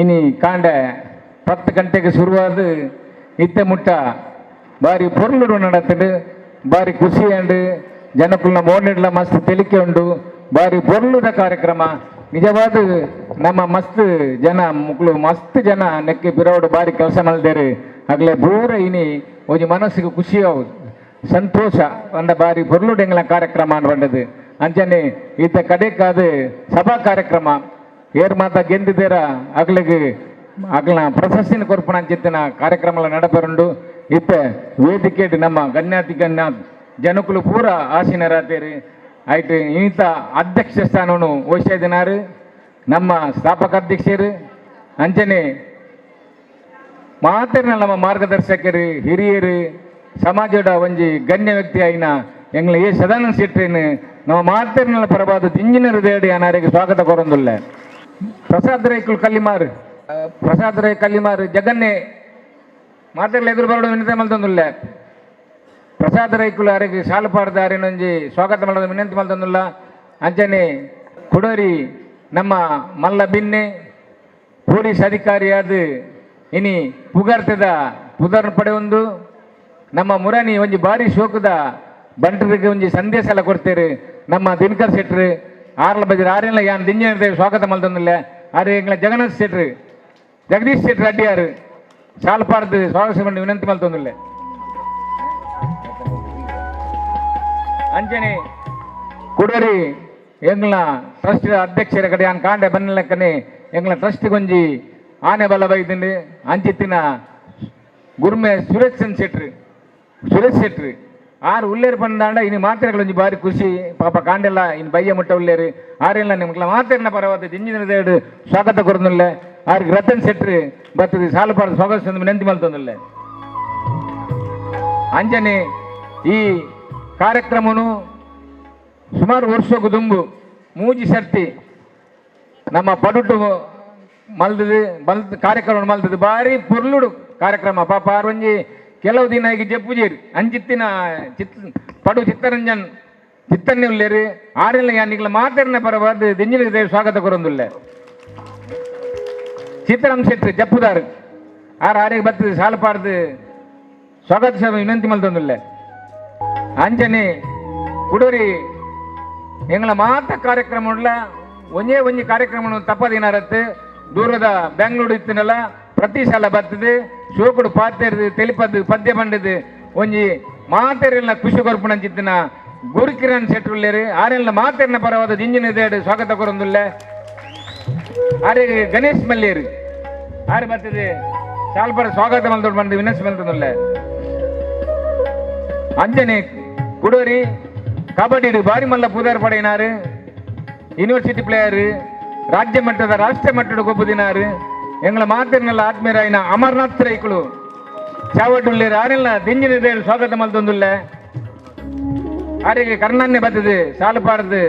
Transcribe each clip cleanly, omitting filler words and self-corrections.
ಇನಿ ಕಾಂಡೆ 10 ಗಂಟೆಗೆ ಶುರುವಾದ ಇತ್ತೆ ಮುಟ್ಟ ಬಾರಿ ಪೊರ್ಲುಡು ನಡತ್ಂಡ್. ಬಾರಿ ಖುಷಿ ಅಂಡ್. ಜನಕುಲ್ನ ಮೋನೆಡ್ಲ ಮಸ್ತ್ ತೆಲಿಕೆ ಉಂಡು. ಬಾರಿ ಪೊರ್ಲುದ ಕಾರ್ಯಕ್ರಮ. ನಿಜವಾದ ನಮ್ಮ ಮಸ್ತ್ ಜನ ಮುಕ್ಲು ಮಸ್ತ್ ಜನ ನೆಕ್ಕೆ ಪಿರವುಡು ಬಾರಿ ಕೆಲಸ ಮಲ್ದೆರ್. ಅಗಲೆ ಪೂರ ಇನಿ ಒಂಜಿ ಮನಸ್ಸಿಗೆ ಖುಷಿ ಆವು, ಸಂತೋಷ ಪಂಡ ಬಾರಿ ಪೊರ್ಲುಡು ಎಂಗ್ಲ ಕಾರ್ಯಕ್ರಮ ಪಂಡದು. ಅಂಚನೆ ಈತ ಕಡೆಕಾದ ಸಭಾ ಕಾರ್ಯಕ್ರಮ ಏರ್ ಮಾತ ಗೆಂದಿದ್ದೇರ ಅಗ್ಲಿಗೆ ಅಗ್ಲನ ಪ್ರಶಸ್ತಿನ ಕೊರ್ಪುನ ಅಂಚಿತ್ತಿನ ಕಾರ್ಯಕ್ರಮ ನಡಪರುಂಡು. ಇತ್ತೆ ವೇದಿಕೆಡ್ ನಮ್ಮ ಗಣ್ಯಾತಿ ಗಣ್ಯ ಜನಕುಲು ಪೂರ ಆಸೀನರಾತೇರು. ಆಯ್ತು, ಈತ ಅಧ್ಯಕ್ಷ ಸ್ಥಾನವನ್ನು ವಹಿಸಿದಿನಾರು ನಮ್ಮ ಸ್ಥಾಪಕ ಅಧ್ಯಕ್ಷರು. ಅಂಚನೆ ಮಾತೆರ್ನ ನಮ್ಮ ಮಾರ್ಗದರ್ಶಕರು, ಹಿರಿಯರು, ಸಮಾಜದ ಒಂಜಿ ಗಣ್ಯ ವ್ಯಕ್ತಿ ಆಯಿನ ಎಂಗ್ಲ ಎ ಸದಾನಂದ ಶೆಟ್ಟಿನ ನಮ್ಮ ಮಾತೆರ್ನ ಪರವಾದ ದಿಂಜಿನ ಹೃದಯಡಿ ಅನಾರಿಗೆ ಸ್ವಾಗತ ಕೊರೊಂದುಲ್ಲ. ಪ್ರಸಾದ್ ರೈಕುಲ್ ಕಲ್ಲಿಮಾರ್, ಪ್ರಸಾದ್ ರೈ ಕಲ್ಲಿಮಾರ್ ಜಗನ್ನೇ ಮಾತೆರ್ಲ ಎದುರು ಬರಡು ವಿನಂತಿ ಮಲ್ತೊಂದುಲ್ಲ. ಪ್ರಸಾದ್ ರೈಕುಲು ಅರೆಗ್ ಶಾಲು ಅರೆನೊಂಜಿ ಸ್ವಾಗತ ಮಾಡೋದು ವಿನಂತಿ ಮಲ್ತೊಂದುಲ್ಲ. ಅಂಚನೆ ಕುಡೋರಿ ನಮ್ಮ ಮಲ್ಲ ಬಿನ್ನೆ, ಪೊಲೀಸ್ ಅಧಿಕಾರಿಯಾದ ಇನಿ ಪುಗರ್ತೆದ ಪುದರ್ನ ಪಡೆಯೊಂದು ನಮ್ಮ ಮುರಾನಿ ಒಂಜಿ ಬಾರಿ ಶೋಕದ ಬಂಟರಿಗೆ ಒಂಜಿ ಸಂದೇಶ ಎಲ್ಲ ಕೊಡ್ತೇರು. ನಮ್ಮ ದಿನಕರ್ ಶೆಟ್ರು ಆರ್ಲ ಬಜರ್ ಆರೆಲ್ಲ ಯಾನ್ ದಿಂಜಿನ ಸ್ವಾಗತ ಮಲ್ತೊಂದುಲ್ಲ. ಆರೆ ಎಂಗ್ಲ ಜಗನ್ನಾಥ್ ಶೆಟ್ರು, ಜಗದೀಶ್ ಶೆಟ್ರು ಅಡ್ಡಿಯಾರು ಶಾಲ್ಪಾರ್ದು ಸ್ವಾಗತ ಮಾಡಿ ವಿನಂತಿ ಮಲ್ತೊಂದುಲ್ಲ. ಅಂಚನೆ ಕುಡರಿ ಎಂಗ್ಲ ಟ್ರಸ್ಟ್ ಅಧ್ಯಕ್ಷರ ಕಡೆ ಯಾನ್ ಕಾಂಡೆ ಬನ್ನಲೆಕ್ಕನೆ ಎಂಗ್ಲ ಟ್ರಸ್ಟ್ ಗೊಂಜಿ ಆನೆ ಬಲ ಬೈದಿಂಡು. ಅಂಚಿತ್ತಿನ ಗುರ್ಮೆ ಸುರೇಶ್ ಶೆಟ್ರು, ಸುರೇಶ್ ಶೆಟ್ರು ಆರು ಉಲ್ಲೇರು ಪಂದಾಂಡ ಇನಿ ಮಾತ್ರೆಗಳು ಒಂಜಿ ಬಾರಿ ಖುಷಿ. ಪಾಪ ಕಾಂಡೆಲ್ಲ ಇನ್ನು ಬಯ್ಯ ಮುಟ್ಟ ಉಲ್ಲೇರು. ಆರೆಲ್ಲ ನಿಮ್ಗೆ ಮಾತೆರ್ನ ಪರವಾದ ದಿಂಜಿನ ದೇಡು ಸ್ವಾಗತ ಕೊರೊಂದುಲ್ಲೆ. ಆರಿಗೆ ರತನ್ ಶೆಟ್ರು ಬರ್ತದೆ ಸಾಲು ಪಾಡು ಸ್ವಾಗತ ವಿನಂತಿ ಮಲ್ತೊಂದುಲ್ಲೆ. ಅಂಚನೆ ಈ ಕಾರ್ಯಕ್ರಮನು ಸುಮಾರು ವರ್ಷಕ್ಕೂ ದುಂಬು ಮೂಜಿ ಸರ್ತಿ ನಮ್ಮ ಪಡುಟು ಮಲ್ದದು ಮಲ್ತ್ ಕಾರ್ಯಕ್ರಮ ಮಲ್ದದು. ಬಾರಿ ಪೊರ್ಲುಡು ಕಾರ್ಯಕ್ರಮ. ಪಾಪ ಆರ್ ಒಂಜಿ ಕೆಲವು ದಿನ ಈಗ ಜಪ್ಪುಜೇರು. ಅಂಚಿತ್ತಿನ ಚಿತ್ ಪಡು ಚಿತ್ತರಂಜನ್ ಚಿತ್ತನ್ನೆ ಉಲ್ಲೇರು. ಆರೆಲ್ಲ ಯಾನಿಗ್ಲ ಮಾತೆರ್ನ ಪರವಾದ ದಿಂಜಿನ ಸ್ವಾಗತ ಕೊರೊಂದುಲ್ಲೆ. ಸೀತಾರಾಮ್ ಶೆಟ್ಟಿ ಜಪ್ಪುದಾರ್ ಆರ್ ಆರಿಗೆ ಬರ್ತದೆ ಸಾಲು ಪಾಡ್ದು ಸ್ವಾಗತ ಸಭೆ ವಿನಂತಿ ಮಲ್ತೊಂದುಲ್ಲೆ. ಅಂಚನೆ ಕುಡೋರಿ ಎಂಗ್ಲ ಮಾತ ಕಾರ್ಯಕ್ರಮ ಉಡ್ಲ ಒಂಜೇ ಒಂಜಿ ಕಾರ್ಯಕ್ರಮ ತಪ್ಪದಿನಾರತ್ತು. ದೂರದ ಬೆಂಗಳೂರು ಇತ್ತಿನಲ್ಲ ಪ್ರತಿ ಸಲ ಬರ್ತದೆ. ಶೋಕುಡು ಪಾತೆರ್ದು ತೆಲಿಪದ್ದು ಪದ್ಯ ಪಂಡದು ಒಂಜಿ ಮಾತೆರೆಲ್ಲ ಖುಷಿ ಕೊರ್ಪುನಂಚಿತ್ತಿನ ಗುರುಕಿರಣ್ ಶೆಟ್ರು ಉಲ್ಲೇರು. ಆರೆಲ್ಲ ಮಾತೆರ್ನ ಪರವಾದ ದಿಂಜಿನ ದೇಡು ಸ್ವಾಗತ ಕೊರೊಂದುಲ್ಲೆ. ಆರೆ ಗಣೇಶ್ ಮಲ್ಲೇರು ಆರು ಬರ್ತದೆ ಸಾಲ್ಪರ ಸ್ವಾಗತ ಮಲ್ತೊಂಡು ಬಂದು ವಿನಂತಿ ಮಲ್ತೊಂದುಲ್ಲೆ. ಅಂಜನೆ ಕುಡೋರಿ ಕಬಡ್ಡಿ ಬಾರಿ ಮಲ್ಲ ಪುದರ್ ಪಡೆಯಿನಾರು, ಯೂನಿವರ್ಸಿಟಿ ಪ್ಲೇಯರ್, ರಾಜ್ಯ ಮಟ್ಟದ ರಾಷ್ಟ್ರ ಮಟ್ಟದ ಗೊಬ್ಬುದಿನಾರು. ಎಂಗಳ ಮಾತಿರ್ನೆಲ್ಲ ಆತ್ಮೀಯರಾಯಿನ ಅಮರ್ನಾಥ್ ರೈಕುಲು ಚಾವಟುಲ್ಲೇರು. ಆರೆಲ್ಲ ದಿಂಜಿನ ದೇಡು ಸ್ವಾಗತ ಮಲ್ತೊಂದುಲ್ಲೆ. ಆರಿಗೆ ಕರ್ಣನ್ನೇ ಬರ್ತದೆ ಸಾಲು ಪಾಡ್ದು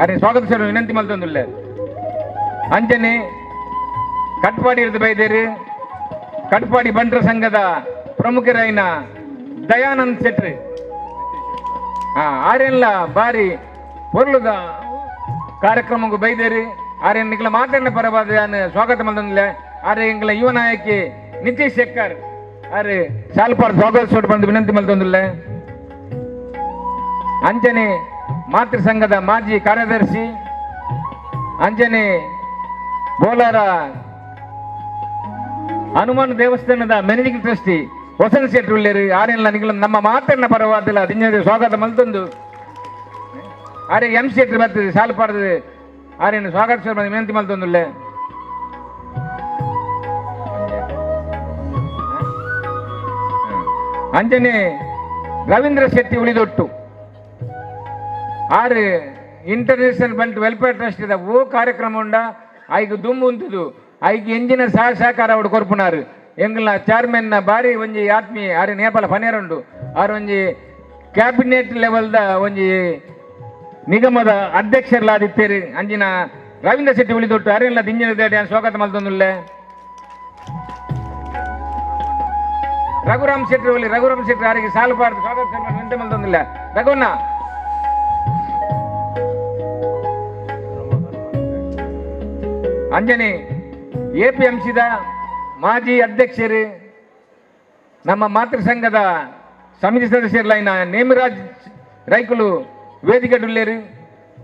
ಅರೆ ಸ್ವಾಗತ ಸರ್ ವಿನಂತಿ ಮಲ್ತೊಂದುಲ್ಲೆ. ಅಂಜನೆ ಕಟ್ಪಾಡಿ ಇರ್ದು ಬೈದೇರು ಕಟ್ಪಾಡಿ ಬಂಟರ ಸಂಘದ ಪ್ರಮುಖರಾಯಿನ ದಯಾನಂದ್ ಶೆಟ್ರು ಆರೆಲ್ಲ ಬಾರಿ ಪೊರ್ಲುದ ಕಾರ್ಯಕ್ರಮಕ್ಕೂ ಬೈದೇರಿ. ಆರೆ ನಿಕ್ಲ ಮಾತನ್ನ ಪರವಾದ ಸ್ವಾಗತ ಮಲ್ತೊಂದುಲ್ಲೆ. ಆರೆ ಎಂಗ್ಲ ಯುವ ನಾಯಕಿ ನಿತೀಶ್ ಶೆಕ್ಕರ್ ಆರೆ ಸಾಲ್ಪಾಡ್ ಸ್ವಾಗತ ಬಂದು ವಿನಂತಿ ಮಲ್ತೊಂದುಲ್ಲೆ. ಅಂಜನೆ ಮಾತೃ ಸಂಘದ ಮಾಜಿ ಕಾರ್ಯದರ್ಶಿ, ಅಂಜನೆ ಬೋಲಾರ ಹನುಮಾನ್ ದೇವಸ್ಥಾನದ ಮ್ಯಾನೇಜಿಂಗ್ ಟ್ರಸ್ಟಿ ವಸಂತ ಶೆಟ್ಟಿ ಉಲ್ಲೇರು. ಆರೆಲ್ಲ ನಿಗಳ ನಮ್ಮ ಮಾತನ್ನ ಪರವಾದಿಲ್ಲ ದಿಂಜ ಸ್ವಾಗತ ಮಲ್ತೊಂದು. ಆರೆ ಎಂ ಶೆಟ್ಟಿ ಬರ್ತದೆ ಸಾಲು ಪಾಡ್ದು ಆರೇನು ಸ್ವಾಗತ ವಿನಂತಿ ಮಲ್ತೊಂದುಲ್ಲೆ. ಅಂಜನೆ ರವೀಂದ್ರ ಶೆಟ್ಟಿ ಉಳಿದೊಟ್ಟು ಆರು ಇಂಟರ್ನ್ಯಾಷನಲ್ ಬಂಟ್ ವೆಲ್ಫೇರ್ ಟ್ರಸ್ಟ್ ಇದ ಓ ಕಾರ್ಯಕ್ರಮ ಉಂಡ ಐಕ್ ದುಂಬು ಉಂತುದು ಐಕ್ ಎಂಜಿನ ಸಹ ಸಹಕಾರ ಅವಡು ಕೊರ್ಪುನಾರು. ಎಂಗ್ಲ ಚೇರ್ಮನ್ ನ ಬಾರಿ ಒಂಜಿ ಆತ್ಮೀಯ ಆರು ನೇಪಾಳ ಪನೇರುಂಡು. ಆರು ಒಂಜಿ ಕ್ಯಾಬಿನೆಟ್ ಲೆವೆಲ್ದ ಒಂಜಿ ನಿಗಮದ ಅಧ್ಯಕ್ಷರ್ಲಾದಿತ್ತೇರು. ಅಂಜಿನ ರವೀಂದ್ರ ಶೆಟ್ಟಿ ಉಳಿದೊಟ್ಟು ಅರೆಲ್ಲ ದಿಂಜಿನ ದೇಡಿ ಸ್ವಾಗತ ಮಲ್ತೊಂದುಲ್ಲೆ. ರಘುರಾಮ್ ಶೆಟ್ಟಿ ಒಲಿ ರಘುರಾಮ್ ಶೆಟ್ಟಿ ಯಾರಿಗೆ ಸಾಲು ಪಾಡ್ದು ಸ್ವಾಗತ ವಿನಂತಿ ಮಲ್ತೊಂದುಲ್ಲೆ. ರಘುವಣ್ಣ ಅಂಜನೆ ಎಪಿಎಂಸಿದ ಮಾಜಿ ಅಧ್ಯಕ್ಷರು ನಮ್ಮ ಮಾತೃ ಸಂಘದ ಸಮಿತಿ ಸದಸ್ಯರ್ಲೈನ ನೇಮರಾಜ್ ರೈಕುಲು ವೇದಿಕೆಡುಲ್ಲೇರು.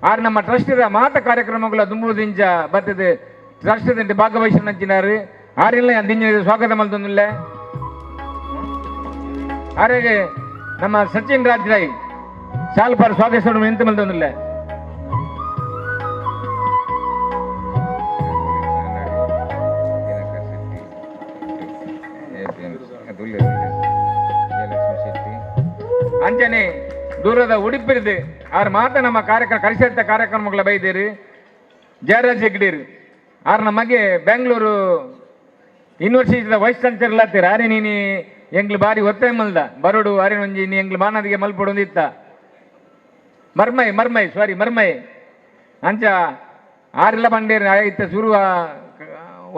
ಆರ್ ನಮ್ಮ ಟ್ರಸ್ಟ್ದ ಮಾತ ಕಾರ್ಯಕ್ರಮಗಳ ದುಂಬುದಿಂಚ ಬರ್ತದೆ ಟ್ರಸ್ಟ್ ಭಾಗವಹಿಸಿ ನಂಚಿನಾರು. ಆರಿಲ್ಲ ದಿಂಜ ಸ್ವಾಗತ ಮಲ್ತೊಂದುಲ್ಲೆ. ಆರೆಗೆ ನಮ್ಮ ಸಚಿನ್ ರಾಜ್ ರೈ ಸಾಲ್ಪಾರ್ ಸ್ವಾಗತಿಸೋಡು ಎಂತ ಮಲ್ತೊಂದುಲ್ಲೆ. ಅಂಚನೆ ದೂರದ ಉಡುಪಿರಿದು ಆರ್ ಮಾತ ನಮ್ಮ ಕಾರ್ಯಕ್ರಮ ಕರಿಸತ್ತ ಕಾರ್ಯಕ್ರಮಗಳ ಬೈದೇರು ಜಯರಾಜ್ ಹೆಗ್ಡೀರು. ಆರ್ ನಮಗೆ ಬೆಂಗಳೂರು ಯೂನಿವರ್ಸಿಟಿದ ವೈಸ್ ಚಾನ್ಸಲರ್ ಆತೀರ. ಆರೆ ನೀನಿ ಎಂಗ್ಲು ಬಾರಿ ಒತ್ತಾಯ ಮಲ್ದ ಬರೋಡು ಆರೆ ಒಂಜಿ ನೀ ಎಂಗ್ಲು ಮಾನದಿಗೆ ಮಲ್ಪೊಡು ಇತ್ತ ಮರ್ಮೈ ಮರ್ಮೈ ಸಾರಿ ಮರ್ಮೈ ಅಂಚ ಆರೆಲ್ಲ ಬಂಡೇರು ಆಯ್ತ ಶುರುವ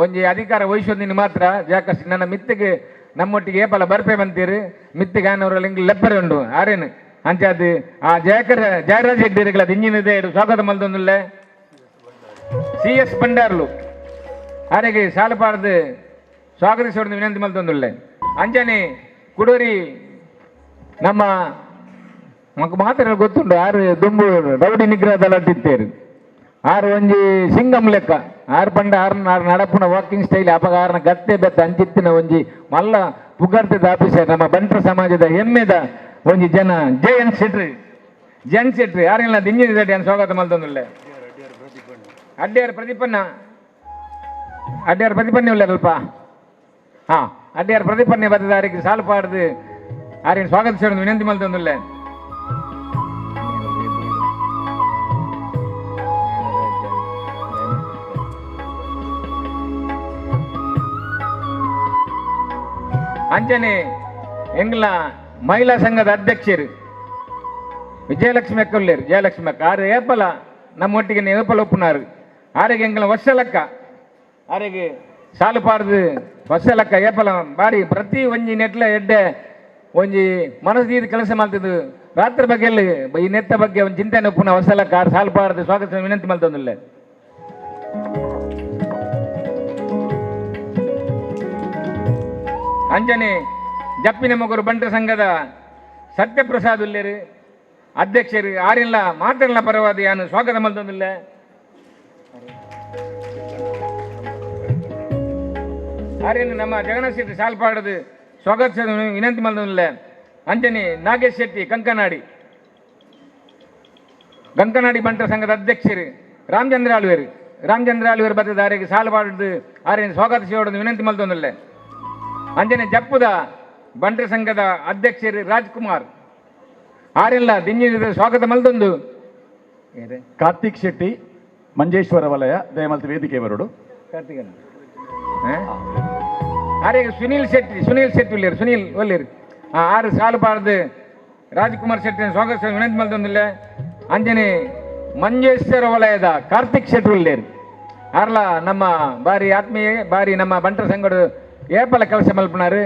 ಒಂಜಿ ಅಧಿಕಾರ ವಹಿಸೋದಿನಿ ಮಾತ್ರ ಜಾಕಸ್ ನನ್ನ ಮಿತ್ತಿಗೆ ನಮ್ಮೊಟ್ಟಿಗೆ ಏಪಲ ಬರ್ಪೆ ಬಂತೀರು ಮಿತ್ತಿಗೆ ಆನವರಲ್ಲಿ ಇಂಗ್ಲು ಲೆಪ್ಪರೆ ಉಂಡು ಆರೇನು ಅಂಚ ಅದು ಆ ಜಯಕರ ಜಯರಾಜ್ ಹೆಗ್ಡೇರುಗಳ ಅದು ಇಂಜಿನ್ ಇದೆ ಸ್ವಾಗತ ಮಲ್ದೊಂದುಲ್ಲೆ. ಸಿ ಎಸ್ ಬಂಡಾರ್ಲು ಆರೆಗೆ ಸಾಲಪಾರ್ದು ಸ್ವಾಗತಿಸೋಡು ವಿನಂತಿ ಮಲ್ತೊಂದುಲ್ಲೆ. ಅಂಜನೆ ಕುಡೋರಿ ನಮ್ಮ ಮಕ್ ಮಾತ್ರ ಗೊತ್ತುಂಟು ಆರು ದುಂಬು ರೌಡಿ ನಿಗ್ರಹದಲ್ಲ ತಿತ್ತೇರು ಆರು ಒಂಜಿ ಸಿಂಗಂ ಲೆಕ್ಕ ಆರು ಪಂಡ ಆರು ಆರು ನಡಪುನ ವಾಕಿಂಗ್ ಸ್ಟೈಲ್ ಅಪಗ ಆರ್ನ ಗತ್ತೆ ಬೆತ್ತ ಅಂಚಿತ್ತಿನ ಒಂಜಿ ಮಲ್ಲ ಪುಗರ್ತೆದ ಆಫೀಸರ್ ನಮ್ಮ ಬಂಟ್ರ ಸಮಾಜದ ಹೆಮ್ಮೆದ ಒಂಜಿ ಜನ ಜಯನ್ ಶೆಟ್ರಿ ಜಯನ್ ಶೆಟ್ರಿ ಯಾರೆಲ್ಲ ದಿಂಜಿನ ಶೆಟ್ಟಿ ಸ್ವಾಗತ ಮಲ್ತೊಂದುಲ್ಲೆ. ಅಡ್ಡಿಯಾರ್ ಪ್ರದೀಪನ್ನ ಅಡ್ಡಿಯಾರ್ ಪ್ರದೀಪನ್ನೇ ಉಲ್ಲಾರಲ್ಪ. ಹಾ ಅಡ್ಡಿಯಾರ್ ಪ್ರದೀಪನ್ನೇ ಬರ್ತದೆ ಸಾಲು ಪಾಡ್ದು ಆರಿನ ಸ್ವಾಗತಿಸೋದು ವಿನಂತಿ ಮಲ್ತೊಂದುಲ್ಲೆ. ಅಂಚನೆ ಎಂಗ್ಲ ಮಹಿಳಾ ಸಂಘದ ಅಧ್ಯಕ್ಷರು ವಿಜಯಲಕ್ಷ್ಮಿ ಅಕ್ಕ ಉಲ್ಲೇರು. ಜಯಲಕ್ಷ್ಮಿ ಅಕ್ಕ ಆರು ಏಪಲ ನಮ್ಮೊಟ್ಟಿಗೆ ಏಪಲ ಒಪ್ಪುನಾರು. ಆರೆಗೆ ಎಂಗ್ಲ ವರ್ಷಲಕ್ಕ ಆರೆಗೆ ಸಾಲು ಪಾಡ್ದು ವರ್ಷಲಕ್ಕ ಏಪಲ ಬಾರಿ ಪ್ರತಿ ಒಂಜಿ ನೆಟ್ಲ ಎಡ್ಡೆ ಒಂಜಿ ಮನಸ್ಸು ನೀರು ಕೆಲಸ ಮಾಡ್ತಿದ್ದು ರಾತ್ರಿ ಬಗ್ಗೆ ಈ ನೆತ್ತ ಬಗ್ಗೆ ಒಂದು ಚಿಂತನೆ ಒಪ್ಪುನ ವರ್ಷಲಕ್ಕ ಆರು ಸಾಲು ಪಾಡ್ದು ಸ್ವಾಗತ ವಿನಂತಿ ಮಲ್ತೊಂದುಲ್ಲೆ. ಅಂಜನೆ ಜಪ್ಪಿನ ಮಗರು ಬಂಟ್ರ ಸಂಘದ ಸತ್ಯಪ್ರಸಾದ್ ಉಲ್ಲೇರು ಅಧ್ಯಕ್ಷರು ಆರಿಲ್ಲ ಮಾತೆಲ್ಲ ಪರವಾದ ಯಾನು ಸ್ವಾಗತ ಮಲ್ತೊಂದುಲ್ಲೆ. ಆರ್ಯನ್ ನಮ್ಮ ಜಗನ್ನಾಥ ಶೆಟ್ಟಿ ಸಾಲ್ಪಾಡದು ಸ್ವಾಗತ ವಿನಂತಿ ಮಲ್ತೊಂದುಲ್ಲೆ. ಅಂಜನಿ ನಾಗೇಶ್ ಶೆಟ್ಟಿ ಕಂಕನಾಡಿ ಕಂಕನಾಡಿ ಬಂಟ್ರ ಸಂಘದ ಅಧ್ಯಕ್ಷರು ರಾಮಚಂದ್ರ ಆಳ್ವೇರು ರಾಮಚಂದ್ರ ಆಳ್ವೇರು ಬರ್ತದೆ ಆರಿಗೆ ಸಾಲು ಆರ್ಯನ್ ಸ್ವಾಗತ ಸೇವಡೋದು ವಿನಂತಿ ಮಲ್ತೊಂದುಲ್ಲೆ. ಅಂಜನೆ ಜಪ್ಪುದ ಬಂಟ್ರ ಸಂಘದ ಅಧ್ಯಕ್ಷರು ರಾಜ್ಕುಮಾರ್ ಆರೆಲ್ಲ ದಿಂಜಿನ ಸ್ವಾಗತ ಮಲ್ತೊಂದು. ಕಾರ್ತಿಕ್ ಶೆಟ್ಟಿ ಮಂಜೇಶ್ವರ ವಲಯ ದಯಮಲ್ತಿ ವೇದಿಕೆ ಬರೋಡು. ಕಾರ್ತಿಕನ ಆರೆಗೆ ಸುನೀಲ್ ಶೆಟ್ಟಿ ಸುನೀಲ್ ಶೆಟ್ಟಿ ಉಲ್ಲೇರು ಸುನೀಲ್ ಒಲ್ಲೇರು ಆರು ಸಾಲು ಪಾಡ್ದು ರಾಜ್ಕುಮಾರ್ ಶೆಟ್ಟಿ ಸ್ವಾಗತ ವಿನಂತಿ ಮಲ್ತೊಂದುಲ್ಲೆ. ಅಂಜನೆ ಮಂಜೇಶ್ವರ ವಲಯದ ಕಾರ್ತಿಕ್ ಶೆಟ್ಟಿ ಉಲ್ಲೇರು. ಆರ್ಲ ನಮ್ಮ ಬಾರಿ ಆತ್ಮೀಯ ಬಾರಿ ನಮ್ಮ ಬಂಟ್ರ ಸಂಘಡು ಏಪಲ ಕೆಲಸ ಮಲ್ಪನಾರು.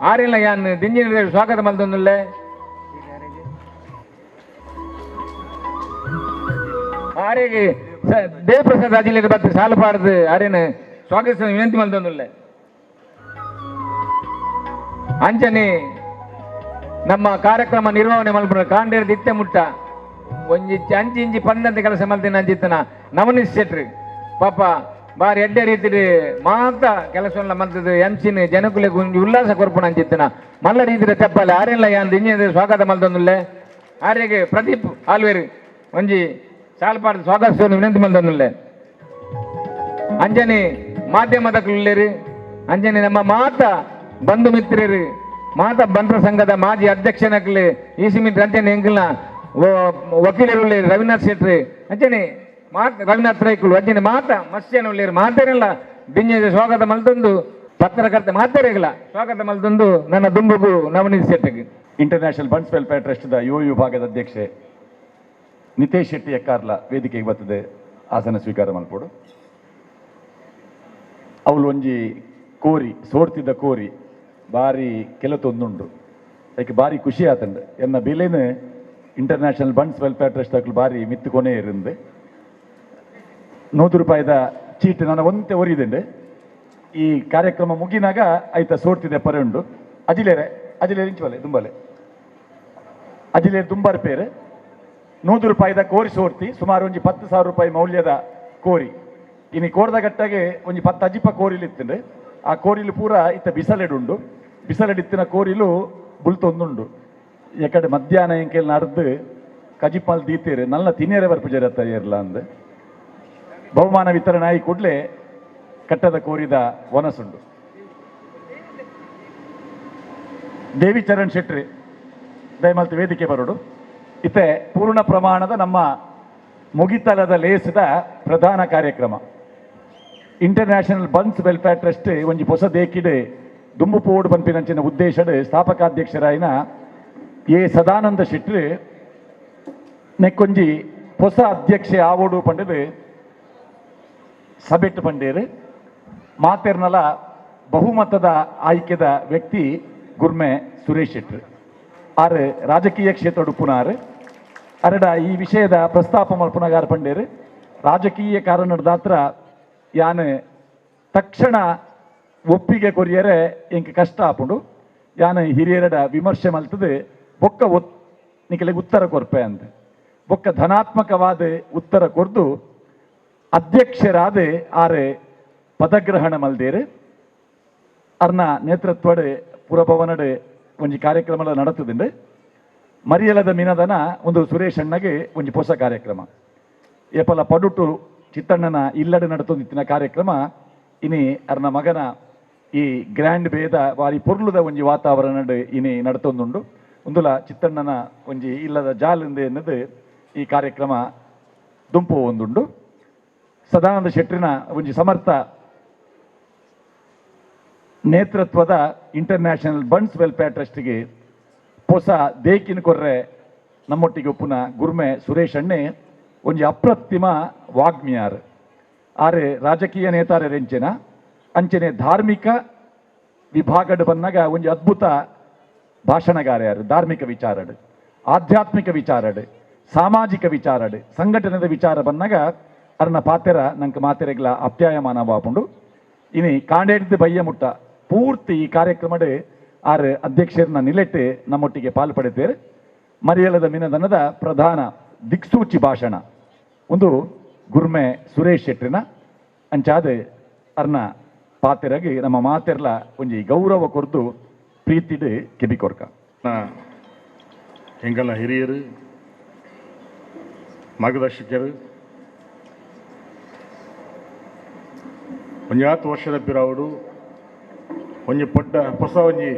ಆರೆಲ್ಲ ಯಾನ್ ದಿಂಜಿನ ಸ್ವಾಗತ ಮಲ್ತೊಂದುಲ್ಲೆ. ಆರೆಗೆ ದೇವಪ್ರಸಾದ್ ಅಜಿಲೇರು ಬತ್ತು ಸಾಲು ಪಾಡ್ದು ಆರೇನು ಸ್ವಾಗತ ವಿನಂತಿ ಮಲ್ತೊಂದುಲ್ಲೆ. ಅಂಚನೆ ನಮ್ಮ ಕಾರ್ಯಕ್ರಮ ನಿರ್ವಹಣೆ ಮಲ್ಪುನ ಕಾಂಡೇರ್ ದಿತ್ತೆ ಮುಟ್ಟ ಒಂಜಿ ಅಂಚಿ ಇಂಚಿ ಪಂದಂತೆ ಕೆಲಸ ಮಲ್ತಿನ ಅಂಚಿತ್ತನ ನವನೀಶ್ ಶೆಟ್ರಿ ಪಾಪ ಬಾರಿ ಎಡ್ಡೆ ರೀತಿಡ್ ಮಾತ ಕೆಲಸ ಮಲ್ತದ ಎಂಚಿನ ಜನಕುಲೆಗ್ ಒಂಜಿ ಉಲ್ಲಾಸ ಕೊರ್ಪುನ ಅಂಚಿತ್ತನ ಮಲ್ಲ ರೀತಿದ ಚಪ್ಪಾಲೆ ಆರೆಲ್ಲ ಯಾನ್ ದಿಂಜಿನ ಸ್ವಾಗತ ಮಲ್ತೊಂದುಲ್ಲೆ. ಆರೆಗೆ ಪ್ರದೀಪ್ ಆಲ್ವೇರು ಒಂಜಿ ಸಾಲ್ಪಾಡ್ ಸ್ವಾಗತ ವಿನಂತಿ ಮಲ್ತೊಂದುಲ್ಲೆ. ಅಂಜನೆ ಮಾಧ್ಯಮದಕ್ಲು ಅಂಜನೆ ನಮ್ಮ ಮಾತ ಬಂಧು ಮಿತ್ರರು ಮಾತ ಬಂಟ್ರ ಸಂಘದ ಮಾಜಿ ಅಧ್ಯಕ್ಷನಕ್ಲೆ ಈ ಸಿಮಿಟ್ ಅಂಚನೆ ಎಂಕಲ್ನ ವಕೀಲರು ರವೀನಾಥ್ ಶೆಟ್ರಿ ಅಂಚನೆ ಮಾತ ರವೀನಾಥ್ ರೈಕುಲು ಅಂಚನೆ ಮಾತ ಮತ್ಸ್ಯನ ಉಳ್ಳೇರು ಮಾತೇರೆಲ್ಲ ದಿಂಜ ಸ್ವಾಗತ ಮಲ್ತೊಂದು ಪತ್ರಕರ್ತೆ ಮಾತೇರೆಗಳ ಸ್ವಾಗತ ಮಲ್ತೊಂದು ನನ್ನ ದುಂಬುಗು ನವನೀತ್ ಶೆಟ್ಟಿಗೆ. International bunts welfare ಟ್ರಸ್ಟ್ದ ಯುವ ವಿಭಾಗದ ಅಧ್ಯಕ್ಷೆ ನಿತೇಶ್ ಶೆಟ್ಟಿ ಎಕ್ಕಾರ್ಲ ವೇದಿಕೆಗೆ ಬರ್ತದೆ ಆಸನ ಸ್ವೀಕಾರ ಮಲ್ಪೊಡು. ಅವಳು ಒಂಜಿ ಕೋರಿ ಸೋರ್ತಿದ್ದ ಕೋರಿ ಬಾರಿ ಕೆಲತೊಂದುಂಡು ಅದಕ್ಕೆ ಬಾರಿ ಖುಷಿ ಆತಂಡು ಎನ್ನ ಬಿಲೇನು international bunts welfare trust ಅಕ್ಲು ಬಾರಿ ಮಿತ್ತು ಕೊನೆ ಇருந்து 100 ರೂಪಾಯಿದ ಚೀಟ್ ನನ್ನ ಒಂತೆ ಒರಿದುಂಡು. ಈ ಕಾರ್ಯಕ್ರಮ ಮುಗಿನಾಗ ಐತ ಸೋರ್ತಿದೆ ಪರೆ ಉಂಡು. ಅಜಿಲೇರೆ, ಅಜಿಲೇರೆ ಇಂಚುವಲೆ ದುಂಬಲೆ, ಅಜಿಲೇರ್ ದುಂಬಾರ್ ಪೇರು. 100 ರೂಪಾಯಿದ ಕೋರಿ ಸೋರ್ತಿ, ಸುಮಾರು ಒಂಜಿ 10,000 ರೂಪಾಯಿ ಮೌಲ್ಯದ ಕೋರಿ. ಇನಿ ಕೋರ್ದ ಗಟ್ಟಾಗೆ ಒಂಜಿ ಪತ್ತು ಅಜಿಪ ಕೋರಿಲು ಇತ್ತುಂಡು. ಆ ಕೋರಿಲು ಪೂರ ಇತ್ತ ಬಿಸಲೆಡುಂಡು. ಬಿಸಲೆಡ್ ಇತ್ತಿನ ಕೋರಿಲು ಬುಲ್ತೊಂದುಂಡು. ಎಕಡೆ ಮಧ್ಯಾಹ್ನ ಎಂಕೆಲ್ ನಡ್ದು ಕಜಿಪಾಲ್ ದೀತೇರು, ನಲ್ಲ ತಿನ್ಯರೆ ಬರ್ಪುಜರತ್ತ ಏರ್ಲ ಅಂದ್. ಬಹುಮಾನ ವಿತರಣೆ ಆಯಿ ಕೂಡಲೇ ಕಟ್ಟದ ಕೋರಿದ ವನಸುಂಡು. ದೇವಿಚರಣ್ ಶೆಟ್ರಿ, ದಯಮಲ್ತು ವೇದಿಕೆ ಬರೋಡು. ಇತ್ತೆ ಪೂರ್ಣ ಪ್ರಮಾಣದ ನಮ್ಮ ಮುಗಿತಲದ ಲೇಸದ ಪ್ರಧಾನ ಕಾರ್ಯಕ್ರಮ. International buns welfare trust ಒಂಜಿ ಹೊಸ ದೇಕಿಡ್ ದುಂಬು ಪೋಡು ಪನ್ಪಿನಂಚಿನ ಉದ್ದೇಶಡ್ ಸ್ಥಾಪಕಾಧ್ಯಕ್ಷರಾಯಿನ ಎ ಸದಾನಂದ ಶೆಟ್ಟಿ ನೆಕ್ಕೊಂಜಿ ಹೊಸ ಅಧ್ಯಕ್ಷೆ ಆವೋಡು ಪಂಡದು ಸಭೆಟ್ಟು ಪಂಡೇರು. ಮಾತೆರ್ನಲ ಬಹುಮತದ ಆಯ್ಕೆದ ವ್ಯಕ್ತಿ ಗುರ್ಮೆ ಸುರೇಶ್ ಶೆಟ್ಟಿ. ಆರು ರಾಜಕೀಯ ಕ್ಷೇತ್ರ ಪುನಾರ್. ಅರಡ ಈ ವಿಷಯದ ಪ್ರಸ್ತಾಪ ಮಲ್ಪುನಗಾರ ಪಂಡೇರು, ರಾಜಕೀಯ ಕಾರಣದಾತ್ರ ಯಾನ್ ತಕ್ಷಣ ಒಪ್ಪಿಗೆ ಕೊರಿಯರೆ ಎಂಕ್ ಕಷ್ಟ ಆಪುಂಡು, ಯಾನ್ ಹಿರಿಯರಡ ವಿಮರ್ಶೆ ಮಲ್ತದೆ ಬೊಕ್ಕ ಒತ್ ನಿಕಲೆಗ್ ಉತ್ತರ ಕೊರ್ಪೆ ಅಂತ. ಬೊಕ್ಕ ಧನಾತ್ಮಕವಾದ ಉತ್ತರ ಕೊರ್ದು ಅಧ್ಯಕ್ಷರಾದ ಆರೆ ಪದಗ್ರಹಣ ಮಲ್ದೇರು. ಅರ್ನ ನೇತೃತ್ವಡ್ ಪುರಭವನಡ್ ಒಂಜಿ ಕಾರ್ಯಕ್ರಮ ನಡತದಿಂಡು. ಮರಿಯಲದ ಮಿನದನ ಒಂದು ಸುರೇಶ್ ಅಣ್ಣಗೆ ಒಂಜಿ ಹೊಸ ಕಾರ್ಯಕ್ರಮ. ಏಪಲ ಪಡುಟು ಚಿತ್ತಣ್ಣನ ಇಲ್ಲಡೆ ನಡತೊಂದಿತ್ತಿನ ಕಾರ್ಯಕ್ರಮ ಇನಿ ಅರ್ನ ಮಗನ ಈ ಗ್ರ್ಯಾಂಡ್ ಬೇದ ಬಾರಿ ಪೊರ್ಲುದ ಒಂಜಿ ವಾತಾವರಣ ಇನಿ ನಡತೊಂದುಂಡು. ಉಂದುಲ ಚಿತ್ತಣ್ಣನ ಒಂಜಿ ಇಲ್ಲದ ಜಾಲಿಂದ ಎನ್ನದು ಈ ಕಾರ್ಯಕ್ರಮ ದುಂಪು ಒಂದುಂಡು. ಸದಾನಂದ ಶೆಟ್ಟರಿನ ಒಂಜಿ ಸಮರ್ಥ ನೇತೃತ್ವದ international buns welfare ಟ್ರಸ್ಟ್ಗೆ ಹೊಸ ದೇಕಿನ ಕೊರ್ರೆ ನಮ್ಮೊಟ್ಟಿಗೆ ಒಪ್ಪುನ ಗುರ್ಮೆ ಸುರೇಶ್ ಅಣ್ಣೆ ಒಂಜಿ ಅಪ್ರತಿಮ ವಾಗ್ಮಿಯಾರ್. ಆರೆ ರಾಜಕೀಯ ನೇತಾರರೆಂಚೆನ ಅಂಚನೆ ಧಾರ್ಮಿಕ ವಿಭಾಗಡ್ ಬಂದಾಗ ಒಂಜಿ ಅದ್ಭುತ ಭಾಷಣಗಾರ್ಯಾರು. ಧಾರ್ಮಿಕ ವಿಚಾರಡ್, ಆಧ್ಯಾತ್ಮಿಕ ವಿಚಾರಡ್, ಸಾಮಾಜಿಕ ವಿಚಾರಡ್, ಸಂಘಟನೆದ ವಿಚಾರ ಬಂದಾಗ ಅರ್ನ ಪಾತೆರ ನಂಗೆ ಮಾತೆರೆಗ್ಲ ಅಪ್ಯಾಯಮಾನ ಬಾಪುಂಡು. ಇನಿ ಕಾಂಡೇಡ್ದು ಬಯ್ಯ ಮುಟ್ಟ ಪೂರ್ತಿ ಈ ಕಾರ್ಯಕ್ರಮಡ್ ಆರು ಅಧ್ಯಕ್ಷರನ್ನ ನಿಲೆಟ್ಟು ನಮ್ಮೊಟ್ಟಿಗೆ ಪಾಲು ಪಡೆತೇರು. ಮರಿಯಲದ ಮಿನದನದ ಪ್ರಧಾನ ದಿಕ್ಸೂಚಿ ಭಾಷಣ ಒಂದು ಗುರ್ಮೆ ಸುರೇಶ್ ಶೆಟ್ಟಿನ. ಅಂಚಾದ ಅರ್ನ ಪಾತೆರಗಿ ನಮ್ಮ ಮಾತೆರ್ಲ ಒಂಜಿ ಗೌರವ ಕೊರ್ದು ಪ್ರೀತಿಡ್ ಕೆಬಿ ಕೊರ್ಕ. ಎಂಕಲ್ನ ಹಿರಿಯರು, ಮಾರ್ಗದರ್ಶಕರು, ಒಂಜಾತ್ ವರ್ಷದ ಪಿರಾವುಡು ಒಂಜಿ ಪೊಡ್ಡ ಹೊಸ ಒಂಜಿ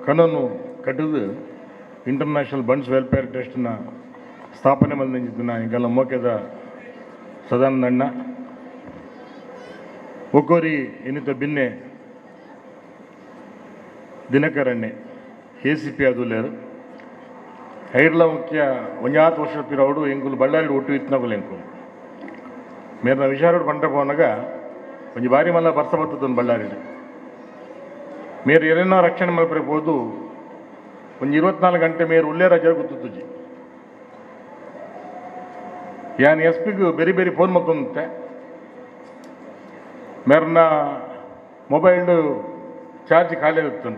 ಕನನು ಕಟ್ಟುದು international buns welfare ಟ್ರಸ್ಟ್ನ ಸ್ಥಾಪನೆ ಮಲ್ದಿಂಚಿತ್ತಿನ ಎಂಕಲ್ನ ಮೋಕೆದ ಸದಾನಂದಣ್ಣ, ಒಕ್ಕೋರಿ ಎನಿತ ಬಿನ್ನೆ ದಿನಕರಣ್ಣೆ ಎ.ಸಿ.ಪಿ ಆದುಲ್ಲೇರು. ಐರ್ಲ ಮುಖ್ಯ ಒಂಜಾತ್ ವರ್ಷ ಪಿರವುಡು ಎಂಕುಲು ಬಳ್ಳಾರಿ ಒಟ್ಟು ಇತ್ನಕುಲು. ಎಂಕುಲು ಮೇರ್ನ ವಿಷಾರೋಡು ಪಂಡ ಪೋನಗ ಒಂಜಿ ಬಾರಿ ಮಲ್ಲ ಬರ್ಸ ಬತ್ತದೊಂದು ಬಳ್ಳಾರಿಡ್. ಮೇರು ಏನೇನೋ ರಕ್ಷಣೆ ಮಲ್ಪರೆ ಪೋದು ಒಂಜಿ 24 ಗಂಟೆ ಮೇರು ಉಲ್ಲೇರ ಜರುಗುತ್ತುಜಿ. ಯಾನ್ ಎಸ್ ಪಿಗ್ ಬೇರೆ ಬೇರೆ ಫೋನ್ ಮಲ್ತೊಂದಿತ್ತೆ, ಮೇರ್ನ ಮೊಬೈಲ್ ಚಾರ್ಜ್ ಖಾಲಿ ಇತ್ತು.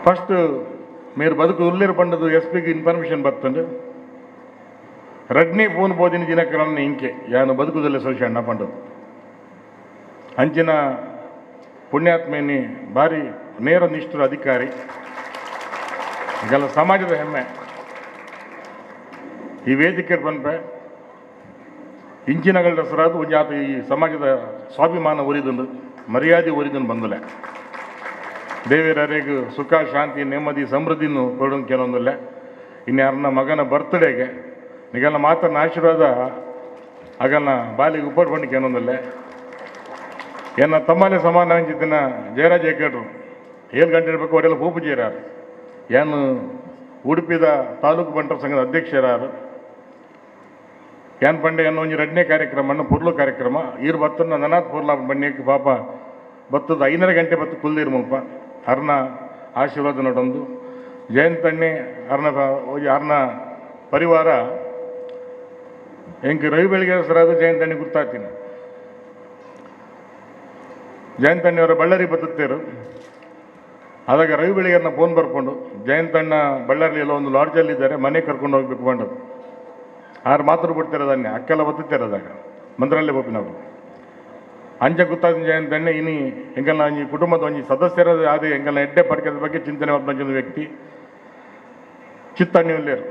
ಫಸ್ಟ್ ಮೇರು ಬದುಕು ಉಲ್ಲೇರು ಪಂಡದು ಎಸ್ ಪಿಗೆ ಇನ್ಫಾರ್ಮೇಷನ್ ಬರ್ತಂಡು. ರಡ್ನೇ ಫೋನ್ ಪೋದಿನ ದಿನಕರನ್ನ ಇಂಕೆ ಯಾನು ಬದುಕುದಲ್ಲೇ ಅಣ್ಣ ಪಂಡದು. ಅಂಚಿನ ಪುಣ್ಯಾತ್ಮೇನಿ, ಭಾರಿ ನೇರ ನಿಷ್ಠುರ ಅಧಿಕಾರಿ, ಈಗೆಲ್ಲ ಸಮಾಜದ ಹೆಮ್ಮೆ. ಈ ವೇದಿಕೆ ಪನ್ಪೆ, ಇಂಚಿನಗಳ ಹೆಸರಾದ ಒಂಜಿ ಆತ ಈ ಸಮಾಜದ ಸ್ವಾಭಿಮಾನ ಒರಿದುಂಡು, ಮರ್ಯಾದೆ ಒರಿದುಂಡು ಬಂದುಲೆ. ದೇವಿಯರಿಗೆ ಸುಖ, ಶಾಂತಿ, ನೆಮ್ಮದಿ, ಸಮೃದ್ಧಿನೂ ಕೊಡೋದು ಕೆಲವೊಂದಿಲ್ಲ. ಇನ್ಯಾರನ್ನ ಮಗನ ಬರ್ತ್ಡೇಗೆ ನಿಗಲ್ಲ ಮಾತನ್ನ ಆಶೀರ್ವಾದ ಆಗಲ್ಲ ಬಾಲಿಗೆ ಉಪ್ಪಟ್ಟು ಬಂದು ಕೆಲವೊಂದಿಲ್ಲ. ಎನ್ನ ತಮ್ಮನೆ ಸಮಾನ ಅಂಚಿತ್ತಿನ ಜಯರಾಜ್ ಹೆಗ್ಗಡ್ರು 7 ಗಂಟೆ ಇರಬೇಕು, ಅವರೆಲ್ಲ ಪೂಪುಜೇರಾರು. ಏನು ಉಡುಪಿದ ತಾಲೂಕು ಬಂಟರ ಸಂಘದ ಅಧ್ಯಕ್ಷರಾರು. ಏನ್ ಪಂಡೆ ಅನ್ನೋ ಒಂಜಿ ರಡ್ನೇ ಕಾರ್ಯಕ್ರಮ ಅನ್ನ ಪೊರ್ಲು ಕಾರ್ಯಕ್ರಮ ಈರ್ ಬತ್ತನ್ನ ನನಾತ್ ಪೊರ್ಲ ಬಣ್ಣಿಗೆ. ಪಾಪ ಬತ್ತದ 5:30 ಗಂಟೆ ಬತ್ತು ಕುಲ್ದಿರ್ ಮುಲ್ಪ. ಅರ್ನ ಆಶೀರ್ವಾದ ನೋಡೊಂದು ಜಯಂತಣ್ಣೆ ಅರ್ನ ಅರ್ನ ಪರಿವಾರ. ಎಂಕ್ ರವಿ ಬೆಳಗೆರೆ ಸರಾದ ಜಯಂತಣ್ಣೆ ಗುರ್ತಾತೀನಿ. ಜಯಂತಣ್ಣವರ ಬಳ್ಳಾರಿ ಬತ್ತೇರು. ಆದಾಗ ರವಿ ಬೆಳಗೆರೆನ ಫೋನ್ ಬರ್ಕೊಂಡು, ಜಯಂತಣ್ಣ ಬಳ್ಳಾರಿ ಎಲ್ಲ ಒಂದು ಲಾಡ್ಜಲ್ಲಿ ಇದ್ದಾರೆ, ಮನೆ ಕರ್ಕೊಂಡು ಹೋಗ್ಬೇಕು ಬಂಡದು. ಆರು ಮಾತ್ರ ಬಿಡ್ತಿರೋದನ್ನೇ ಅಕ್ಕೆಲ್ಲ ಬತ್ತೇರದಾಗ ಮಂತ್ರಾಲಯ ನಾವು ಅಂಚ ಗೊತ್ತಾದ ಜಯಂತಣ್ಣೆ ಇನಿ ಎಂಕಲ್ನ ಒಂಜಿ ಕುಟುಂಬದ ಒಂಜಿ ಸದಸ್ಯರ ಆದ ಎಂಕಲ್ನ ಎಡ್ಡೆ ಪಡ್ಕದ ಬಗ್ಗೆ ಚಿಂತನೆ ಮಾಡ್ಬಂದ ವ್ಯಕ್ತಿ. ಚಿತ್ತಣ್ಣಿ ಉಲ್ಲೇರು,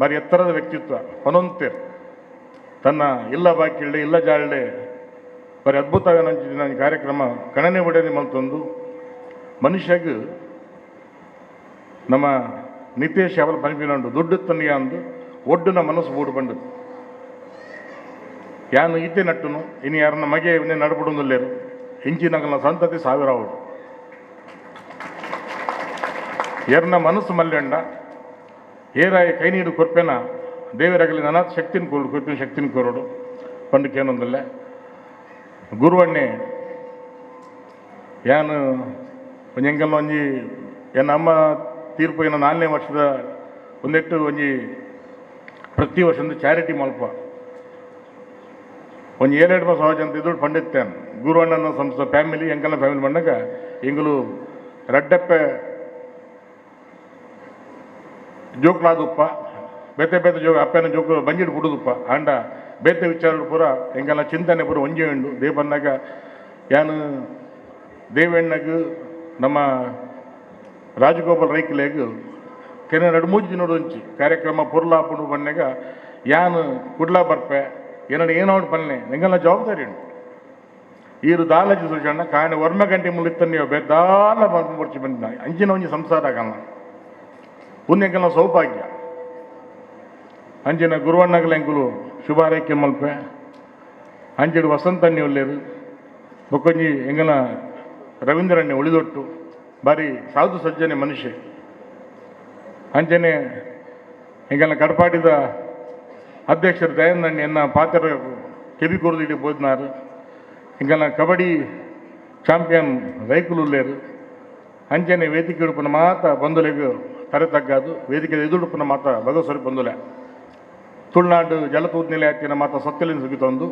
ಬಾರಿ ಎತ್ತರದ ವ್ಯಕ್ತಿತ್ವ ಪನೊಂತೇರು. ತನ್ನ ಇಲ್ಲ ಬಾಕಿಳ್ಳೆ ಇಲ್ಲ ಜಾಳ್ಳೆ ಬಾರಿ ಅದ್ಭುತವಾದ ಕಾರ್ಯಕ್ರಮ ಕಣನೆ ಬಿಡನೆ ಮಲ್ತೊಂದು ಮನುಷ್ಯಗ್. ನಮ್ಮ ನಿತೇಶ್ ಅವರ ಪನ್ಪಿನಂಡು, ದುಡ್ಡು ತನ್ನಿಯ ಅಂದು ಒಡ್ಡುನ ಮನಸ್ಸು ಬೂಡು ಬಂಡದು. ಯಾನು ಈತೆ ನಟ್ಟುನು, ಇನ್ನು ಯಾರನ್ನ ಮಗೆ ಇವನೇ ನಡ್ಬಿಡೊಂದುಲ್ಲೇರು. ಇಂಚಿನಗಲ್ನ ಸಂತತಿ ಸಾವಿರ ಅವಳು. ಎರ್ನ ಮನಸ್ಸು ಮಲ್ಯಂಡ ಏರಾಯ ಕೈ ನೀಡು ಕೊರ್ಪೆನ ದೇವರಾಗಲಿ ನನಾತ್ ಶಕ್ತಿನ ಕೊರಡು, ಕೊರ್ಪಿನ ಶಕ್ತಿನ ಕೊರಡು ಪಂಡಕ್ಕೇನೊಂದಲ್ಲ. ಗುರುವಣ್ಣೆ, ಯಾನು ಒಂಜಿ ಎಂಕಲ್ನ ಒಂಜಿ ಎನ್ನ ಅಮ್ಮ ತೀರ್ಪು ಏನ 4ನೇ ವರ್ಷದ ಒಂದೆಟ್ಟು ಒಂಜಿ ಪ್ರತಿ ವರ್ಷ ಒಂದು ಚಾರಿಟಿ ಮಲ್ಪ ಒಂಜಿ ಏಳೆರಡು ಸಹಜ ಅಂತ ಇದ್ದು ಪಂಡಿತ್ಯಾನ್. ಗುರುವಣ್ಣನ ಸಂಸ್ಥೆ ಫ್ಯಾಮಿಲಿ, ಎಂಕಲ್ನ ಫ್ಯಾಮಿಲಿ ಬಂದಾಗ ಎಂಗುಲು ರಡ್ಡಪ್ಪೆ ಜೋಕ್ಲಾದುಪ್ಪ, ಬೇತೆ ಬೇತೆ ಜೋಗ ಅಪ್ಪನ ಜೋಕು ಬಂಜಿಡ್ ಪುಡುದುಪ್ಪ. ಆಂಡ ಬೇತೆ ವಿಚಾರ ಪೂರ ಎಂಕಲ್ನ ಚಿಂತನೆ ಪೂರ ಒಂಜೆ ಉಂಡು. ದೇವನ್ನಾಗ ಯಾನು ದೇವಣ್ಣಗ್ ನಮ್ಮ ರಾಜಗೋಪಾಲ್ ರೈಕ್ಲೆಗ್ ಕೆನ 2-3 ದಿನದ ಒಂಚಿ ಕಾರ್ಯಕ್ರಮ ಪೊರ್ಲಾಪುಂಡು ಬನ್ನೆಗ ಯಾನು ಕುಡ್ಲಾ ಬರ್ಪೆ, ಏನಡ ಏನೋ ಪನ್ನೆ, ಎಂಗಲ್ನ ಜವಾಬ್ದಾರಿ ಉಂಟು. ಈರು ದಾಲಜಿ ಸುಷಣ್ಣ ಕಾಣೆ ಒರ್ಮೆ ಗಂಟೆ ಮುಳ್ಳಿತ್ತನ್ನಿಯೋ ಬೇದಾಲ ಬಂದು ಬಂದ ಅಂಚಿನ ಒಂಜಿ ಸಂಸಾರ ಆಗಲ್ಲ. ಪುಣ್ಯಂಕಲ್ನ ಸೌಭಾಗ್ಯ. ಅಂಚಿನ ಗುರುವಣ್ಣಗಲ ಎಂಕುಲು ಶುಭ ಹಾರೈಕೆ ಮಲ್ಪೆ. ಅಂಚಿಡು ವಸಂತಣ್ಣಿ ಉಲ್ಲೇರು, ಬೊಕ್ಕೊಂಜಿ ಎಂಗಲ ರವೀಂದ್ರಣ್ಣೆ ಉಳಿದೊಟ್ಟು, ಬಾರಿ ಸಾಧು ಸಜ್ಜನೆ ಮನುಷ್ಯ. ಅಂಚನೆ ಎಂಗಲ್ನ ಕಡಪಾಟಿದ ಅಧ್ಯಕ್ಷರು ದಯಾನಂದಣ್ಣಿ ಎನ್ನ ಪಾತ್ರ ಕೆಬಿ ಕೊರದು ಇಡಿ ಬೋದ್ನಾರು. ಎಂಗಲ್ನ ಕಬಡ್ಡಿ ಚಾಂಪಿಯನ್ ರೈಕುಲು ಉಲ್ಲೇರು. ಅಂಚನೆ ವೇದಿಕೆ ಉಡುಪನ ಮಾತ ಬಂಧುಲೆಗ್ ತರೆ ತಗ್ಗಾದು, ವೇದಿಕೆ ಎದುರುಡುಪನ ಮಾತ ಭಗವಸ್ವರಿ ಬಂಧುಲೆ, ತುಳುನಾಡು ಜಲತೂತ್ ನಿಲಯ ಮಾತ ಸತ್ಯಲಿನ ಸುಗಿತೊಂದು,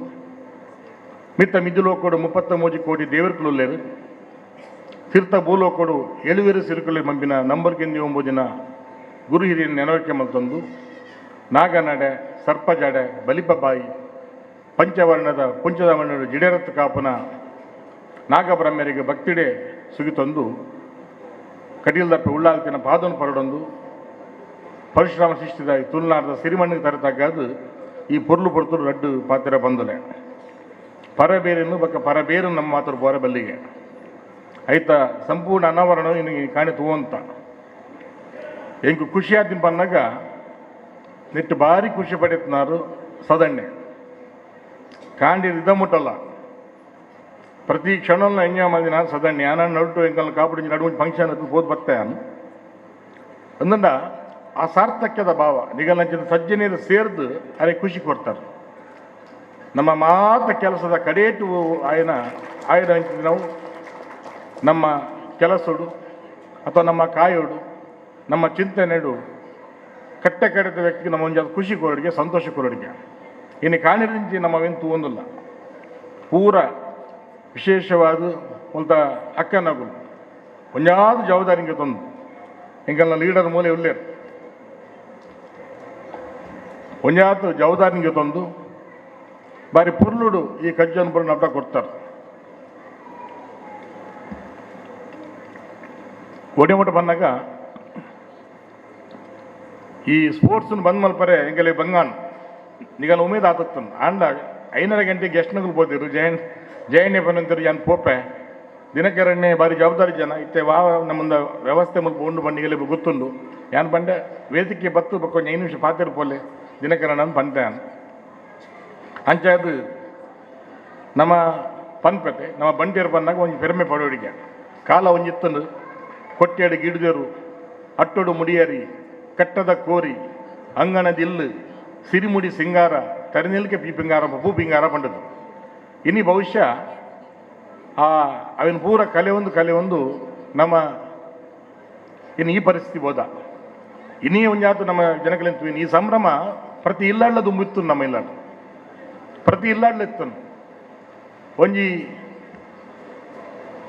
ಮಿತ್ತ ಮಿದ್ದುಲೋಕೋಡು 33 ಕೋಟಿ ದೇವರುಕುಲುಲ್ಲೇರು, ತೀರ್ಥ ಭೂಲೋಕೋಡು ಎಳುವೆರು ಸಿರುಕುಲೆ ಮಂಬಿನ ನಂಬರ್ ಗೆಂದಿ ಒಂಬುದಿನ ಗುರು ಹಿರಿಯ ನೆನವಕ್ಕೆ ಮಲ್ತೊಂದು, ನಾಗನಡೆ ಸರ್ಪಜಡೆ ಬಲಿಪ ಬಾಯಿ ಪಂಚವರ್ಣದ ಪುಂಚದ ವರ್ಣದ ಜಿಡೇರತ್ ಕಾಪುನ ನಾಗಬ್ರಹ್ಮರಿಗೆ ಭಕ್ತಿಡೆ ಸುಗಿತೊಂದು, ಕಟೀಲ್ದಪ್ಪೆ ಉಳ್ಳಾಲ್ತಿನ ಪಾದನು ಪರಡೊಂದು, ಪರಶುರಾಮ ಸೃಷ್ಟಿದ ಈ ತುಳುನಾಡದ ಸಿರಿಮಣ್ಣಿಗೆ ತರತಕ್ಕದ್ದು ಈ ಪೊರ್ಲು ಪೊರ್ತುರು ರಡ್ಡು ಪಾತ್ರ ಬಂದುಲೆ ಪರಬೇರನ್ನು ಬಕ್ಕ ಪರಬೇರು ನಮ್ಮ ಮಾತ್ರ ಬೋರ ಬಲ್ಲಿಗೆ ಐತ ಸಂಪೂರ್ಣ ಅನಾವರಣ ಇನ್ನು ಕಾಣಿ ತೂವಂತ. ಎಂಕು ಖುಷಿ ಆದಿನ ಬಂದಾಗ ನೆಟ್ಟು ಭಾರಿ ಖುಷಿ ಪಡೆಯುತ್ತಿನಾರು. ಸದಣ್ಣೆ ಕಾಂಡಿ ಇದ ಮುಟ್ಟಲ್ಲ, ಪ್ರತಿ ಕ್ಷಣವನ್ನ ಎಂಜಾಯ್ ಮಾಡಿನ ಸದಣ್ಣೆ. ಆನ ನಡುಟು ಎಂಕಲ್ನ ಕಾಪುಡಿ ನಡು ಫಂಕ್ಷನ್ ಅದು ಹೋದ್ ಬತ್ತೆ ಅಂದಂಡ ಆ ಸಾರ್ಥಕ್ಯದ ಭಾವ ನಿಗಲಂಚಿನ ಸಜ್ಜನಿಯರು ಸೇರ್ದು ಅರೆ ಖುಷಿ ಕೊಡ್ತಾರೆ. ನಮ್ಮ ಮಾತ ಕೆಲಸದ ಕಡೇಟು ಆಯನ ಆಯನ ನಾವು ನಮ್ಮ ಕೆಲಸಡು ಅಥವಾ ನಮ್ಮ ಕಾಯೋಡು ನಮ್ಮ ಚಿಂತನೆಡು ಕಟ್ಟ ಕಡೆದ ವ್ಯಕ್ತಿಗೆ ನಮ್ಮ ಒಂದು ಖುಷಿ ಕೊರಡಿಗೆ, ಸಂತೋಷ ಕೊರಡಿಗೆ. ಇನ್ನು ಕಾಣಿರಿಂಚಿ ನಮ್ಮ ತೂವೊಂದಿಲ್ಲ ಪೂರ ವಿಶೇಷವಾದ ಒಂತ ಅಕ್ಕನಗುಲು ಒಂಜಾದ ಜವಾಬ್ದಾರಿ ತಂದು ಎಂಕಲ್ನ ಲೀಡರ್ ಮೂಲೆ ಉಲ್ಲೇರು ಒಂಜಾತ ಜವಾಬ್ದಾರಿಗೆ ತಂದು ಬಾರಿ ಪುರ್ಲುಡು ಈ ಕಜ್ಜನ್ ಪುರ ನಟ ಕೊಡ್ತಾರೆ. ಒಡೆಮುಟ್ಟ ಬಂದಾಗ ಈ ಸ್ಪೋರ್ಟ್ಸ್ ಬಂದ್ ಮಲ್ಪರೆ ಎಂಗಲೆ ಬಂಗಾನ್ ನಿಗಲ ಉಮೇದ್ ಆತತ್ತನ್. ಆಂಡ 5:30 ಗಂಟೆಗೆ ಎಷ್ಟು ಬೋದಿರು ಜಯನ್ ಜಯಣ್ಣೆ ಬಂದಂತರು ಯಾನ್ ಪೋಪೆ ದಿನಕರಣ್ಣೆ ಬಾರಿ ಜವಾಬ್ದಾರಿ ಜನ ಇತ್ತೆ ವಾ ನಮ್ಮಂದ ವ್ಯವಸ್ಥೆ ಮುಲ್ಪ ಉಂಡು ಬಂಡಿಗೆಲೆ ಗೊತ್ತುಂಡು. ಯಾನ್ ಬಂಡೆ ವೇದಿಕೆ ಬತ್ತು ಬೊಕ್ಕ ಒಂಜಿ 5 ನಿಮಿಷ ಪಾತೆರ್ ಪೋಲೆ ದಿನಕರಣ್ಣ ಪಂತೆ. ಅಂಚ ಅದು ನಮ್ಮ ಪನ್ಪತೆ ನಮ್ಮ ಬಂಟಿಯರು ಬಂದಾಗ ಒಂಜಿ ಪೆರ್ಮೆ ಪಡೋಡಿಗೆ ಕಾಲ ಒಂಜಿತ್ತಂದು. ಕೊಟ್ಟೆಡು ಗಿಡದರು ಅಟ್ಟೊಡು ಮುಡಿಯರಿ ಕಟ್ಟದ ಕೋರಿ ಅಂಗಣದಿಲ್ಲು ಸಿರಿಮುಡಿ ಸಿಂಗಾರ ತರಿನಿಲ್ಕೆ ಪಿ ಪಿಂಗಾರ ಪೂ ಪಿಂಗಾರ ಪಂಡದು. ಇನಿ ಬಹುಶಃ ಆ ಅವನ ಪೂರ ಕಲೆ ಒಂದು ಕಲೆ ಒಂದು ನಮ್ಮ ಇನ್ನು ಈ ಪರಿಸ್ಥಿತಿ ಬೋಧ ಇನ್ನೀ ಒಂಜಾತು ನಮ್ಮ ಜನಗಳಿಂತು ಈ ಸಂಭ್ರಮ ಪ್ರತಿ ಇಲ್ಲಳ್ಳ ತುಂಬಿತ್ತು ನಮ್ಮ ಇಲ್ಲಳ್ಳ. ಪ್ರತಿ ಇಲ್ಲಾಡ್ಲೆತ್ತನು ಒಂಜಿ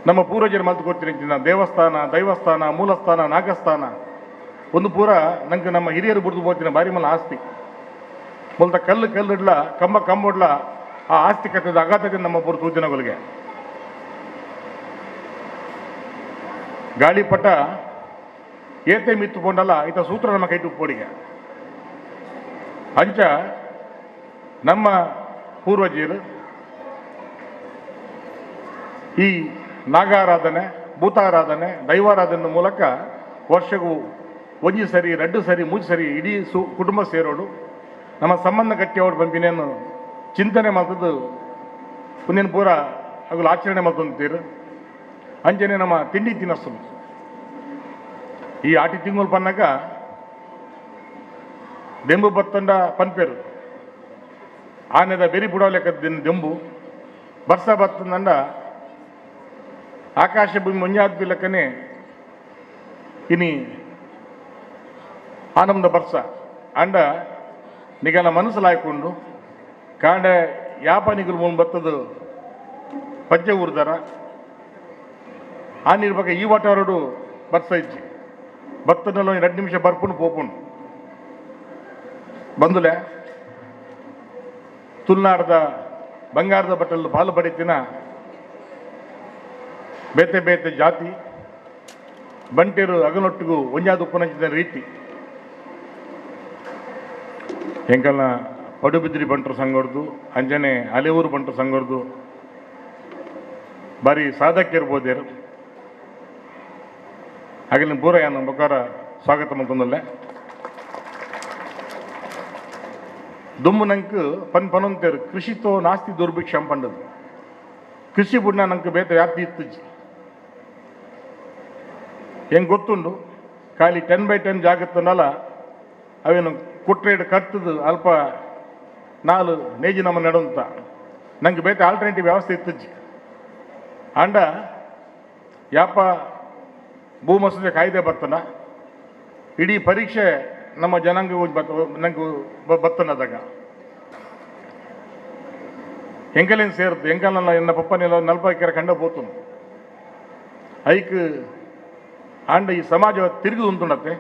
ನಮ್ಮ ಪೂರ್ವಜರು ಮಲ್ತು ಕೊಡ್ತೀನಿ ದೇವಸ್ಥಾನ, ದೈವಸ್ಥಾನ, ಮೂಲಸ್ಥಾನ, ನಾಗಸ್ಥಾನ ಒಂದು ಪೂರ ನಂಗೆ ನಮ್ಮ ಹಿರಿಯರು ಬುಡ್ದು ಹೋಗ್ತೀನಿ ಬಾರಿ ಮಲ್ಲ ಆಸ್ತಿ. ಮೊದಲ ಕಲ್ಲು ಕಲ್ಲಿಡ್ಲ, ಕಂಬ ಕಂಬೊಡ್ಲ ಆ ಆಸ್ತಿ ಕಟ್ಟದ ಅಗಾಧಕ್ಕೆ ನಮ್ಮ ಪೂರ ತೂತಿನಗಳಿಗೆ. ಗಾಳಿಪಟ ಏತೆ ಮಿತ್ತುಕೊಂಡಲ್ಲ ಈತ ಸೂತ್ರ ನಮ್ಮ ಕೈ ಉಪ್ಪೋಡಿಗೆ. ಅಂಚ ನಮ್ಮ ಪೂರ್ವಜರು ಈ ನಾಗಾರಾಧನೆ, ಭೂತಾರಾಧನೆ, ದೈವಾರಾಧನೆ ಮೂಲಕ ವರ್ಷಗೂ ಒಂಜಿ ಸರಿ, ರಡ್ಡು ಸರಿ, ಮೂಜಿ ಸರಿ ಇಡೀ ಕುಟುಂಬ ಸೇರೋಡು ನಮ್ಮ ಸಂಬಂಧ ಗಟ್ಟಿಯವರು ಬಂಪಿನೇನು ಚಿಂತನೆ ಮಾಡ್ತದ್ದು ಮುಂದಿನ ಪೂರ ಅಗಲು ಆಚರಣೆ ಮಾಡ್ಕೊಂತೀರು. ಅಂಚನೆ ನಮ್ಮ ತಿಂಡಿ ತಿನಸು ಈ ಆಟಿ ತಿಂಗಳು ಪನ್ನಾಗ ದೆಂಬು ಬತ್ತಂಡ ಪನ್ಪೇರು ಆನೆದ ಬೆರಿ ಬುಡವಲೆಕ್ಕ ದೆಂಬು ಬರ್ಸ ಬತ್ತಂಡ ಆಕಾಶ ಭೂಮಿ ಮಂಜಾದ್ಬಿ ಲೆಕ್ಕನೆ ಇನಿ ಆನಂದ ಬರ್ಸ ಅಂಡ ನಿಗಲ ಮನಸ್ಸಲಾಯ್ಕೊಂಡು ಕಾಂಡ ಯಾಪ ನಿಗಲು ಮುನ್ ಬತ್ತದು ಪಜ್ಜೆ ಊರ್ದಾರ ಆ ನೀರು ಬಗ್ಗೆ ಈ ವಾಟಾರಡು ಬರ್ಸ ಇಜ್ಜಿ ಬತ್ತನಲ್ಲ 2 ನಿಮಿಷ ಬರ್ಪುನು ಪೋಪುನು ಬಂದುಲೆ ತುಳ್ನಾಡ್ದ ಬಂಗಾರದ ಬಟ್ಟಲು ಪಾಲು ಪಡಿತಿನ ಬೇತೆ ಬೇತೆ ಜಾತಿ ಬಂಟೇರು ಅಗಲೊಟ್ಟಿಗೂ ಒಂಜಾದ ಉಪ್ಪನಂಚಿದ ರೀತಿ ಎಂಕಲ್ನ ಪಡುಬಿದ್ರಿ ಬಂಟರು ಸಂಘರ್ದು ಅಂಜನೆ ಅಲೆಯೂರು ಬಂಟರು ಸಂಘರ್ದು ಬಾರಿ ಸಾಧಕ್ಕಿರ್ಬೋದೇರು ಹಾಗೆ ಪೂರ ಯಾನು ಬಕಾರ ಸ್ವಾಗತ ಮಂತಂದಲ್ಲೇ ದುಮ್ಮು ನಂಗೆ ಪನ್ ಪನೊಂತೇರು ಕೃಷಿತೋ ನಾಸ್ತಿ ದುರ್ಭಿಕ್ಷಂ ಪಂಡದು ಕೃಷಿ ಬುಡ್ನ ನಂಗೆ ಬೇತ ವ್ಯಾಪ್ತಿ ಇತ್ತುಜಿ ಹೆಂಗೆ ಗೊತ್ತುಂಡು ಖಾಲಿ 10 ಬೈ 10 ಜಾಗತ್ತನಲ್ಲ ಅವೇನು ಕುಟ್ರೇಡ್ ಕಟ್ಟದು ಅಲ್ಪ ನಾಲು ನೇಜಿ ನಮ್ಮ ನಡುಂತ ನಂಗೆ ಬೇತ ಆಲ್ಟರ್ನೇಟಿವ್ ವ್ಯವಸ್ಥೆ ಇತ್ತುಜಿ ಅಂಡ ಯಾಪ ಭೂ ಮಸೂದೆ ಕಾಯ್ದೆ ಬರ್ತನ ಇಡೀ ಪರೀಕ್ಷೆ ನಮ್ಮ ಜನಾಂಗ ನಂಗೆ ಬತ್ತನದಾಗ ಎಂಕಲೇನು ಸೇರ್ತು ಎಂಕಲ್ನ ಎನ್ನ ಪಪ್ಪನೆಲ್ಲ ನಲ್ಪ ಕೆರೆ ಕಂಡ ಪೋತು ಐಕ್ ಆಂಡ ಈ ಸಮಾಜ ತಿರುಗಿ ಉಂಟುಂಡತ್ತೆ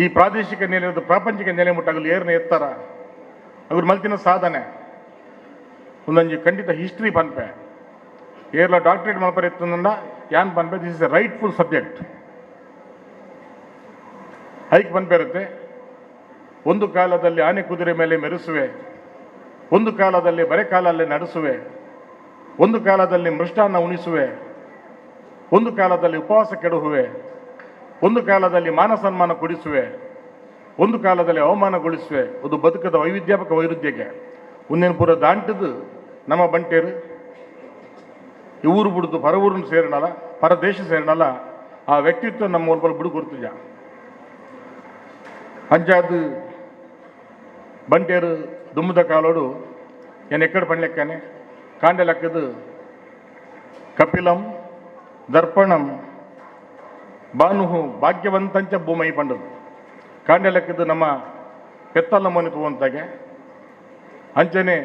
ಈ ಪ್ರಾದೇಶಿಕ ನೆಲೆ ಪ್ರಾಪಂಚಿಕ ನೆಲೆ ಮುಟ್ಟಾಗಲು ಏರ್ನ ಎತ್ತರ ಅವ್ರ ಮಲ್ತಿನ ಸಾಧನೆ ಒಂದೊಂಜಿ ಖಂಡಿತ ಹಿಸ್ಟ್ರಿ ಪನ್ಪೆ ಏರ್ಲ ಡಾಕ್ಟ್ರೇಟ್ ಮಲ್ಪರೆ ಎತ್ತಂದ ಯಾನ್ ಪನ್ಪೆ this is a rightful subject hike ಪನ್ಪೆ ಇರುತ್ತೆ. ಒಂದು ಕಾಲದಲ್ಲಿ ಆನೆ ಕುದುರೆ ಮೇಲೆ ಮೆರೆಸುವೆ, ಒಂದು ಕಾಲದಲ್ಲಿ ಬರೆ ಕಾಲಲ್ಲಿ ನಡೆಸುವೆ, ಒಂದು ಕಾಲದಲ್ಲಿ ಮೃಷ್ಟಾನ್ನ ಉಣಿಸುವೆ, ಒಂದು ಕಾಲದಲ್ಲಿ ಉಪವಾಸ ಕೆಡಹುವೆ, ಒಂದು ಕಾಲದಲ್ಲಿ ಮಾನ ಸನ್ಮಾನ ಕೊಡಿಸುವೆ, ಒಂದು ಕಾಲದಲ್ಲಿ ಅವಮಾನಗೊಳಿಸುವೆ. ಒಂದು ಬದುಕದ ವೈವಿಧ್ಯಾಪಕ ವೈರುಧ್ಯಕ್ಕೆ ಉನ್ನೇನು ಪೂರ ದಾಂಟದು ನಮ್ಮ ಬಂಟೇರು ಈ ಊರು ಬಿಡ್ದು ಪರ ಊರನ್ನು ಸೇರಣಲ್ಲ, ಪರ ದೇಶ ಸೇರಣಲ್ಲ, ಆ ವ್ಯಕ್ತಿತ್ವ ನಮ್ಮ ಒಬ್ಬರು ಬಿಡು ಗುರ್ತುಜ ಅಂಚಾದು ಬಂಟೇರು ದುಮ್ಮದ ಕಾಲೋಡು ಏನು ಎಕ್ಕಡ ಪಣ್ಲೆಕ್ಕನೆ ಕಾಂಡೆ ಲೆಕ್ಕದು ಕಪಿಲಂ ದರ್ಪಣಂ ಬಾನುಹು ಭಾಗ್ಯವಂತಂಚ ಭೂಮೈ ಪಂಡದು ಕಾಂಡೆ ಲೆಕ್ಕದು ನಮ್ಮ ಪೆತ್ತಲ್ಲ ಮನೆ ತೂವಂತಾಗೆ ಅಂಚನೆ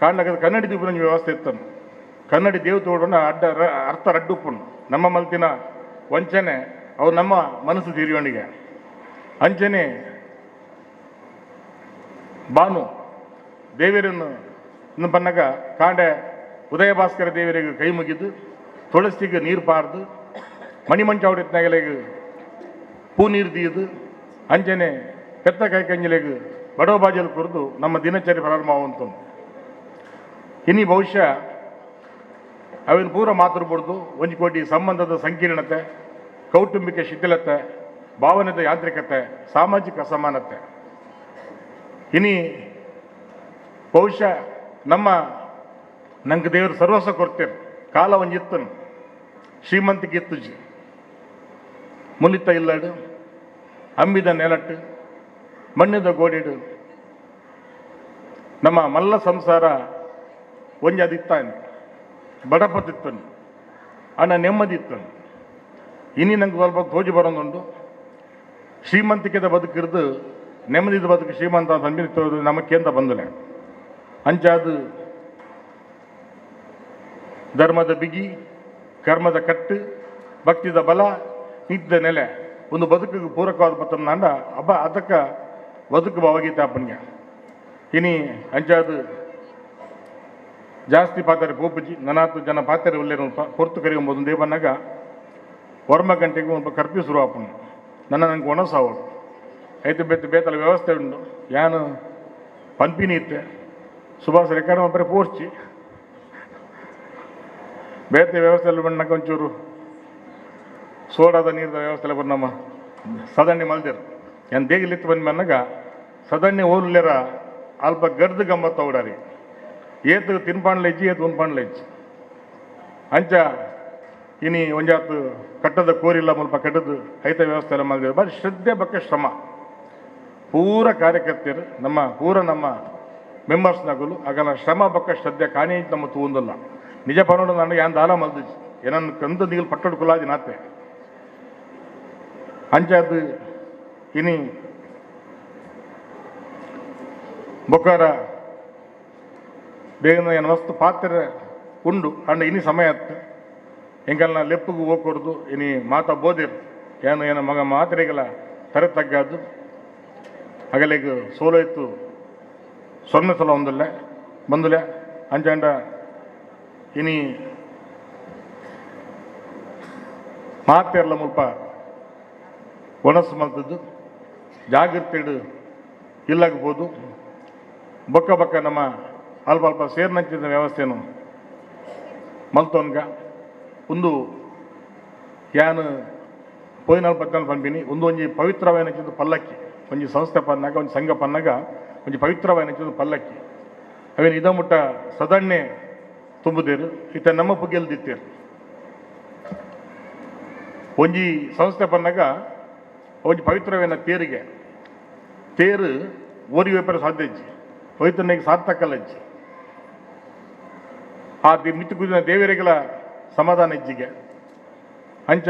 ಕಾಂಡಕದ ಕನ್ನಡಿ ದೀಪನ ವ್ಯವಸ್ಥೆ ಇತ್ತನು ಕನ್ನಡಿ ದೇವತೋಡನ ಅಡ್ಡ ಅರ್ಥ ರಡ್ಡುಪ್ಪುನು ನಮ್ಮ ಮಲ್ತಿನ ವಂಚನೆ ಅವು ನಮ್ಮ ಮನಸ್ಸು ತೀರಿಯೋಣಿಗೆ ಅಂಚನೆ ಬಾನು ದೇವರನ್ನು ಬನ್ನಗ ಕಾಂಡೆ ಉದಯ ಭಾಸ್ಕರ ದೇವರಿಗೆ ಕೈ ಮುಗಿದು ತುಳಸಿಗೆ ನೀರು ಪಾರ್ದು ಮಣಿಮಂಚಾವಡಿತ್ನಾಗಲೆಗೆ ಪೂ ನೀರು ದೀದು ಅಂಚನೆ ಪೆತ್ತ ಕೈ ಕಂಜಲೆಗೆ ಬಡವ ಬಾಜಲ್ ಕುರಿದು ನಮ್ಮ ದಿನಚರಿ ಪ್ರಾರಂಭ. ಇನಿ ಬಹುಶಃ ಅವಿನ ಪೂರ ಮಾತೃಬಿಡ್ದು ಒಂದು ಕೋಟಿ ಸಂಬಂಧದ ಸಂಕೀರ್ಣತೆ, ಕೌಟುಂಬಿಕ ಶಿಥಿಲತೆ, ಭಾವನೆದ ಯಾಂತ್ರಿಕತೆ, ಸಾಮಾಜಿಕ ಅಸಮಾನತೆ. ಇನಿ ಬಹುಶಃ ನಮ್ಮ ನಂಗೆ ದೇವರು ಸರ್ವಸ್ವ ಕೊಡ್ತೇವೆ ಕಾಲ ಒಂಜಿತ್ತನು ಶ್ರೀಮಂತಿಕೆ ಇತ್ತುಜಿ ಮುಲಿತ ಇಲ್ಲಡು ಅಂಬಿದ ನೆಲಟ್ಟು ಮಣ್ಣಿದ ಗೋಡಿಡು ನಮ್ಮ ಮಲ್ಲ ಸಂಸಾರ ಒಂಜಿ ಅದಿತ್ತಾನೆ ಬಡಪತಿತ್ತನು ಅಣ್ಣ ನೆಮ್ಮದಿ ಇತ್ತನು. ಇನಿ ನಂಗೆ ಸ್ವಲ್ಪ ತೋಜಿ ಬರೋದುಂಟು ಶ್ರೀಮಂತಿಕೆದ ಬದುಕಿರ್ದು ನೆಮ್ಮದಿದ ಬದುಕು ಶ್ರೀಮಂತ ಪನ್ಪಿನ ನಮ್ಮ ಕೇಂದ್ರ ಬಂದಲೆ. ಅಂಚಾದ ಧರ್ಮದ ಬಿಗಿ, ಕರ್ಮದ ಕಟ್ಟು, ಭಕ್ತಿದ ಬಲ, ನೀತಿದ ನೆಲೆ ಒಂದು ಬದುಕಿಗೆ ಪೂರಕವಾದ ಪತ್ತಂಡ ಹಬ್ಬ. ಅದಕ್ಕೆ ಬದುಕು ಭಾವಗೀತೆ ಅಪ್ಪನಿಗೆ. ಇನಿ ಅಂಚಾದ ಜಾಸ್ತಿ ಪಾತ್ರೆ ಪೋಪುಜಿ, ನನಾತು ಜನ ಪಾತ್ರೆ ಉಲ್ಲೇರು, ಹೊರ್ತು ಕರಿಯುಂಬೋದು. ದೇವನ್ನಾಗ 9 ಗಂಟೆಗೆ ಒಂದು ಕರ್ಫ್ಯೂ ಶುರು ಆಪುಂಡು. ನಂಗೆ ಒಣಸಾವಡು ಐತೆ, ಬೇತೆ ಬೇತಲ ವ್ಯವಸ್ಥೆ ಉಂಡು. ಯಾನು ಪನ್ಪಿನಿ ಇತ್ತೆ ಸುಭಾಷ್ ರೆಕಾರ್ಡ್ ಮಲ್ಪರೆ ಪೋರ್ಚಿ. ಬೇತೆ ವ್ಯವಸ್ಥೆ ಎಲ್ಲ ಬಂದು ಒಂಚೂರು ಸೋಡಾದ ನೀರಿನ ವ್ಯವಸ್ಥೆ ಎಲ್ಲ ಬಂದು ನಮ್ಮ ಸದಣ್ಣೆ ಮಲ್ದೆರ್. ಏನ್ ದೇಗಿಲಿತ್ತು ಬಂದು ಮನ್ನಾಗ ಸದಣ್ಣೆ ಓಲ್ಲೇರ ಅಲ್ಪ ಗರ್ದು ಗಮ್ಮತ್ತು ಅವಡಾರಿ. ಏತ್ ತಿನ್ಪಾಂಡ್ಲ ಇಜ್ಜಿ, ಏತ್ ಉನ್ಪಾಂಡ್ಲ ಇಜ್ಜಿ. ಅಂಚ ಇನಿ ಒಂಜಾತ್ ಕಟ್ಟದ ಕೋರಿಲ್ಲ ಮುಲ್ಪ ಕಟ್ಟದು ಐತ ವ್ಯವಸ್ಥೆ ಎಲ್ಲ ಮಲ್ದೆರ್. ಬಾರಿ ಶ್ರದ್ಧೆ ಬಕ್ಕ ಶ್ರಮ ಪೂರ ಕಾರ್ಯಕರ್ತರು, ನಮ್ಮ ಪೂರ ನಮ್ಮ ಮೆಂಬರ್ಸ್ನಗುಲು. ಆಗಲ ಶ್ರಮ ಬಕ್ಕ ಶ್ರದ್ಧೆ ಕಾಣಿ ನಮ್ಮ ತೂಂದಲ್ಲ. ನಿಜ ಪನೋಡು ನಾನು ಯಾನ್ ದಾಲ ಮಲ್ದಿಜಿ, ಏನನ್ನು ಕಂದು ನೀಲ್ ಪಟ್ಟಡು ಕುಲಾದಿ ನಾತೆ. ಅಂಚಾದ್ ಇನಿ ಬೊಕ್ಕಾರ ಬೇಗನ ಏನು ವಸ್ತು ಪಾತ್ರೆ ಉಂಡು. ಅಂಡ ಇನಿ ಸಮಯ ಅತ್ತು ಎಂಕಲ್ನ ಲೆಪ್ಪುಗು ಹೋಗ್ಕೊಡ್ದು. ಇನಿ ಮಾತ ಬೋದಿರ್ ಏನು ಏನ ಮಗ ಮಾತ್ರೆಗಳ ತರೆ ತಗ್ಗಾದು. ಅಗಲಿಗೆ ಸೋಲೋ ಇತ್ತು 0 ಸಲ ಒಂದಲ್ಲ ಬಂದುಲೆ. ಅಂಚಾಂಡ ಇನಿ ಮಾತೆರ್ಲ ಮುಲ್ಪ ಒಣಸು ಮಲ್ತದ್ದು ಜಾಗೃತಿ ಇಲ್ಲಾಗಬಹುದು. ಬೊಕ್ಕ ಬೊಕ್ಕ ನಮ್ಮ ಅಲ್ಪ ಅಲ್ಪ ಸೇರ್ನಂಚಿನ ವ್ಯವಸ್ಥೆನು ಮಲ್ತೊನ್ಗ. ಒಂದು ಯಾನ್ ಪೋಯಿನಾಲ್ ಪತ್ನಾಲ್ ಪನ್ಪಿನಿ, ಒಂದು ಒಂಜಿ ಪವಿತ್ರವಾಯಿನ ಪಲ್ಲಕ್ಕಿ. ಒಂಜಿ ಸಂಸ್ಥೆ ಪನ್ನಾಗ, ಒಂಜಿ ಸಂಘ ಪನ್ನಾಗ ಒಂಜಿ ಪವಿತ್ರವಾಯಿನ ಪಲ್ಲಕ್ಕಿ. ಅವೇನು ಇದ ಮುಟ್ಟ ಸದಣ್ಣೆ ತುಂಬುದೇರು, ಇತ್ತ ನಮ್ಮ ಪುಗೆಲ್ದಿತ್ತೇರು. ಒಂಜಿ ಸಂಸ್ಥೆ ಪನ್ನಾಗ ಒಂಜಿ ಪವಿತ್ರವೇನ ತೇರಿಗೆ ತೇರು ಓರಿ ವ್ಯಾಪಾರ ಸಾಧ್ಯ ಇಜ್ಜಿ, ಪವಿತ್ರನಿಗೆ ಸಾರ್ಥಕಲ್ಲ ಇಜ್ಜಿ. ಆ ಮಿತ್ತು ಕುದಿನ ದೇವರಿಗಳ ಸಮಾಧಾನ ಇಜ್ಜಿಗೆ. ಅಂಚ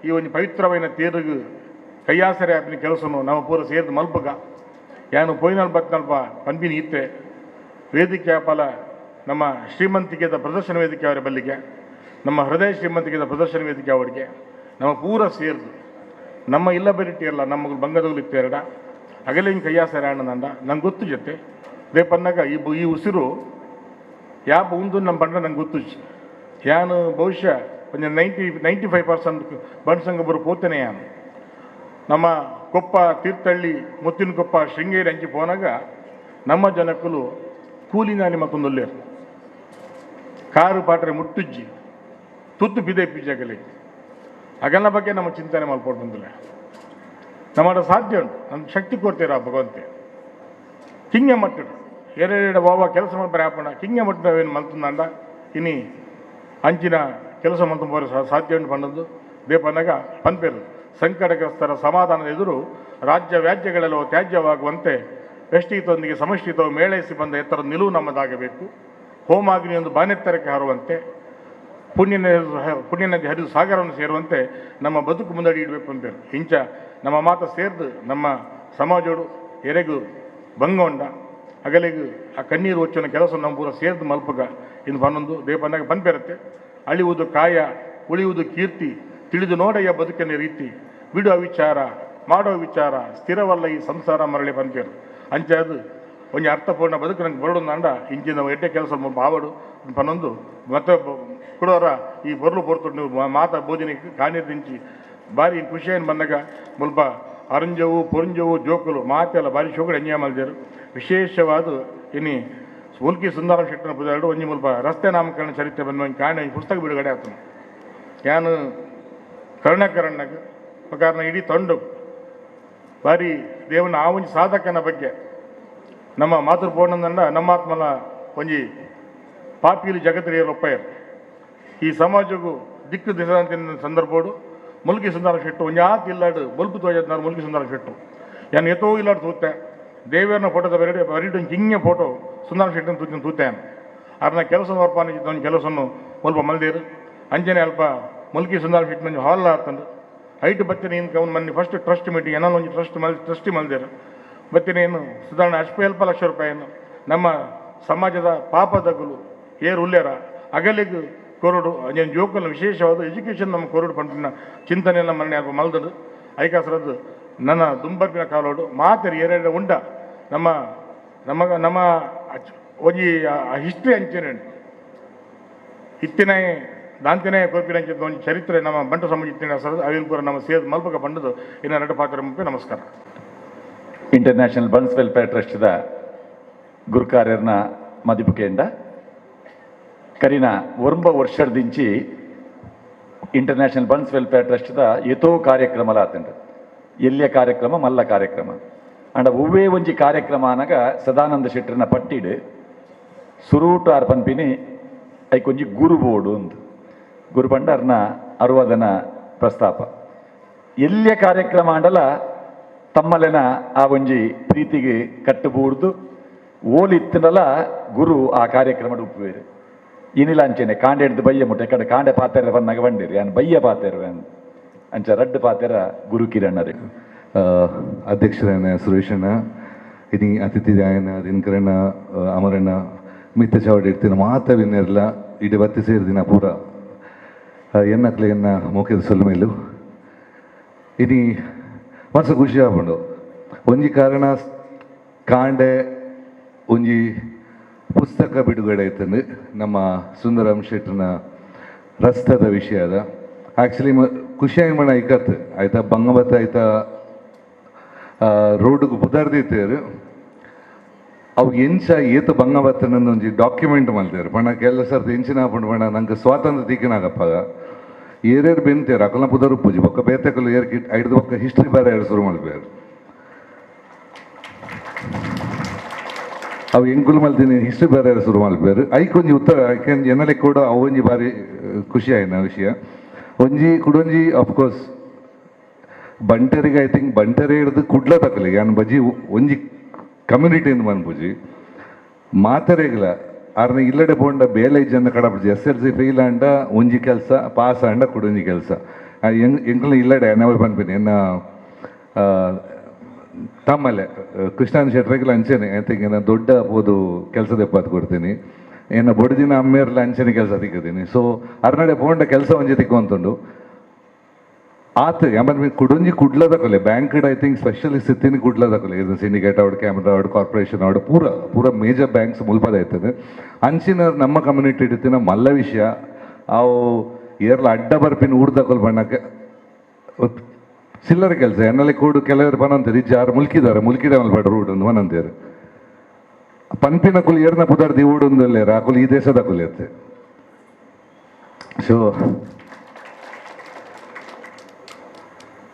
ಈ ಒಂಜಿ ಪವಿತ್ರವಾಯಿನ ತೇರುಗು ಕೈಯಾಸರೆ ಆಪಿನ ಕೆಲಸನು ನಾವು ಪೂರ ಸೇರಿದ ಮಲ್ಪಗ. ಯಾನು ಪೋಯಿನಾಲ್ ಬತ್ನಲ್ಪ ಪನ್ಪಿನಿ ಇತ್ತೆ. ವೇದಿಕೆ ಅಪಲ ನಮ್ಮ ಶ್ರೀಮಂತಿಕೆದ ಪ್ರದರ್ಶನ ವೇದಿಕೆ ಅವರ ಬಲ್ಲಿಗೆ, ನಮ್ಮ ಹೃದಯ ಶ್ರೀಮಂತಿಕೆದ ಪ್ರದರ್ಶನ ವೇದಿಕೆ ಅವರಿಗೆ. ನಮ್ಮ ಪೂರ ಸೇರ್ದು ನಮ್ಮ ಇಲ್ಲ ಬೆರಿಟಿ ಅಲ್ಲ, ನಮ್ಮ ಬಂಗದಗಳು ಇತ್ತೆರಡ ಅಗಲೆ ಹಿಂಗೆ ಕೈಯಾಸರೆ ಅಣ್ಣನಂಡ ನಂಗೆ ಗೊತ್ತು ಜೊತೆ ರೇಪನ್ನಾಗ ಈ ಈ ಉಸಿರು ಯಾಪ ಉಂದು ನಮ್ಮ ಬಂಡ ನಂಗೆ ಗೊತ್ತು. ಯಾನು ಬಹುಶಃ ಒಂದು 95% ಬಂಡ್ ಸಂಘ ಬರೋ ಪೋತೇನೆ. ಯಾನು ನಮ್ಮ ಕೊಪ್ಪ, ತೀರ್ಥಹಳ್ಳಿ, ಮುತ್ತಿನಕೊಪ್ಪ, ಶೃಂಗೇರಿ ಅಂಚಿ ಪೋನಾಗ ನಮ್ಮ ಜನಕ್ಕಲು ಕೂಲಿನಾನಿ ಮತ್ತೊಂದು ಕಾರು ಪಾಟ್ರೆ ಮುಟ್ಟುಜ್ಜಿ, ತುತ್ತು ಬಿದೆ ಪಿಜ್ಜಗಲಿ. ಅಗಲ ಬಗ್ಗೆ ನಮ್ಮ ಚಿಂತನೆ ಮಲ್ಪೋಡು ಬಂದಿಲ್ಲ. ನಮ್ಮ ಸಾಧ್ಯ ಉಂಟು, ನಮ್ಗೆ ಶಕ್ತಿ ಕೊಡ್ತೀರ ಭಗವಂತೆ. ಕಿಂಗೆ ಮಟ್ಟಡು ಎರಡೆರಡು ವಾವ ಕೆಲಸ ಮಾಡ್ಬಾರೆ ಆಪಣ ಕಿಂಗೆ ಮಟ್ಟದ ಏನು ಮಲ್ತಂದಾಂಡ ಇನಿ ಅಂಚಿನ ಕೆಲಸ ಮಲ್ತು ಬೋರೆ ಸಾಧ್ಯ ಉಂಟು ಪಂಡದ್ದು ದೇಪನಾಗ ಪನ್ಪೇರು. ಸಂಕಟಗ್ರಸ್ತರ ಸಮಾಧಾನದ ಎದುರು ರಾಜ್ಯ ವ್ಯಾಜ್ಯಗಳೆಲ್ಲವೂ ತ್ಯಾಜ್ಯವಾಗುವಂತೆ ವ್ಯಷ್ಟಿತೊಂದಿಗೆ ಸಮಷ್ಟಿತವು ಮೇಳೈಸಿ ಬಂದ ಎತ್ತರ ನಿಲುವು ನಮ್ಮದಾಗಬೇಕು. ಹೋಮಾಗ್ನಿಯೊಂದು ಬಾನೆತ್ತರಕ್ಕೆ ಹಾರುವಂತೆ, ಪುಣ್ಯ ಪುಣ್ಯ ನದಿ ಹರಿದು ಸಾಗರವನ್ನು ಸೇರುವಂತೆ ನಮ್ಮ ಬದುಕು ಮುಂದಡಿ ಇಡಬೇಕು ಅಂತೇಳಿ. ಇಂಚ ನಮ್ಮ ಮಾತ ಸೇರ್ದು ನಮ್ಮ ಸಮಾಜೋಡು ಎರೆಗು ಬಂಗೊಂಡ ಅಗಲಿಗು ಆ ಕಣ್ಣೀರು ಒಚ್ಚನ ಕೆಲಸ ನಮ್ಮ ಪೂರ ಸೇರ್ದು ಮಲ್ಪಗ ಇನ್ನು ಪನ್ನೊಂದು ದೇಪನ್ನಾಗ ಪನ್ಪೆರತ್ತೆ. ಅಳಿಯುವುದು ಕಾಯ, ಉಳಿಯುವುದು ಕೀರ್ತಿ, ತಿಳಿದು ನೋಡಯ್ಯ ಬದುಕಿನ ರೀತಿ, ಬಿಡು ಅವಿಚಾರ, ಮಾಡೋ ವಿಚಾರ, ಸ್ಥಿರವಲ್ಲ ಈ ಸಂಸಾರ ಮರಳಿ ಪನ್ಪೇರು. ಅಂಚ ಅದು ಒಂಜಿ ಅರ್ಥಪೂರ್ಣ ಬದುಕು ನಂಗೆ ಬರಡು ಅಂಡ ಇಂಚಿನ ಎಡ್ಡೆ ಕೆಲಸ ಬಾವಡು ಪನ್ನೊಂದು. ಮತ್ತೆ ಕುಡೋರ ಈ ಬೊರ್ಲು ಪೊರ್ತು ನೀವು ಮಾತ ಬೋಧನೆ ಕಾಣಿದಿಂಚಿ ಬಾರಿ ಖುಷಿಯನ್ನು ಬಂದಾಗ ಮುಲ್ಪ ಅರಂಜವು ಪೊರಂಜವು ಜೋಕುಲು ಮಾತೆಲ್ಲ ಬಾರಿ ಶೋಕಡು ಎಂಜಾಯ್ ಮಲ್ದೇರು. ವಿಶೇಷವಾದ ಇನಿ ಉಲ್ಕಿ ಸುಂದರ ಶೆಟ್ಟನ ಪುದಾರ್ಡು ಒಂಜಿ ಮುಲ್ಪ ರಸ್ತೆ ನಾಮಕರಣ ಚರಿತ್ರೆ ಬಂದ ಒಂಜಿ ಕಾಣೆ ಒಂಜಿ ಪುಸ್ತಕ ಬಿಡುಗಡೆ ಆತನು. ಯಾನು ಕರುಣಾಕರಣ್ಣಗ್ ಪ್ರಕಾರನ ಇಡೀ ತಂಡು ಬಾರಿ ದೇವನ ಆ ಒಂಜಿ ಸಾಧಕನ ಬಗ್ಗೆ ನಮ್ಮ ಮಾತೃಪೂರ್ಣದಂಡ ನಮ್ಮ ಆತ್ಮನ ಒಂಜಿ ಪಾಪಿಲು ಜಗತ್ತಿಗೆ ಒಪ್ಪಯ್ಯರು. ಈ ಸಮಾಜಕ್ಕೂ ದಿಕ್ಕು ದಿಸಂತಿನ ಸಂದರ್ಭೋಡು ಮುಲ್ಕಿ ಸುಂದರ ಶೆಟ್ಟು ಒಂಜಾತ್ ಇಲ್ಲಾಡು ಬೊಲ್ಪು ತೋಜತ್ನಾರು ಮುಲ್ಕಿ ಸುಂದರ ಶೆಟ್ಟು. ಯಾನ್ ಎತ್ತೋ ಇಲ್ಲಾಡು ತೂತೆ, ದೇವರನ್ನ ಫೋಟೋದ ಬರಡಿ ಬರೀಡು ಹಿಂಗೆ ಫೋಟೋ ಸುಂದರ ಶೆಟ್ಟನ ತೂತಿನ ತೂತೆ. ಅರ್ನ ಕೆಲಸ ವರ್ಪಾನ ಒಂದು ಕೆಲಸನ್ನು ಮುಲ್ಪ ಮಲ್ದೇರು. ಅಂಚನೆ ಅಲ್ಪ ಮುಲ್ಕಿ ಸುಂದರ ಶೆಟ್ಟಿನ ಹಾಲ್ ಆತಂದು ಐಟು ಬತ್ತಿನ ಇನ್ಕ ಮೊನ್ನೆ first trust meeting ಏನೋ ಒಂಜಿ ಟ್ರಸ್ಟ್ ಮಲ್ ಟ್ರಸ್ಟಿ ಮಲ್ದೇರು. ಬತ್ತಿನೇನು ಸುಧಾರಣೆ ಅಲ್ಪ ಲಕ್ಷ ರೂಪಾಯಿಯನ್ನು ನಮ್ಮ ಸಮಾಜದ ಪಾಪದಗುಲು ಏರು ಉಲ್ಲೇರ ಅಗಲಿಗೆ ಕೊರಡು ಅಂಜನ್ ಜೋಕಲ್ನ ವಿಶೇಷವಾದ ಎಜುಕೇಷನ್ ನಮ್ಮ ಕೊರಡು ಪಂಪಿನ ಚಿಂತನೆಯನ್ನು ಮರಣೆ ಅಲ್ಪ ಮಲ್ದಡು. ಐಕಾಸರದ್ದು ನನ್ನ ದುಂಬರ್ಪಿನ ಕಾಲೋಡು ಮಾತರಿ ಏರೆಡೆ ಉಂಡ ನಮ್ಮ ನಮ್ಮ ನಮ್ಮ ಒಂಜಿ ಹಿಸ್ಟ್ರಿ ಅಂಚನೆ ಇತ್ತಿನ ದಾಂತಿನೇ ಕೋಪಿನ ಅಂಚಿನ ಒಂಜಿ ಚರಿತ್ರೆ ನಮ್ಮ ಬಂಟ ಸಮಾಜ ಇತ್ತಿನ ಸರ್ ಅವಿಲ್ ಪೂರ ನಮ್ಮ ಸೇದ್ ಮಲ್ಪಕ ಬಂಡದು ಇನ್ನು ಎರಡು ಪಾತ್ರ ಮುಪ್ಪೆ. ನಮಸ್ಕಾರ. International buns welfare ಟ್ರಸ್ಟ್ದ ಗುರುಕಾರ್ಯರ್ನ ಮದಿಪುಕೆಂಡ ಕರಿನ 9 ವರ್ಷದಿಂಚಿ international buns welfare ಟ್ರಸ್ಟ್ದ ಏತೋ ಕಾರ್ಯಕ್ರಮಲ ಆತಂಡು. ಎಲ್ಲಿಯ ಕಾರ್ಯಕ್ರಮ ಮಲ್ಲ ಕಾರ್ಯಕ್ರಮ ಅಂಡ ಒವ್ವೇ ಒಂಜಿ ಕಾರ್ಯಕ್ರಮ ಅನಗ ಸದಾನಂದ ಶೆಟ್ಟರ್ನ ಪಟ್ಟಿಡು ಸುರೂಟು ಆರ್ ಪನ್ಪಿನಿ ಐಕೊಂಜಿ ಗುರು ಬೋರ್ಡು ಅಂದು. ಗುರು ಪಂಡ ಅರ್ನ ಅರುವದನ ಪ್ರಸ್ತಾಪ. ಎಲ್ಲಿಯ ಕಾರ್ಯಕ್ರಮ ಅಂಡಲ ತಮ್ಮಲೆನ ಆ ಒಂಜಿ ಪ್ರೀತಿಗೆ ಕಟ್ಟುಬೂರ್ದು ಓಲಿತ್ತಿನಲ ಗುರು ಆ ಕಾರ್ಯಕ್ರಮದ ಉಪ್ಪುವೇರು. ಇನಿಲ ಅಂಚೆನೆ ಕಾಂಡೆ ಹಿಡ್ದು ಬಯ್ಯ ಮುಟ್ಟೆ ಕಡೆ ಕಾಂಡೆ ಪಾತೆರ ಬಂದಾಗ ಬಂಡಿರಿ ಅನ್ ಬಯ್ಯ ಪಾತೆರ ಅಂಚ ರಡ್ಡು ಪಾತೆರ ಗುರು ಕಿರಣರೇ. ಅಧ್ಯಕ್ಷರಾಯನ ಸುರೇಶಣ್ಣ, ಇನಿ ಅತಿಥಿರಾಯನ ದಿನಕರಣ್ಣ, ಅಮರಣ್ಣ, ಮಿತ್ತ ಚಾವಡಿ ಇಡ್ತೀನಿ ಮಾತ ವಿನ್ನೆರ್ಲ ಇಡೀ ಬತ್ತಿ ಸೇರಿದಿನ ಪೂರ ಎನ್ನಕ್ಲೆ ಎನ್ನ ಮೋಕೆದ ಸೊಲ್ಮೇಲು. ಇನಿ ಮಸ್ತ್ ಖುಷಿ ಆಪುಂಡು. ಒಂಜಿ ಕಾರಣ ಕಾಂಡೆ ಒಂಜಿ ಪುಸ್ತಕ ಬಿಡುಗಡೆ ಆಯ್ತಂದು ನಮ್ಮ ಸುಂದರಂ ಶೆಟ್ಟರ್ನ ರಸ್ತದ ವಿಷಯದ. ಆ್ಯಕ್ಚುಲಿ ಮ ಖುಷಿಯಾಗಿ ಮಣ ಐಕತ್ ಆಯ್ತಾ ಬಂಗಬತ್ತ ಆಯ್ತಾ ರೋಡ್ಗೆ ಪುದರ್ದಿತ್ತೇರು ಅವು ಎಂಚ ಏತ ಬಂಗಬತ್ತನ ಒಂಜಿ ಡಾಕ್ಯುಮೆಂಟ್ ಮಲ್ತೇರು. ಪಂಡ ಕೆಲ ಸರ್ತಿ ಎಂಚಿನ ಆಪುಂಡು ಪಂಡ ನಂಗೆ ಸ್ವಾತಂತ್ರ್ಯ ತಿಕ್ಕಿನಾಗಪ್ಪಾಗ ಏರೇರು ಬೆಂತೇರು ಅಕಲ್ನ ಪುದರ್ ಪೂಜಿ ಬೊಕ್ಕ ಬೇತೆಕಲು ಏರ್ ಕಿಟ್ ಐಡ್ದು ಬೊಕ್ಕ ಹಿಸ್ಟ್ರಿ ಬೇರೆ ಎರಡು ಶುರು ಮಲ್ಪೇರು. ಅವು ಎಂಕುಲು ಮಲ್ತೀನಿ ಹಿಸ್ಟ್ರಿ ಬೇರೆ ಶುರು ಮಲ್ಪೇರು. ಐಕ್ ಒಂಜಿ ಉತ್ತರ ಎನ್ನಲೆ ಕೂಡ ಅವು ಒಂಜಿ ಬಾರಿ ಖುಷಿ ಆಯ್ನ ವಿಷಯ. ಒಂಜಿ ಕುಡೊಂಜಿ ಅಫ್ಕೋರ್ಸ್ ಬಂಟರಿಗೆ I think ಬಂಟರೇ ಹಿಡ್ದು ಕುಡ್ಲ ತಕಲಿ ಯಾನ್ ಬಜಿ ಒಂಜಿ ಕಮ್ಯುನಿಟಿ ಇಂದ ಪೂಜಿ ಮಾತರೆಗ್ಲ ಆರ್ನ ಇಲ್ಲಡೆ ಪೋಂಡ ಬೇಲೆ ಜನ ಕಡಪುಜಿ. SLC fail ಆಂಡ ಒಂಜಿ ಕೆಲಸ, ಪಾಸ್ ಆಂಡ ಕುಡೊಂಜಿ ಕೆಲಸ. ಎಂಕಲ್ನ ಇಲ್ಲಡೆ ನಾವೇ ಪನ್ಪಿನಿ ಎನ್ನ ತಮ್ಮಲೆ ಕೃಷ್ಣನ್ ಶೆಟ್ರೆಗ್ಲ ಅಂಚೆನೆ I think ಏನ ದೊಡ್ಡ ಪೋದು ಕೆಲಸದ ಎಪ್ಪತ್ತು ಕೊಡ್ತೀನಿ. ಏನ ಬೊಡದಿನ ಅಮ್ಮೇರ್ಲ ಅಂಚೆನೆ ಕೆಲಸ ತಿಕ್ಕದೀನಿ. ಸೊ ಅರ್ನಡೆ ಪೋಂಡ ಕೆಲಸ ಒಂಜಿ ತಿಕ್ಕುವಂತುಂಡು ಆತ. ಆಮೇಲೆ ಕುಡೊಂಜಿ ಕುಡ್ಲದ ಕೊಲೆ bank I think specialist ಇತ್ತೀನಿ ಕುಡ್ಲದ ಕೊಲೆ ಇದು ಸಿಂಡಿಕೇಟ್ ಅವಡ್ ಕ್ಯಾಮ್ರಾ ಅವಡ್ ಕಾರ್ಪೊರೇಷನ್ ಅವಡ್ ಪೂರ ಪೂರ ಮೇಜರ್ ಬ್ಯಾಂಕ್ಸ್ ಮುಲ್ಪದ ಆಯ್ತದೆ. ಅಂಚಿನ ನಮ್ಮ ಕಮ್ಯುನಿಟಿ ಇಡ್ತಿನ ಮಲ್ಲ ವಿಷಯ. ಅವು ಏರ್ಲ ಅಡ್ಡ ಬರ್ಪಿನ ಊರ್ದಕೊಲ್ ಬಣ್ಣಕ್ಕೆ ಚಿಲ್ಲರೆ ಕೆಲಸ ಎನ್ನಲ್ಲಿ ಕೂಡು ಕೆಲವರು ಪನಂತೀರಿ ಜಾರು ಮುಲ್ಕಿದಾರೆ ಮುಲ್ಕಿದ ಮಲ್ಪಾಡ ರೋಡ್ ಒಂದು ಪನಂತೀರು ಪನ್ಪಿನ ಕುಲಿ ಏರ್ನ ಪುದರ್ದಿ ಊಡೊಂದಲ್ಲೇರ ಆ ಕುಲಿ ಈ ದೇಶದ ಕುಲಿ ಅತ್ತೆ. ಸೊ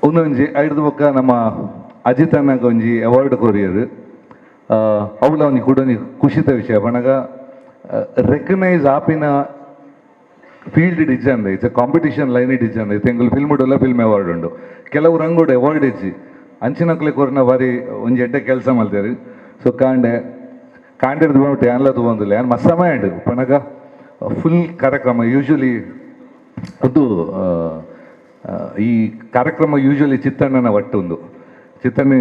ಒಂದೊಂಜಿ ಐಡ್ದು ಬೊಕ್ಕ ನಮ್ಮ ಅಜಿತ್ ಅಣ್ಣಗ್ ಒಂಜಿ ಅವಾರ್ಡ್ ಕೊರಿಯರ್. ಅವುಲ ಒಂಜಿ ಕೂಡ ಒಂಜಿ ಖುಷಿತ ವಿಷಯ ಪನಗ ರೆಕಗ್ನೈಸ್ ಆಪಿನ field design it's a competition line design ಐತೆ. ಎಂಕುಲು ಫಿಲ್ಮ್ ಉಡಲ್ಲ ಫಿಲ್ಮ್ ಅವಾರ್ಡ್ ಉಂಡು ಕೆಲವು ರಂಗೋಡು ಅವಾರ್ಡ್ ಇಜ್ಜಿ ಅಂಚಿನಕ್ಲೆ ಕೊರ್ನ ಬಾರಿ ಒಂಜಿ ಎಡ್ಡೆ ಕೆಲಸ ಮಲ್ತೇರು. ಸೊ ಕಾಂಡೆ ಕಾಂಡೆರ್ದು ಬಂದ್ಬಿಟ್ಟು ಯಾನ್ಲ ತಗೊಂದಿಲ್ಲ ಯಾನ್ ಮಸ್ತ್ ಸಮಯ ಉಂಡು ಪನಗ ಫುಲ್ ಕಾರ್ಯಕ್ರಮ ಯೂಶ್ವಲಿ ಅದು ಈ ಕಾರ್ಯಕ್ರಮ ಯೂಶ್ವಲಿ ಚಿತ್ತಣ್ಣನ ಒಟ್ಟೊಂದು ಚಿತ್ತಣ್ಣೆ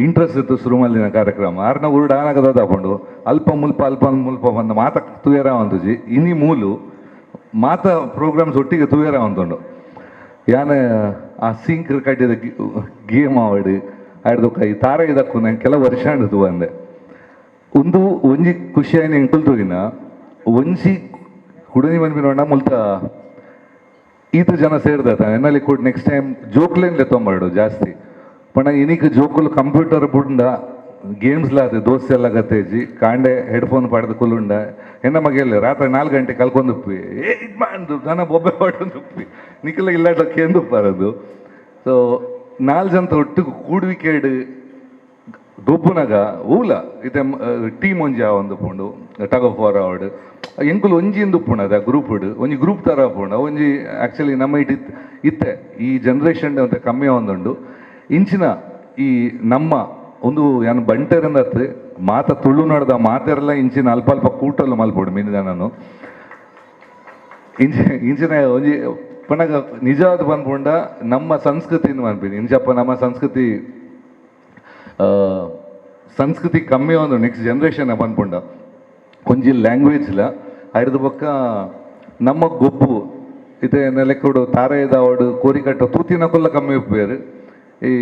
ಇಂಟ್ರೆಸ್ಟ್ ಇತ್ತು ಶುರು ಮಲ್ದಿನ ಕಾರ್ಯಕ್ರಮ. ಆರ್ನ ಊರುಡು ಆನಗದ ತಗೊಂಡು ಅಲ್ಪ ಮುಲ್ಪ ಅಲ್ಪ ಮುಲ್ಪ ಬಂದ ಮಾತ ತುಯರ ಒಂದುಜಿ ಇನಿ ಮೂಲು ಮಾತ ಪ್ರೋಗ್ರಾಮ್ಸ್ ಒಟ್ಟಿಗೆ ತುಯರ ಅಂತುಂಡು. ಯಾನ ಆ ಸಿಂಕ್ ಕಟ್ಟಿದ ಗೇಮ್ ಆವಡ್ ಆಡ್ದೊಕ್ಕ ಈ ತಾರ ಇದಕ್ಕೂ ನಾನು ಕೆಲವು ವರ್ಷ ಅಂಡದು ಬಂದೆ. ಒಂದು ಒಂಜಿ ಖುಷಿಯಾಗಿ ಎಂಕುಲು ತೂಗಿನ ಒಂಜಿ ಕುಡನಿ ಬಂದ್ಬಿನೋಣ ಮುಲ್ತ ಈತ ಜನ ಸೇರ್ದ ಎನ್ನಲ್ಲಿ ಕೂಡ ನೆಕ್ಸ್ಟ್ ಟೈಮ್ ಜೋಕ್ಲೇನ್ಲೆ ತೊಂಬಾಡು ಜಾಸ್ತಿ. ಪಂಡ ಇನಿಕ್ ಜೋಕುಲು ಕಂಪ್ಯೂಟರ್ ಬುಂಡ ಗೇಮ್ಸ್ ಲಾತೆ ದೋಸ್ತೆ ಎಲ್ಲ ಗತ್ತೇಜಿ ಕಾಂಡೆ ಹೆಡ್ಫೋನ್ ಪಾಡ್ದು ಕುಲ್ಲುಂಡ ಎನ್ನ ಮಗೆಲ್ಲ ರಾತ್ರಿ 4 ಗಂಟೆ ಕಲ್ಕೊಂದುಪ್ಪಿ ಏ ಇದು ಮಾಂದು ದನ ಬೊಬ್ಬೆ ಪಾಡೊಂದುಪ್ಪಿ ನಿಖಲ ಇಲ್ಲಾಟ ಕೇಂದುಪ್ಪಾರದು. ಸೊ 4 ಜನ ಒಟ್ಟು ಕೂಡುವಿಕೆಡ್ ಗೊಬ್ಬುನಗ ಊಲ ಇತ್ತೆ ಟೀಮ್ ಒಂಜಿ ಒಂದು ಪುಂಡು tug of war award ಎಂಕುಲು ಒಂಜಿ ಉಪ್ಪುಂಡು ಅದ ಗ್ರೂಪ್ ಒಂಜಿ ಗ್ರೂಪ್ ತರ ಉಪ್ಪುಂಡು ಒಂಜಿ ಆ್ಯಕ್ಚುಲಿ ನಮ್ಮ ಇಟ್ಟು ಇತ್ತೆ ಈ ಜನ್ರೇಷನ್ ಅಂತ ಕಮ್ಮಿ ಒಂದುಂಡು. ಇಂಚಿನ ಈ ನಮ್ಮ ಒಂದು ಯಾನ್ ಬಂಟೆರಂದತ್ತು ಮಾತ ತುಳುನಾಡ್ದ ಮಾತೆರೆಲ್ಲ ಇಂಚಿನ ಅಲ್ಪ ಅಲ್ಪ ಕೂಟಲು ಮಲ್ಪೊಡು ಮೀನಿದ ನಾನು ಇಂಚಿನ ಒಂಜಿ ಪನಗ ನಿಜವಾದ ಪನ್ಪುಂಡ ನಮ್ಮ ಸಂಸ್ಕೃತಿನ ಪನ್ಪಿನಿ ಇಂಚಪ್ಪ ನಮ್ಮ ಸಂಸ್ಕೃತಿ ಸಂಸ್ಕೃತಿ ಕಮ್ಮಿ ಒಂದು ನೆಕ್ಸ್ಟ್ ಜನರೇಷನ್ ಪನ್ಪುಂಡ ಒಂಜಿ ಲ್ಯಾಂಗ್ವೇಜ್ಲ ಐಡ್ದು ಬೊಕ್ಕ ನಮ್ಮ ಗೊಬ್ಬು ಇತ್ತೆ ನೆಲೆಕೊಡು ತಾರೆದ ಅವಡು ಕೋರಿಕಟ್ಟ ತೂತಿನ ಕೊಲ್ಲ ಕಮ್ಮಿ ಉಪ್ಪೇರು. ಈ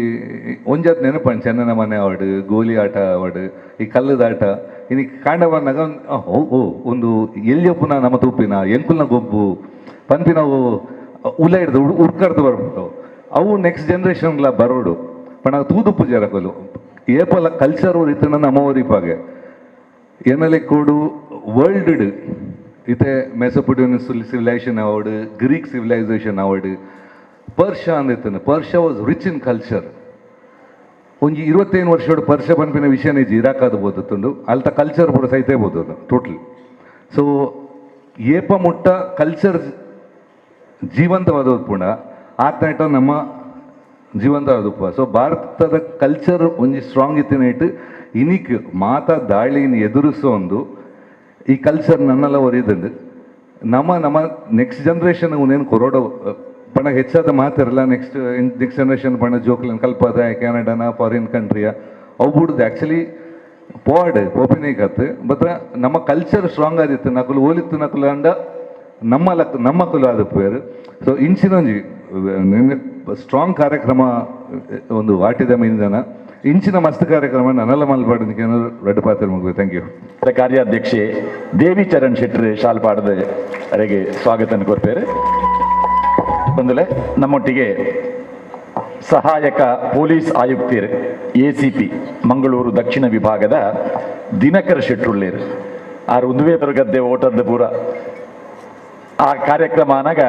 ಒಂಜಾತ್ ನೆನಪಂಡು ಚೆನ್ನನ ಮನೆ ಅವಡು, ಗೋಲಿ ಆಟ ಅವಡು, ಈ ಕಲ್ಲದ ಆಟ. ಇನಿ ಕಾಂಡ ಬಂದಾಗ ಓ ಓ ಒಂದು ಎಲ್ಲಿಯಪ್ಪುನ ನಮ್ಮ ತೂಪಿನ ಎಂಕುಲ್ನ ಗೊಬ್ಬು ಪನ್ಪಿನವು ಉಲ ಹಿಡ್ದು ಉರ್ಕರ್ದು ಬರ್ಬಿಟ್ಟು ಅವು ನೆಕ್ಸ್ಟ್ ಜನರೇಷನ್ಲ ಬರೋಡು. ಪಂಡ ತೂದುಪ್ಪು ಜರಕಲು ಏಪಲ ಕಲ್ಚರ್ ಇತ್ತನ ನಮ್ಮ ಊರಿಪಾಗೆ ಎನ್ನಲೆ ಕೋಡು ವರ್ಲ್ಡ್ ಇತ್ತೆ ಮೆಸೊಪೊಟೇಮಿಯನ್ ಸಿವಿಲೈಸೇಷನ್ ಅವಡು, ಗ್ರೀಕ್ ಸಿವಿಲೈಸೇಷನ್ ಅವಡು, ಪರ್ಷಾ ಅಂದಿತ್ತನ. Persia was rich in culture. ಒಂಜಿ 25 ವರ್ಷಡು ಪರ್ಷ ಪನ್ಪಿನ ವಿಷಯನೇ ಇಜ್ಜಿ. ಇರಾಕ್ ಅದು ಬೋದುತ್ತುಂಡು, ಅಲ್ತ ಕಲ್ಚರ್ ಪೂರ ಸೈತೆ ಬೋದು ಟೋಟಲ್. ಸೊ ಏಪ ಮುಟ್ಟ ಕಲ್ಚರ್ ಜೀವಂತವಾದ ಪುಣ ಆತ್ನಾಟ ನಮ್ಮ ಜೀವಂತವಾದ. ಸೊ ಭಾರತದ ಕಲ್ಚರ್ ಒಂಜಿ ಸ್ಟ್ರಾಂಗ್ ಇತ್ತಿನ ಇಟ್ಟು ಇನಿಕ್ ಮಾತಾ ದಾಳಿನ ಎದುರಿಸೋ ಒಂದು ಈ ಕಲ್ಚರ್ ನನ್ನೆಲ್ಲ ಒರಿದುಂಡು. ನಮ್ಮ ನಮ್ಮ ನೆಕ್ಸ್ಟ್ ಜನರೇಷನ್ ಉನೇನು ಕೊರೋಡ ಪಣ ಹೆಚ್ಚಾದ ಮಾತಿರಲ್ಲ. Next next generation ಪಣ ಜೋಕ್ಲೆನ್ ಕಲ್ಪದ ಕೆನಡಾನ ಫಾರಿನ್ ಕಂಟ್ರಿಯ ಅವು ಬುಡ್ದು ಆ್ಯಕ್ಚುಲಿ ಪೋಡ್ ಪೋಪಿನೇಕತ್ತು. ಬಟ್ ನಮ್ಮ ಕಲ್ಚರ್ ಸ್ಟ್ರಾಂಗ್ ಆದಿತ್ತು, ನಕಲು ಓಲಿತ್ತು ನಕಲು ಅಂಡ ನಮ್ಮ ಲಕ್ ನಮ್ಮ ಕುಲ ಆದಪ್ಪೇರು. ಸೊ ಇಂಚಿನೊಂಜಿ ಸ್ಟ್ರಾಂಗ್ ಕಾರ್ಯಕ್ರಮ ಒಂದು ವಾಟಿದ ಮೀನಿದನ ಇಂಚಿನ ಮಸ್ತ್ ಕಾರ್ಯಕ್ರಮ ನನ್ನೆಲ್ಲ ಮಲ್ಪಾಡಿನ ರೆಡ್ ಪಾತ್ರ ಮುಗಿದು. Thank you. ಕಾರ್ಯಾಧ್ಯಕ್ಷೆ ದೇವಿ ಚರಣ್ ಶೆಟ್ಟರ್ ಶಾಲ್ಪಾಡದ ಅರೆಗೆ ಸ್ವಾಗತ ಕೊರ್ಪೇರು. ಬಂದಲೆ ನಮ್ಮೊಟ್ಟಿಗೆ ಸಹಾಯಕ ಪೊಲೀಸ್ ಆಯುಕ್ತರು ಎಸಿಪಿ ಮಂಗಳೂರು ದಕ್ಷಿಣ ವಿಭಾಗದ ದಿನಕರ್ ಶೆಟ್ಟುಳ್ಳೇರು. ಆರು ಒಂದುವೇ ಗದ್ದೆ ಓಟದ್ದು ಪೂರ ಆ ಕಾರ್ಯಕ್ರಮ ಅನಗ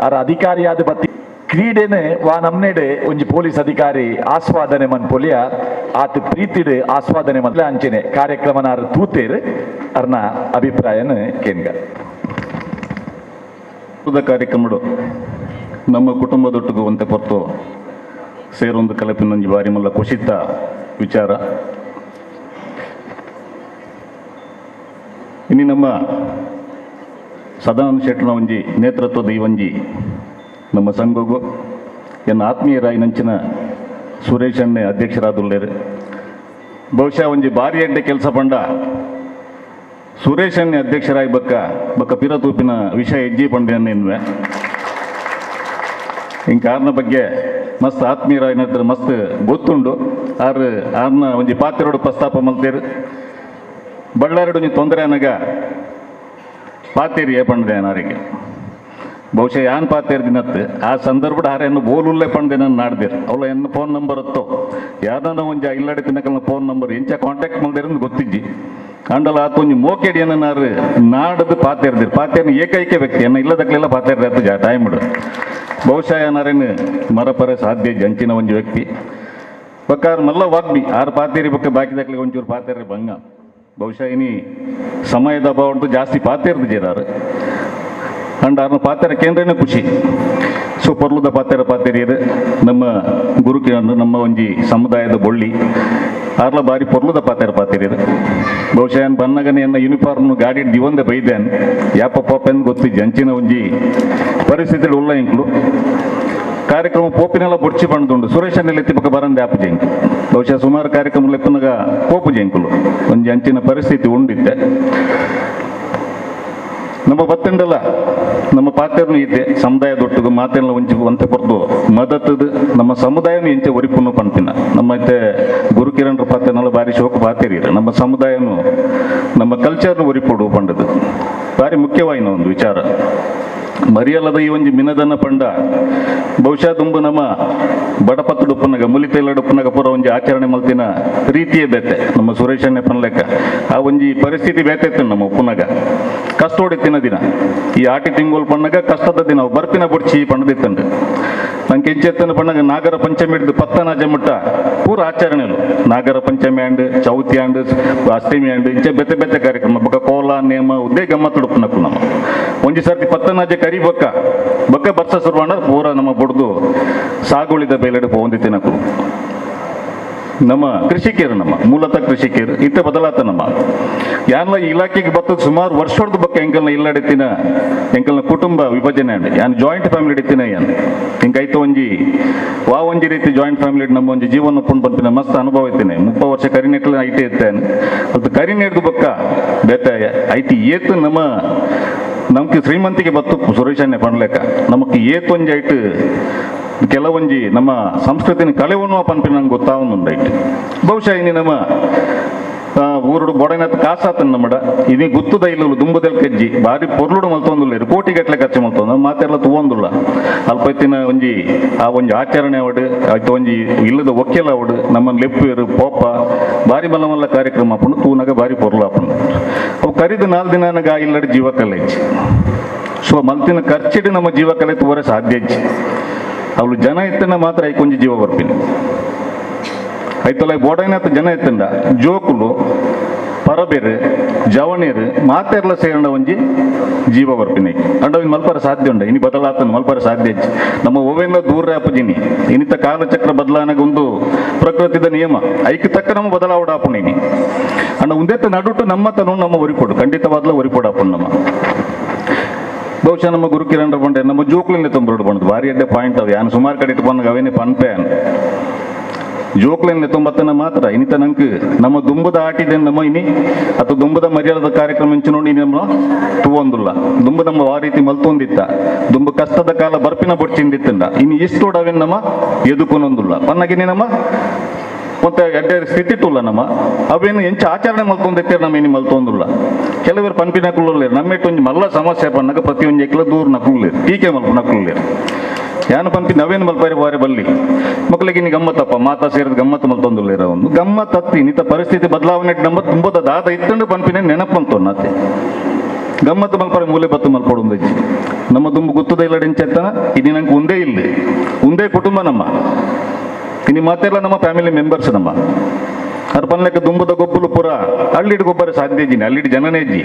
ಆರ ಅಧಿಕಾರಿಯಾದ ಬತ್ತಿ ಕ್ರೀಡೆನೆ ವಾ ನಮ್ನೆಡೆ ಒಂಜಿ ಪೊಲೀಸ್ ಅಧಿಕಾರಿ ಆಸ್ವಾದನೆ ಮನ್ಪೊಲಿಯ ಆತ ಪ್ರೀತಿಡ್ ಆಸ್ವಾದನೆ ಮನ್ಲ ಅಂಚೆನೆ ಕಾರ್ಯಕ್ರಮನಾರು ತೂತೇರು ಅರ್ನ ಅಭಿಪ್ರಾಯನ ಕೇನ್ಗ. ಕಾರ್ಯಕ್ರಮಡು ನಮ್ಮ ಕುಟುಂಬದೊಟ್ಟಿಗೆ ಒಂತೆ ಪೊರ್ತು ಸೇರೊಂದು ಕಲಪಿನೊಂಜಿ ಬಾರಿ ಮಲ್ಲ ಕುಶಿತ ವಿಚಾರ. ಇನ್ನು ನಮ್ಮ ಸದಾನಂದ ಶೆಟ್ಟನ ಒಂಜಿ ನೇತೃತ್ವದ ಈ ಒಂಜಿ ನಮ್ಮ ಸಂಘಗು ಎನ್ನ ಆತ್ಮೀಯರಾಯಿ ನಂಚಿನ ಸುರೇಶ್ ಅಣ್ಣೆ ಅಧ್ಯಕ್ಷರಾದುಲ್ಲೇರು. ಬಹುಶಃ ಒಂಜಿ ಬಾರಿ ಎಡ್ಡೆ ಕೆಲಸ ಪಂಡ ಸುರೇಶ್ ಅಣ್ಣೆ ಅಧ್ಯಕ್ಷರಾಗಿ ಬಕ್ಕ ಬಕ್ಕ ಪಿರತೂಪಿನ ವಿಷಯ ಹೆಜ್ಜೆ ಪಂಡೆ ಎನ್ನುವೆ. ಹಿಂಗೆ ಕಾರಣ ಬಗ್ಗೆ ಮಸ್ತ್ ಆತ್ಮೀಯರಾಯಿನ ಮಸ್ತ್ ಗೊತ್ತುಂಡು. ಆರು ಆರ್ನ ಒಂಜಿ ಪಾತ್ರೆಡು ಪ್ರಸ್ತಾಪ ಮಲ್ತೇರು. ಬಳ್ಳಾರಿಡು ಒಂಜಿ ತೊಂದರೆ ಅನಗ ಪಾತೇರಿ ಪಂಡೆ ಅನಾರಿಗೆ. ಬಹುಶಃ ಯಾನ್ ಪಾತೇರ್ ದಿನತ್ತು ಆ ಸಂದರ್ಭದ ಆರೆಯನ್ನು ಬೋಲುಲ್ಲೆ ಪಂಡೆ ನಾನು ನಾಡ್ದಿರ್ ಅವಳ ಎನ್ನ ಫೋನ್ ನಂಬರ್ ಹತ್ತೋ ಯಾರನ್ನ ಒಂಜಿ ಇಲ್ಲಡೆ ತಿನ್ನಕಲ್ನ ಫೋನ್ ನಂಬರ್ ಎಂಚ ಕಾಂಟ್ಯಾಕ್ಟ್ ಮಲ್ದಿರಂದು ಗೊತ್ತಿಜ್ಜಿ. ಅಂಡಲ ಆತ ಒಂಜಿ ಮೋಕೆಡಿ ಏನಾರು ನಾಡದು ಪಾತೇರ್ದಿರ್ ಪಾತೇರ್ನ ಏಕೈಕ ವ್ಯಕ್ತಿ ಎನ್ನ ಇಲ್ಲದಕ್ಲೆಲ್ಲ ಪಾತೇರ್ದ ಜಾ ಟೈಮ್. ಬಹುಶಃ ಏನಾರೇನು ಮರಪರ ಸಾಧ್ಯ ಜಂಚಿನ ಒಂಜಿ ವ್ಯಕ್ತಿ ಬಕ್ಕಾರ ಮಲ್ಲ ವಾಗ್ಮಿ. ಆರು ಪಾತೇರಿ ಬಕ್ಕ ಬಾಕಿ ಒಂಚೂರು ಪಾತೇರಿ ಬಂಗ. ಬಹುಶಃ ಇನಿ ಸಮಯದ ಅಭಾವ ಜಾಸ್ತಿ ಪಾತೇರ್ದು ಜೇರಾರು ಅಂಡ್ ಆರ್ನ ಪಾತೆರ ಕೇಂದ್ರನೇ ಖುಷಿ. ಸೊ ಪೊರ್ಲುದ ಪಾತೆರ ಪಾತೆರಿಯರು ನಮ್ಮ ಗುರುಕಿರಣ್ ನಮ್ಮ ಒಂಜಿ ಸಮುದಾಯದ ಬೊಳ್ಳಿ ಆರ್ಲ ಬಾರಿ ಪೊರ್ಲುದ ಪಾತೆರ ಪಾತೆರಿಯರು. ಬಹುಶಃ ಏನ್ ಬನ್ನಗನೆ ಎನ್ನ ಯೂನಿಫಾರ್ಮ್ ಗಾಡಿ ದಿವಂದೆ ಬೈದೇನ್ ಯಾಪ ಪಾಪೆನ್ ಗೊತ್ತಿಜ್ಜಿ. ಅಂಚಿನ ಒಂಜಿ ಪರಿಸ್ಥಿತಿ ಉಲ್ಲ ಇಂಕ್ಲು ಕಾರ್ಯಕ್ರಮ ಪೋಪಿನೆಲ್ಲ ಬೊಡ್ಚಿ ಬಂದುಂಡು. ಸುರೇಶ್ ಎತ್ತಿ ಪಕ್ಕ ಬರಂದೆ ಆಪು ಜಂಕು. ಬಹುಶಃ ಸುಮಾರು ಕಾರ್ಯಕ್ರಮ ಲೆಪ್ಪನಗ ಪೋಪು ಜಂಕುಲು ಒಂಜಿ ಅಂಚಿನ ಪರಿಸ್ಥಿತಿ ಉಂಡಿದ್ದೆ. ನಮ್ಮ ಬತ್ತಂಡಲ್ಲ ನಮ್ಮ ಪಾತೆರ್ನು ಇದ್ದೆ ಸಮುದಾಯ ದೊಟ್ಟುಗು ಮಾತೆಲ್ಲ ಒಂಚಿ ಒಂತೆ ಪೊರ್ದು ಮದತ್ತದು ನಮ್ಮ ಸಮುದಾಯನು ಎಂಚೆ ಒರಿಪುನು ಪನ್ಪಿನ. ನಮ್ಮ ಇತ್ತೆ ಗುರುಕಿರಣ್ರ ಪಾತೆನಲ್ಲ ಬಾರಿ ಶೋಕ ಪಾತೆರಿರ ನಮ್ಮ ಸಮುದಾಯನು ನಮ್ಮ ಕಲ್ಚರ್ನು ಒರಿಪೊಡು ಪಂಡದು ಬಾರಿ ಮುಖ್ಯವಾಯಿನ ಒಂದು ವಿಚಾರ. ಮರಿಯಲ್ಲದ ಈ ಒಂಜಿ ಮಿನದನ್ನ ಪಂಡ ಬಹುಶಃ ದುಂಬು ನಮ್ಮ ಬಡಪತ್ತುಡುಪ್ಪನಗ ಮುಲಿತೈಲಡುಪ್ಪನಗ ಪೂರ ಒಂಜಿ ಆಚರಣೆ ಮಲ್ತಿನ ರೀತಿಯೇ ಬೇತೆ. ನಮ್ಮ ಸುರೇಶಣ್ಣೆ ಪನ್ಲೆಕ್ಕ ಆ ಒಂಜಿ ಪರಿಸ್ಥಿತಿ ಬೇತೆ ಇತ್ತು ನಮ್ಮ ಉಪ್ಪುನಗ. ಕಷ್ಟೋಡಿತ್ತಿನ ದಿನ ಈ ಆಟಿ ತಿಂಗಳು ಪಣ್ಣಗ ಕಷ್ಟದ ದಿನ ಬರ್ಪಿನ ಬುಡ್ಚಿ ಪಂಡದಿತ್ತಂಡು. ನಂಗೆ ಕೆಂಚೆತ್ತನ ಪಣ್ಣಗ ನಾಗರ ಪಂಚಮಿ ಹಿಡಿದು ಪತ್ತನಾಜ ಮುಟ್ಟ ಪೂರ ಆಚರಣೆಲು Nagara Panchami and Chauthi and Ashtami and ಇಂಚೆ ಬೆತ್ತೆ ಬೆತ್ತೆ ಕಾರ್ಯಕ್ರಮ ಬೊಕ್ಕ ಕೋಲ ನೇಮ ಉದ್ದೇ ಗಮ್ಮತ್ತುಡುಪ್ಪನಕ್ಕು ನಮ್ಮ ಒಂಜಿ ಸರ್ತಿ ಪತ್ತನಾಜೆ ಕರಿ ಬೊಕ್ಕ ಬೊಕ್ಕ ಬರ್ಸ ಸುರುವಾಂಡ ಪೂರ ನಮ್ಮ ಬುಡ್ದು ಸಾಗುಳಿದ ಬೇಲೆಡು ಪೋಂದಿತ್ತಿನಕ್ಲು. ನಮ್ಮ ಕೃಷಿಕರು, ನಮ್ಮ ಮೂಲತಃ ಕೃಷಿಕರು ಇತ್ತ ಬದಲಾತ ನಮ್ಮ ಯಾನ್ಲ ಇಲಾಖೆಗೆ ಬತ್ತದ ಸುಮಾರು ವರ್ಷದ ಬಕ್ಕ ಎಂಕಲ್ನ ಇಲ್ಲಡಿತ್ತಿನ ಎಂಕಲ್ನ ಕುಟುಂಬ ವಿಭಜನೆ ಅಂಡ್ ಯಾನ್ ಜಾಯಿಂಟ್ ಫ್ಯಾಮಿಲಿ ಇಡ್ತೀನ ಯಾನ್ ಹಿಂಗೈತ ಒಂಜಿ ವಾ ಒಂಜಿ ರೀತಿ ಜಾಯಿಂಟ್ ಫ್ಯಾಮಿಲಿ ನಮ್ಮ ಒಂಜಿ ಜೀವನ ಪುಣ್ ಪನ್ಪಿನ ಮಸ್ತ್ ಅನುಭವ ಇತ್ತೇನೆ. 30 ವರ್ಷ ಕರಿನೆಟ್ಲ I T ಇತ್ತೇನೆ, ಅದು ಕರಿನೆಡ್ದು ಬಕ್ಕ ಬೇತಾಯ I T ಏತು ನಮ್ಮ ನಮ್ಗೆ ಶ್ರೀಮಂತಿಗೆ ಬತ್ತು ಸುರೇಶನ್ನೇ ಪಣ್ಲೆಕ್ಕ ನಮಕ್ ಏತೊಂಜಿ ಐಟ್ ಕೆಲವೊಂಜಿ ನಮ್ಮ ಸಂಸ್ಕೃತಿನ ಕಳೆವನು ಪನ್ಪಿನ ನಂಗೆ ಗೊತ್ತಾವೊಂದುಂಡೈಟ್. ಬಹುಶಃ ಇನಿ ನಮ್ಮ ಊರುಡು ಬೊಡೈನತ್ ಕಾಸಾತನ ನಮ್ಮಡ ಇನಿ ಗುತ್ತುದ ಇಲ್ಲ ದುಂಬುದಲ್ ಕಜ್ಜಿ ಬಾರಿ ಪೊರ್ಲುಡು ಮಲ್ತೊಂದುಲ್ಲೇರು ಕೋಟಿಗಟ್ಟಲೆ ಖರ್ಚು ಮಲ್ತೊಂದು ಮಾತೆಲ್ಲ ತೂವೊಂದುಲ್ಲ. ಅಲ್ಪ ಇತ್ತಿನ ಒಂಜಿ ಆ ಒಂಜಿ ಆಚರಣೆ ಅವಡು ಆಯ್ತು ಒಂಜಿ ಇಲ್ಲದ ಒಕ್ಕೆಲ ಅವಡು ನಮ್ಮ ಲೆಪ್ಪೇರು ಪೋಪ ಬಾರಿ ಮಲ್ಲ ಮಲ್ಲ ಕಾರ್ಯಕ್ರಮ ಆಪುಂಡು ತೂನಗ ಬಾರಿ ಪೊರ್ಲು ಆಪುಂಡು. ಅವು ಕರಿದ 4 ದಿನ ಇಲ್ಲಡು ಜೀವ ಕಲೆಜ್ಜಿ. ಸೊ ಮಲ್ತಿನ ಖರ್ಚಿಡು ನಮ್ಮ ಜೀವ ಕಲೆ ತೂವರೆ ಸಾಧ್ಯ ಇಜ್ಜಿ. ಅವಳು ಜನ ಇತ್ತನ ಮಾತ್ರ ಐಕೊಂಜಿ ಜೀವ ಬರ್ಪಿನಿ ಐತಲ್ಲ ಬೋಡೈನತ್ ಜನ ಇತ್ತಂಡ ಜೋಕುಲು ಪರಬೇರು ಜವಣೇರು ಮಾತೆರ್ಲ ಸೇರಂಡ ಒಂಜಿ ಜೀವ ಬರ್ಪಿನಿ ಅಂಡ ಇನ್ ಮಲ್ಪರ ಸಾಧ್ಯ ಉಂಡ ಇನಿ ಬದಲಾತನ ಮಲ್ಪರ ಸಾಧ್ಯ ಇಜ್ಜಿ. ನಮ್ಮ ಒವೆಲ್ಲ ದೂರ ಆಪುಜಿನಿ ಇನ್ನಿತ ಕಾಲಚಕ್ರ ಬದಲಾನಗ ಒಂದು ಪ್ರಕೃತಿದ ನಿಯಮ ಐಕ್ ತಕ್ಕ ನಮ್ಮ ಬದಲಾವಡ ಆಪುಣಿನಿ ಅಂಡ ಉಂದೆತ್ತ ನಡುಟು ನಮ್ಮ ತನು ನಮ್ಮ ಒರಿಪೊಡು ಖಂಡಿತವಾದ್ಲ ಒರಿಪೊಡು ಆಪುಣ್ ನಮ್ಮ. ಬಹುಶಃ ನಮ್ಮ ಗುರು ಕಿರಣ್ ಬಂಡೆ ನಮ್ಮ ಜೋಕ್ಲಿಂದ ತೊಂಬರೋಡು ಬಂದು ಭಾರಿ ಅಡ್ಡೆ ಪಾಯಿಂಟ್ ಅವು ಯಾನು ಸುಮಾರು ಕಡೆ ಇಟ್ಟು ಅವೇನೆ ಪನ್ಪೆ ಜೋಕ್ಲಿಂದ ತೊಂಬತ್ತನ ಮಾತ್ರ ಇನ್ನಿತ ನಂಗೆ ನಮ್ಮ ದುಂಬದ ಆಟಿದೆ ನಮ್ಮ ಇನಿ ಅಥವಾ ದುಂಬದ ಮರ್ಯಾದದ ಕಾರ್ಯಕ್ರಮ ಇಂಚು ನೋಡಿ ನಮ್ಮ ತೂವೊಂದುಲ್ಲ. ದುಂಬ ನಮ್ಮ ಆ ರೀತಿ ಮಲ್ತೊಂದಿತ್ತ ದುಂಬ ಕಷ್ಟದ ಕಾಲ ಬರ್ಪಿನ ಬೊಡ್ಚಿಂದಿತ್ತಂಡ ಇನ್ನು ಇಷ್ಟೋಡು ಅವೇನು ನಮ್ಮ ಎದುಕೊನೊಂದುಲ್ಲ ಪನ್ನಗಿನಿ ನಮ್ಮ ಮತ್ತೆ ಎಡ್ಡೆ ಸ್ಥಿತಿ ಟುಲ್ಲ ನಮ್ಮ ಅವೇನು ಎಂಚ ಆಚರಣೆ ಮಲ್ತೊಂದಿತ್ತಾರೆ ನಮ್ಮ ಇನಿ ಮಲ್ತೊಂದುಲ್ಲ. ಕೆಲವರು ಪನ್ಪಿನ ಕುಳ್ಳೇರು ನಮ್ಮೆಟ್ಟು ಒಂಜಿ ಮಲ್ಲ ಸಮಸ್ಯೆ ಪನ್ನಾಗ ಪ್ರತಿಯೊಂದು ಎಕ್ಲ ದೂರ ನಕುಲ್ಲೇರು ಟೀಕೆ ಮಲ್ಪ ನಕುಲ್ಲೇರು ಯಾನು ಪನ್ಪಿ ನವೇನು ಮಲ್ಪಾರಿ ಬಾರಿ ಬಲ್ಲಿ ಮಕ್ಕಳಿಗೆ ಇನಿ ಗಮ್ಮತ್ತಪ್ಪ ಮಾತಾ ಸೇರಿದ ಗಮ್ಮತ್ತು ಮಲ್ತೊಂದುಲ್ಲೇರ ಒಂದು ಗಮ್ಮತ್ತತ್ತಿ ಇನ್ನಿತ ಪರಿಸ್ಥಿತಿ ಬದಲಾವಣೆ ನಮ್ಮ ತುಂಬದ ದಾದ ಇತ್ತಂಡು ಪನ್ಪಿನ ನೆನಪು ಮಲ್ತೊನ್ನತ್ತೆ ಗಮ್ಮತ್ತು ಮಲ್ಪಾರಿ ಮೂಲೆ ಬತ್ತು ಮಲ್ಪೊಡು ಒಂದಜ್ಜಿ ನಮ್ಮ ದುಂಬು ಗುತ್ತದ ಇಲ್ಲ ಡಿಂಚೆತ್ತನ ಇನಿ ನಂಗೆ ಒಂದೇ ಇಲ್ಲಿ ಒಂದೇ ಕುಟುಂಬ ನಮ್ಮ ಇನಿ ಮಾತೆಲ್ಲ ನಮ್ಮ ಫ್ಯಾಮಿಲಿ ಮೆಂಬರ್ಸ್ ನಮ್ಮ ಅದ್ರ ಪನ್ಲೆಕ್ಕ ದುಂಬದ ಗೊಬ್ಬಲು ಪೂರ ಅಳ್ಳಿಡು ಗೊಬ್ಬರ ಸಾಧ್ಯ ಇದ್ದೀನಿ ಅಲ್ಲಿಡು ಜನನೇ ಇಜ್ಜಿ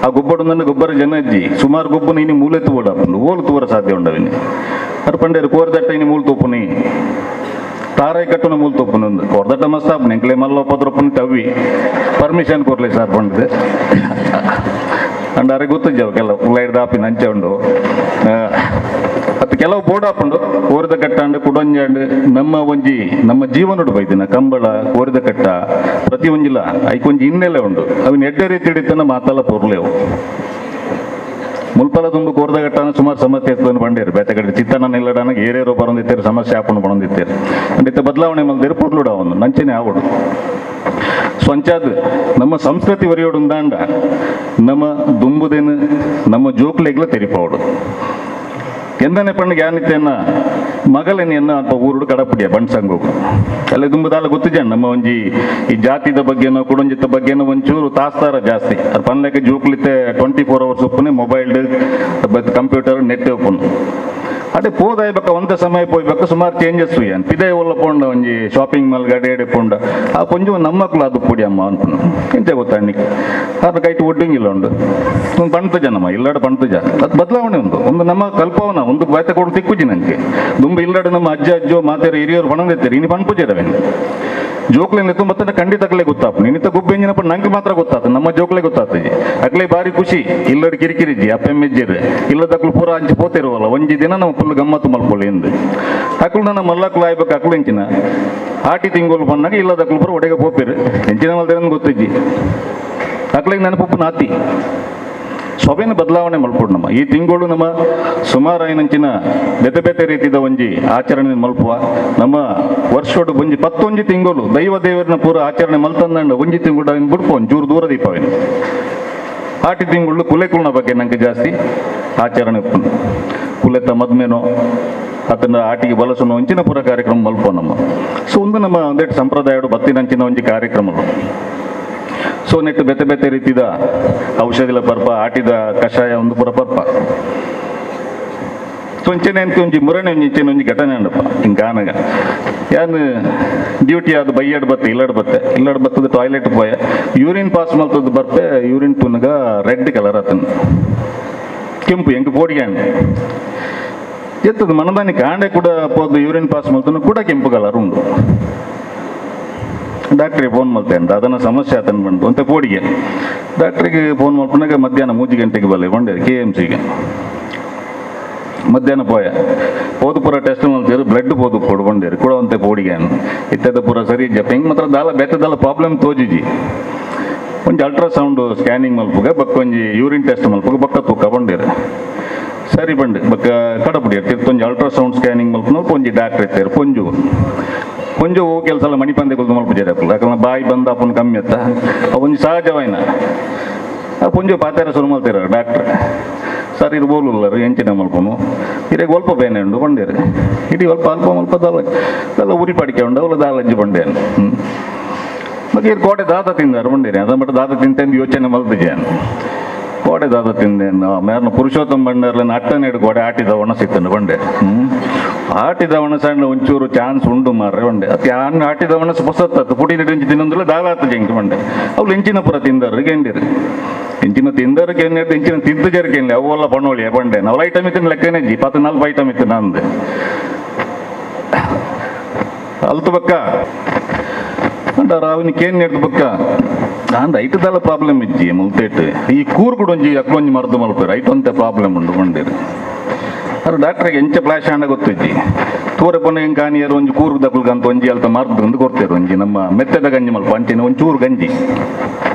ಆ ಗೊಬ್ಬರ ನನ್ನ ಗೊಬ್ಬರ ಜನ ಅಜ್ಜಿ ಸುಮಾರು ಗೊಬ್ಬನ ಇನಿ ಮೂಲೆ ತೂವಡ ಓಲು ತೂವರ ಸಾಧ್ಯ ಉಂಡವಿನಿ ಅದ್ರ ಪಂಡೇರು ಕೋರ್ದಟ್ಟ ಇನಿ ಮೂಲು ತೋಪುನಿ ತಾರಾಯಿ ಕಟ್ಟುನ ಮೂಲು ತೋಪುನಿ ಒಂದು ಕೋರ್ದಟ್ಟ ಮಸ್ತ್ ಆಪುನಿ ಎಂಕ್ಲೆ ಮಲ್ಲ ಒಪ್ಪದ್ರೊಪ್ಪನಿ ತವ್ವಿ ಪರ್ಮಿಷನ್ ಕೊರ್ಲೆ ಸರ್ ಪಂಡದೆ ಅಂಡ್ ಅರೆ ಗೊತ್ತಿಜ್ಜವು ಕೆಲವು ಉಳ್ಳೈಡ್ದ ಆಪಿನ ಅಂಚೆ ಉಂಡು ಅದು ಕೆಲವು ಬೋರ್ಡ್ ಆಪುಂಡು ಕೋರಿದ ಕಟ್ಟಾಂಡು ಕುಡೊಂಜಾಂಡು ನಮ್ಮ ಒಂಜಿ ನಮ್ಮ ಜೀವನಡು ಬೈದಿನ ಕಂಬಳ ಕೋರಿದ ಕಟ್ಟ ಪ್ರತಿ ಒಂಜಿಲ ಐಕೊಂಜಿ ಹಿನ್ನೆಲೆ ಉಂಡು ಅವಿನ ಎಡ್ಡೆ ರೀತಿ ಹಿಡಿತನ ಮಾತಲ್ಲ ಪೊರ್ಲೇವು ಮುಲ್ಪಲ ತುಂಬು ಕೋರ್ದ ಕಟ್ಟಾನ ಸುಮಾರು ಸಮಸ್ಯೆ ಇರ್ತದೆ ಬಂಡೇರು ಬೇತೆ ಕಡೆ ಚಿತ್ತನ ನಿಲ್ಲಡಾನ ಏರೇರೋ ಬರೊಂದಿತ್ತೇರು ಸಮಸ್ಯೆ ಆಪುಂಡು ಬರೊಂದಿತ್ತೇರು ಅಂಡ್ ಇತ್ತ ಬದಲಾವಣೆ ಮಲ್ದೇರು ಪೊರ್ಲುಡ ಒಂದು ನಂಚನೆ ಆವಡು. ಸೊ ಅಂಚಾದ್ ನಮ್ಮ ಸಂಸ್ಕೃತಿ ಒರಿಯೋಡುಂದಾಂಡ ನಮ್ಮ ದುಂಬುದೇನು ನಮ್ಮ ಜೋಕ್ಲೆಗ್ಲ ತೆರಿಪಾವಡು ಎಂದನೆ ಪಂಡಿಗೆ ಯಾನಿತ್ತೆನ್ನ ಮಗಲೇನ ಅಲ್ಪ ಊರುಡು ಕಡಪುಡಿಯ ಬಂಡ್ಸಂಗೋಗು ಅಲ್ಲೇ ದುಂಬುದಾಲ ಗೊತ್ತಿಜಾಣ ನಮ್ಮ ಒಂಜಿ ಈ ಜಾತಿದ ಬಗ್ಗೆನೋ ಕುಡೊಂಜಿತ ಬಗ್ಗೆನೋ ಒಂಚೂರು ತಾಸ್ತಾರ ಜಾಸ್ತಿ ಅದು ಪನ್ಲೆಕ್ಕ ಜೋಕ್ಲಿತ್ತೆ 24 ಅವರ್ಸ್ ಒಪ್ಪುನೆ mobile computer net ಒಪ್ಪುನು ಅದೇ ಪೋದಾಯ್ಬೇಕ ಒಂದ ಸಮಯ ಪೋಯ್ಬೇಕು ಸುಮಾರು ಚೇಂಜಸ್ ಏನ್ ಪಿದೆ ಒಲ್ಲ ಪೋಂಡ ಒಂಜಿ ಶಾಪಿಂಗ್ ಮಾಲ್ ಗಡೆ ಎಡೆ ಪೋಂಡ ಆ ಕೊಂಚ ನಮ್ಮಕ್ಳು ಅದು ಪುಡಿ ಅಮ್ಮ ಅನ್ಪುನು ಎಂತ ಗೊತ್ತಾಣ್ಣಿಕ್ ಅದು ಕೈಟ್ ಒಡ್ಡಿಂಗಿಲ್ಲ ಉಂಡು ಒಂದು ಪಂತಜ ನಮ್ಮ ಇಲ್ಲಾಡ ಪಂತಜ ಅದು ಬದಲಾವಣೆ ಉಂಟು ಒಂದು ನಮ್ಮ ಕಲ್ಪವನ ಒಂದು ಬಾಯ್ತ ಕೊಡು ತಿಕ್ಕುಜಿ ನನಗೆ ದುಂಬ ಇಲ್ಲಾಡ ನಮ್ಮ ಅಜ್ಜ ಅಜ್ಜೋ ಮಾತೇರು ಹಿರಿಯರು ಪಣಂದಿತ್ತಾರೆ ಇನಿ ಪಣ್ಪುಜರವೇನು ಜೋಕ್ಲಿನ ಮತ್ತೆ ಖಂಡಿತ ಅಕ್ಲೆ ಗೊತ್ತಾಪ ನಿನ್ನಿತ ಗುಬ್ಬ ಎಂಜಿನಪ್ಪ ನಂಗೆ ಮಾತ್ರ ಗೊತ್ತಾತ ನಮ್ಮ ಜೋಕ್ಲೆ ಗೊತ್ತಾತಜಿ ಅಕ್ಲೆ ಬಾರಿ ಖುಷಿ ಇಲ್ಲಡ್ ಕಿರಿಕಿರಿಜಿ ಅಪ್ಪೆಮ್ಮೆಜ್ಜಿರ್ ಇಲ್ಲದಕ್ಲು ಪೂರ ಅಂಚಿ ಪೋತಿರುವಲ್ಲ ಒಂಜಿ ದಿನ ನಮ್ಮ ಫುಲ್ ಗಮ್ಮತ್ತು ಮಲ್ಕೊಳ್ಳಿ ಎಂದು ಅಕ್ಲು ನನ್ನ ಮಲ್ಲಕ್ಲು ಆಯ್ಬೇಕು ಅಕ್ಲು ಎಂಚಿನ ಆಟಿ ತಿಂಗಳು ಬಂದಾಗ ಇಲ್ಲದಕ್ಲು ಪೂರ ಒಡೆಗೆ ಪೋಪಿರು ಎಂಚಿನ ಮಲ್ದೇನ ಗೊತ್ತಿಜ್ಜಿ ಅಕ್ಲಿಗೆ ನೆನಪು ನಾತಿ ಸೊಬೆನ ಬದಲಾವಣೆ ಮಲ್ಪೊಡು ನಮ್ಮ ಈ ತಿಂಗಳು ನಮ್ಮ ಸುಮಾರು ಐನಂಚಿನ ಬೇತೆ ಬೇತೆ ರೀತಿದ ಒಂಜಿ ಆಚರಣೆ ಮಲ್ಪುವ ನಮ್ಮ ವರ್ಷೋಡು ಒಂಜಿ 11 ತಿಂಗಳು ದೈವ ದೇವರನ್ನ ಪೂರ ಆಚರಣೆ ಮಲ್ತಂದಂಡ ಒಂಜಿ ತಿಂಗಳು ಅವಿನ ಬುಡ್ಪು ಒಂಚೂರು ದೂರ ದೀಪವೇನು ಆಟಿ ತಿಂಗಳು ಕುಲೆಕುಲ್ನ ಬಗ್ಗೆ ನಂಗೆ ಜಾಸ್ತಿ ಆಚರಣೆ ಉಪ್ಪುಂಡು ಕುಲೆತ ಮದ್ಮೇನೋ ಅದನ್ನ ಆಟಿಗೆ ಬಲಸುನ ಒಂಚಿನ ಪೂರ ಕಾರ್ಯಕ್ರಮ ಮಲ್ಪೋ ನಮ್ಮ ಸೊ ಒಂದು ನಮ್ಮ ಒಂದೆಟ್ಟು ಸಂಪ್ರದಾಯಡು ಬತ್ತಿನಂಚಿನ ಒಂಜಿ ಕಾರ್ಯಕ್ರಮಗಳು ಸೊ ನೆಟ್ಟು ಬೇತೆ ಬೇತೆ ರೀತಿದ ಔಷಧಿಲ ಪರ್ಪ ಆಟಿದ ಕಷಾಯ ಒಂದು ಪುರ ಪರ್ಪ ಸೊ ಒಂಚೆನೆ ಅಂತ ಒಂಜಿ ಮುರಣೆ ಒಂಜಿ ಇಂಚೆನೆ ಒಂಜಿ ಘಟನೆ ಅಂಡಪ್ಪ ಹಿಂಗಾನಗ ಯಾನ್ ಡ್ಯೂಟಿ ಅದು ಬೈಯಡ್ ಬತ್ತೆ ಇಲ್ಲಡ್ ಬತ್ತೆ ಇಲ್ಲಡ್ ಬತ್ತದ ಟಾಯ್ಲೆಟ್ ಪೋಯ ಯೂರಿನ್ ಪಾಸ್ ಮಲ್ತದ ಬರ್ಪೆ ಯೂರಿನ್ ತುನಗ ರೆಡ್ ಕಲರ್ ಆತನ ಕೆಂಪು ಎಂಕ್ ಪೋಡಿಗೆ ಎತ್ತದ ಮನದಾನಿ ಕಾಂಡೆ ಕೂಡ ಪೋದು ಯೂರಿನ್ ಪಾಸ್ ಮಲ್ತನು ಕೂಡ ಕೆಂಪು ಕಲರ್ ಉಂಡು. ಡಾಕ್ಟ್ರಿಗೆ ಫೋನ್ ಮಲ್ತೇನೆ, ಅದನ್ನು ಸಮಸ್ಯೆ ಆತನ ಬಂದು ಅಂತ ಪೋಡಿಗೆ ಡಾಕ್ಟ್ರಿಗೆ ಫೋನ್ ಮಲ್ಪನಾಗ ಮಧ್ಯಾಹ್ನ 3 ಗಂಟೆಗೆ ಬಲ್ಲೆ ಬಂಡೆ ಕೆ ಎಮ್ ಸಿಗೆ. ಮಧ್ಯಾಹ್ನ ಪೋಯ ಪೋದು ಪೂರ ಟೆಸ್ಟ್ ಮಲ್ತೀರು, ಬ್ಲಡ್ ಪೋದು ಕೊಡು ಬಂಡೇರು ಕೂಡ ಅಂತೆ ಪೋಡಿಗೆ ಇತ್ತದ ಪೂರ ಸರಿ ಜಪ್ಪ ಹಿಂಗೆ ಮಾತ್ರ ದಾಲ ಬೆತ್ತದಲ್ಲ ಪ್ರಾಬ್ಲಮ್ ತೋಜಿಜಿ. ಒಂಜಿ ಅಲ್ಟ್ರಾಸೌಂಡ್ ಸ್ಕ್ಯಾನಿಂಗ್ ಮಲ್ಪುಗ ಬೊಕ್ಕ ಒಂಜಿ ಯೂರಿನ್ ಟೆಸ್ಟ್ ಮಲ್ಪುಗ ಬೊಕ್ಕ ತೂಕ ಬಂಡೇರು. ಸರಿ ಬಂಡು ಬೊಕ್ಕ ಕಡಪುಡಿ ತಿರ್ತೊಂಜಿ ಅಲ್ಟ್ರಾಸೌಂಡ್ ಸ್ಕ್ಯಾನಿಂಗ್ ಮಲ್ಪುನ ಒಂಜಿ ಡಾಕ್ಟ್ರ್ ಇತ್ತೇರು ಪೊಂಜು ಪೊಂಜು ಹೋಗಿ ಕೆಲಸ ಎಲ್ಲ ಮಣಿಪಂದೆ ಕೊಲ್ದು ಮಲ್ಪುಜಾರೆ ಅಪ್ಪು, ಯಾಕಂದ್ರೆ ಬಾಯಿ ಬಂದ ಅಪ್ಪನ ಕಮ್ಮಿ ಅತ್ತ ಒಂಜಿ ಸಹಜವಾಯಿನ ಆ ಪೊಂಜು ಪಾತಾರ ಶುರು ಮಲ್ತೀರ ಡಾಕ್ಟ್ರ್. ಸರ್ ಇದು ಬೋಲುಲ್ಲರು ಎಂಚಿನ ಮಲ್ಪನು ಇರೇಗ ಒಲ್ಪ ಬೇನೆ ಉಂಡು ಬಂಡೇರು, ಇಡೀ ಅಲ್ಪ ಅಲ್ಪ ಮಲ್ಪ ದಾಲ ದಾಲ ಉರಿ ಪಡಿಕೆ ಉಂಡು ಅವಲ ದಾಲಜ್ಜಿ ಬಂಡೇನು. ಮತ್ತೆ ಇದು ಕೋಟೆ ದಾದ ತಿಂದಾರು ಬಂಡೇರಿ, ಅದ ಮಟ್ಟ ದಾದ ತಿಂತೆಂದು ಯೋಚನೆ ಮಲ್ತಿದ್ದೇನೆ. ಕೋಟೆ ದಾದ ತಿಂದೇನು ಮೇರ್ನ ಪುರುಷೋತ್ತಮ ಬಂಡರ್ಲನ್ನ ಅಟ್ಟನೇಡು ಕೋಡೆ ಆಟಿದ ಒಣಸಿತ್ತನು ಬಂಡೆ. ಆಟಿದ ಒಣಸಣ್ಣ ಒಂಚೂರು ಚಾನ್ಸ್ ಉಂಡು ಮಾರ್ರೆ ಬಂಡೆ. ಅತಿ ಅನ್ನ ಆಟಿದ ಒಣಸು ಹೊಸತ್ತತ್ತು ಪುಡಿ ನೀರು ಇಂಚಿ ತಿನ್ನೊಂದಿಲ್ಲ ದಾಲಾತು ಜಂಕಿ ಬಂಡೆ. ಅವ್ಳು ಇಂಚಿನ ಪುರ ತಿಂದರು ಗೆಂಡಿರು, ಇಂಚಿನ ತಿಂದರು ಕೆನ್ನಿರ್ದು ಇಂಚಿನ ತಿಂದು ಜರ್ಕೆನ್ಲಿ ಅವೆಲ್ಲ ಪಣ್ಣೋಳಿ ಬಂಡೆ. ನಾವು ಐಟಮ್ ಇತ್ತಿನ ಲೆಕ್ಕನೇ ಜಿ 14 ಐಟಮ್ ಇತ್ತು ನಂದು ಅಲ್ತು ಬಕ್ಕ ಅಂಟಾರ ಅವನಿಗೆ ಕೇನ್ ಹಿಡ್ದು ಬಕ್ಕ ಅಂದ ಐಟದಲ್ಲ ಪ್ರಾಬ್ಲಮ್ ಇಜ್ಜಿ ಮುಲ್ತೇಟ್ ಈ ಕೂರು ಕೂಡ ಒಂಜಿ ಅಕ್ಲೊಂಜಿ ಮರ್ದು ಮಲ್ಪೇರು ಐಟ್ ಒಂತೆ ಪ್ರಾಬ್ಲಮ್ ಉಂಡು ಬಂಡೇರು. ಅದು ಡಾಕ್ಟ್ರಿಗೆ ಎಂಚ ಫ್ಲಾಶ್ ಆಂಡ ಗೊತ್ತಿಜ್ಜಿ ತೂರೆ ಪೊನ್ನೆ ಹೆಂಗೆ ಕಾನಿಯರು ಒಂಜಿ ಕೂರು ದಕ್ಕಲ್ಗಂತ ಒಂಜಿ ಅಲ್ತ ಮರ್ದು ಅಂದು ಕೊಡ್ತೇರು ಒಂಜಿ ನಮ್ಮ ಮೆತ್ತದ ಗಂಜಿ ಮಲ್ಪ ಅಂಚಿನ ಒಂಚೂರು ಗಂಜಿ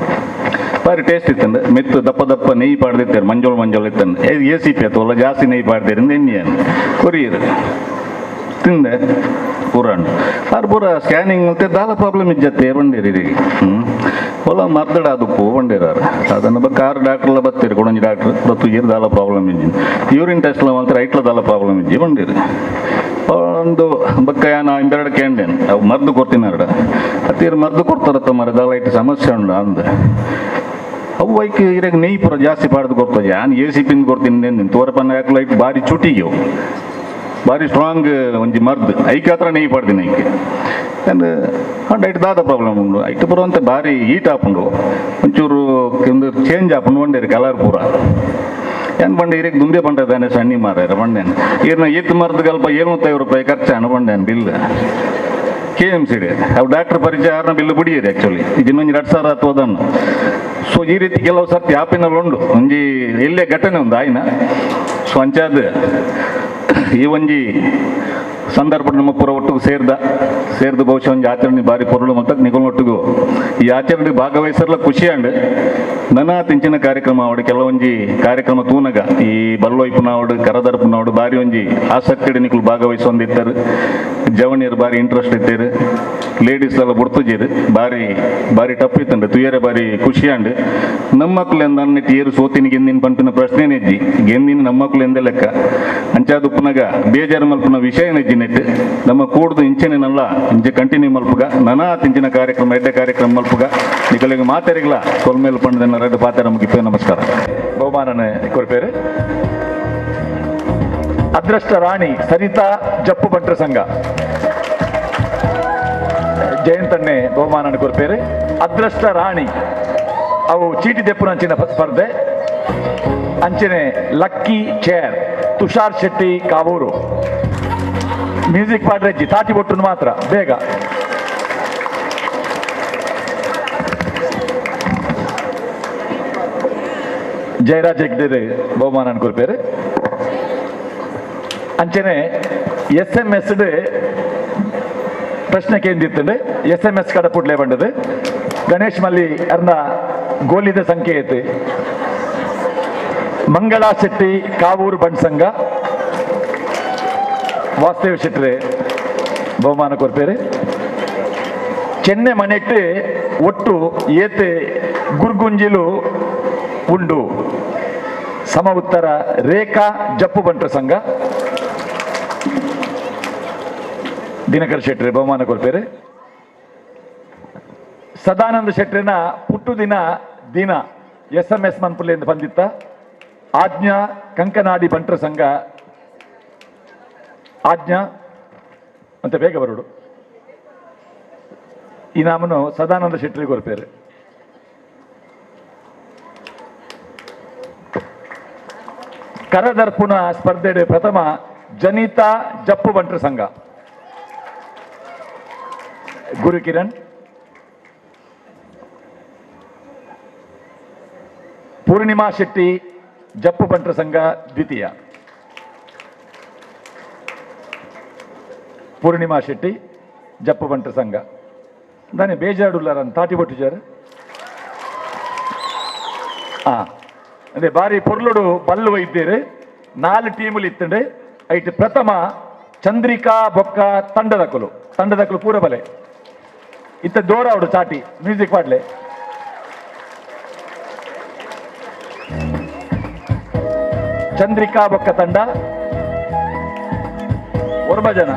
ಬಾರಿ ಟೇಸ್ಟ್ ಇತ್ತಂಡೆ. ಮೆತ್ತು ದಪ್ಪ ದಪ್ಪ ನೆಯ್ಯಿ ಪಾಡ್ದಿತ್ತೇರು ಮಂಜೋಳು ಮಂಜೋಳು ಇತ್ತಂಡೆ A C P ಅತ್ತವಲ್ಲ ಜಾಸ್ತಿ ನೆಯ್ಯಿ ಪಾಡ್ದೇರಿಂದ ಎಣ್ಣೆಯನ್ನು ಕೊರಿಯರು ತಿಂದೆ ಪೂರಾಂಡು ಆರು ಪೂರ ಸ್ಕ್ಯಾನಿಂಗ್ ಮತ್ತೆ ದಾಲ ಪ್ರಾಬ್ಲಮ್ ಇಜ್ಜತ್ತೆ ಬಂಡೇರಿ. ಹೊಲ ಮರ್ದಡ ಅದಪ್ಪು ಬಂಡೇರಾರು ಅದನ್ನು ಬಕ್ಕ ಆರು ಡಾಕ್ಟ್ರೆಲ್ಲ ಬತ್ತೀರಿ ಕೊಡೊಂಜಿ ಡಾಕ್ಟ್ರ್ ಬತ್ತು ದಾಲ ಪ್ರಾಬ್ಲಮ್ ಇಜ್ಜಿ ಯೂರಿನ್ ಟೆಸ್ಟ್ ಎಲ್ಲ ಮಾಡ್ತಾರೆ ಐಟ್ಲ ದಾಲ ಪ್ರಾಬ್ಲಮ್ ಇಜ್ಜಿ ಬಂಡೇರಿ. ಒಂದು ಬಕ್ಕ ಯಾನ ಇಂದೆರಡು ಕೇಂಡೇನು ಅವು ಮದ್ದು ಕೊಡ್ತೀನಿ ಅರಡ ಅತ್ತೀರು ಮದ್ದು ಕೊಡ್ತಾರತ್ತ ಮರ ದಾಲ ಇಟ್ಟು ಸಮಸ್ಯೆ ಉಂಡು ಅಂದ ಅವು ಐಕ್ ಇರಾಗ ನೆಯ್ಯಿ ಪೂರ ಜಾಸ್ತಿ ಪಾಡ್ದು ಕೊಡ್ತದೆ. ಯಾನ್ A C pin ಕೊಡ್ತೀನಿ ತೋರಪನ್ನ ಯಾಕೆ ಲೈಟ್ ಭಾರಿ ಚುಟಿಗೆ ಅವು ಭಾರಿ ಸ್ಟ್ರಾಂಗ್ ಒಂಜಿ ಮರ್ದು ಐಕೆ ಹತ್ರ ನೆಯ್ಯಿ ಪಾಡ್ತೀನಿ ಐಕೆ ಅಂಡ್ ಅಂಡ್ ಐಟ್ ದಾದ ಪ್ರಾಬ್ಲಮ್ ಉಂಡು ಐಟ್ ಪೂರ ಅಂತ ಭಾರಿ ಹೀಟ್ ಆಪುಂಡು ಒಂಚೂರು ಚೇಂಜ್ ಆಪುಂಡು ಒಂಡೇರು ಕಲರ್ ಪೂರ ಏನು ಬಂಡೆ ಇರಕ್ಕೆ ದುಂಬೆ ಬಂಡದಾನೆ ಸಣ್ಣಿ ಮಾರಾರ ಬಂಡೇನು ಈರ್ನ ಈತ್ ಮರ್ದು ಗಲ್ಪ 750 ರೂಪಾಯಿ ಖರ್ಚಾನು ಬಂಡೇನು bill K M C D ಅವು ಡಾಕ್ಟ್ರ್ ಪರಿಚಯ ಆರ್ನ ಬಿಲ್ ಬಿಡಿಯಿರಿ ಆ್ಯಕ್ಚುಲಿ ಈಗ ಇನ್ನೊಂದು 2000 ಅಥವಾ. ಸೊ ಈ ರೀತಿ ಕೆಲವು ಸರ್ತಿ ಆಪಿನಲ್ಲಿ ಉಂಡು ಒಂಜಿ ಎಲ್ಲೇ ಘಟನೆ ಒಂದು ಆಯ್ನ. ಸೊ ಅಂಚಾದ ಈ ಒಂಜಿ ಸಂದರ್ಭ ನಮ್ಮ ಪೂರ ಒಟ್ಟಿಗೆ ಸೇರ್ದ ಬಹುಶಃ ಒಂಜಿ ಆಚರಣೆ ಬಾರಿ ಪೊರುಳು ಮತ್ತು ನಿಗಲೊಟ್ಟಿಗೂ ಈ ಆಚರಣೆ ಭಾಗವಹಿಸರ್ಲ ಖುಷಿ ಅಂಡ್ ನನ್ನ ತಿಂಚಿನ ಕಾರ್ಯಕ್ರಮ ಅವಡು ಕೆಲವೊಂಜಿ ಕಾರ್ಯಕ್ರಮ ತೂನಗ ಈ ಬಲ್ಲೊಯ್ಪುನವಡು ಕರದರ್ಪುನವಡು ಬಾರಿ ಒಂಜಿ ಆಸಕ್ತಿ ನಿಕುಲು ಭಾಗವಹಿಸೊಂದಿತ್ತಾರೆ. ಜವಣಿಯರು ಬಾರಿ ಇಂಟ್ರೆಸ್ಟ್ ಇತ್ತೀರು, ಲೇಡೀಸ್ ಎಲ್ಲ ಬುಡ್ತುಜೀರು ಬಾರಿ ಬಾರಿ ಟಫ್ ಇತ್ತಂಡು ತುಯರೆ ಬಾರಿ ಖುಷಿ ಅಂಡ್ ನಮ್ಮ ಮಕ್ಕಳು ಎಂದ ಏರು ಸೋತಿನ ಗೆಂದಿನ ಪಂಪಿನ ಪ್ರಶ್ನೆ ನೆಜ್ಜಿ ಗೆಂದಿನ ನಮ್ಮ ಮಕ್ಕಳು ಎಂದೇ ಲೆಕ್ಕ ಅಂಚಾದುಪ್ಪನಾಗ ಬೇಜಾರು ಮಲ್ಪನ ವಿಷಯ ನೆಜ್ಜಿ ನೆಟ್ಟು ನಮ್ಮ ಕೂಡ್ದು ಇಂಚೆನೇನಲ್ಲ ಇಂಚೆ ಕಂಟಿನ್ಯೂ ಮಲ್ಪುಗ ನನಾ ತಿಂಚಿನ ಕಾರ್ಯಕ್ರಮ ಎಡ್ಡೆ ಕಾರ್ಯಕ್ರಮ ಮಲ್ಪುಗ ನಿಕಲಿಗೆ ಮಾತೆರಿಗ್ಲ ಸೊಲ್ಮೇಲ್ ಪಂಡದನ್ನ ರೆಡ್ ಪಾತ್ರ ಮುಗಿಪೆ. ನಮಸ್ಕಾರ. ಬಹುಮಾನನೆ ಕೊರ್ಪೇರು ಅದೃಷ್ಟ ರಾಣಿ ಸರಿತಾ ಜಪ್ಪು ಬಂಟ್ರ ಸಂಘ ಜಯಂತಣ್ಣೆ ಬಹುಮಾನ ಕೊರ್ಪೇರು. ಅದೃಷ್ಟ ರಾಣಿ ಅವು ಚೀಟಿ ದೆಪ್ಪುನಂಚಿನ ಸ್ಪರ್ಧೆ ಅಂಚನೆ lucky chair Tushar Shetty Kavoor music ಪಾಡ್ರೆಜ್ಜಿ ತಾಟಿ ಬೊಟ್ಟುನು ಮಾತ್ರ ಬೇಗ. ಜಯರಾಜ್ ಹೆಗ್ಡೆ ಬಹುಮಾನ ಕೊರ್ಪೇರು. ಅಂಚನೆ S M S ಪ್ರಶ್ನೆ ಕೇಂದಿತ್ತಂಡೆ S M S ಕಡಪುಡ್ಲೆ ಬಂಡದು ಗಣೇಶ್ ಮಲ್ಲಿ ಅರ್ನ ಗೋಲಿದ ಸಂಖ್ಯೆ ಐತೆ. ಮಂಗಳಾ ಶೆಟ್ಟಿ ಕಾವೂರು ಬಂಡ್ ಸಂಘ ವಾಸುದೇವ್ ಶೆಟ್ಟರೆ ಬಹುಮಾನ ಕೊರ್ಪೇರು. ಚೆನ್ನೆ ಮನೆಟ್ಟು ಒಟ್ಟು ಏತೆ ಗುರ್ಗುಂಜಿಲು ಉಂಡು. ಸಮ ಉತ್ತರ ರೇಖಾ ಜಪ್ಪು ಬಂಟ್ರ ಸಂಘ ದಿನಕರ್ ಶೆಟ್ಟರೆ ಬಹುಮಾನ ಕೊರ್ಪೇರು. ಸದಾನಂದ ಶೆಟ್ಟರಿನ ಪುಟ್ಟು ದಿನ ದಿನ S M S ಮನ್ಪುಲೆಯಿಂದ ಬಂದಿತ್ತ ಆಜ್ಞಾ ಕಂಕನಾಡಿ ಬಂಟ್ರ ಸಂಘ ಆಜ್ಞಾ ಅಂತ ಬೇಗ ಬರೋಡು. ಈ ನಾಮನು ಸದಾನಂದ ಶೆಟ್ಟರಿಗೆ ಕೊರ್ಪೇರು. ಕರದರ್ಪುಣ ಸ್ಪರ್ಧೆ ಪ್ರಥಮ Janita Jeppu ಬಂಟ್ರ ಸಂಘ. ಗುರುಕಿರಣ್, ಪೂರ್ಣಿಮಾ ಶೆಟ್ಟಿ ಜಪ್ಪು ಬಂಟ್ರ ಸಂಘ ದ್ವಿತೀಯ. ಪೂರ್ಣಿಮಾ ಶೆಟ್ಟಿ ಜಪ್ಪು ಬಂಟ್ರ ಸಂಘ. దాని ಬೇಜಾರುಲ್ಲಾರ ತಾಟಿ ಬೊಟ್ಟಿಜಾರು. ಅದೇ ಬಾರಿ ಪೊರ್ಲುಡು ಬಲ್ಲು ಇದ್ದೀರಿ. 4 ಟೀములు ಇತ್ತಂಡೆ. ಐಟ್ ಪ್ರಥಮ ಚಂದ್ರಿಕಾ ಬೊಕ್ಕ ತಂಡದಕುಲು, ತಂಡದಕುಲು ಪೂರ ಬಲೆ ಇತ್ತ ದೋರ ಅವಡು ಚಾಟಿ ಮ್ಯೂಸಿಕ್ ಪಾಡ್ಲೆ. ಚಂದ್ರಿಕಾ ಬೊಕ್ಕ ತಂಡ ಒರ್ಬ ಜನ,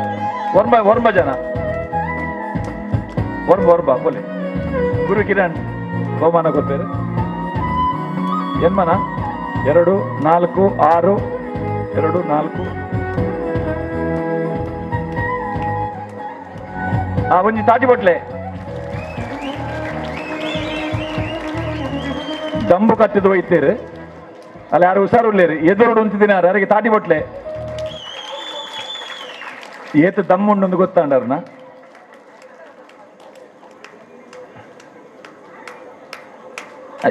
ಒರ್ಬ ಒರ್ಬ ಜನ, ಒರ್ಬ ಒರ್ಬ ಕೊಲೆ. ಗುರು ಕಿರಣ್ ಬಹುಮಾನ ಕೊಡ್ತಾರೆ. ಎನ್ಮನ 2 4 6 2 4 ಒಂಜಿ ತಾಟಿ ಬೊಟ್ಲೆ ದಂಬು ಕಟ್ಟಿದ್ದು ಒಯ್ತೇರು. ಅಲ್ಲಿ ಯಾರು ಹುಷಾರುಲ್ಲೇರು ಎದುರುಡು ಉಂತಿದಿನಾರು ಯಾರಿಗೆ ತಾಟಿ ಬೊಟ್ಲೆ ಏತು ದಮ್ಮು ಉಂಡೊಂದು ಗೊತ್ತಾಂಡರ್ನ.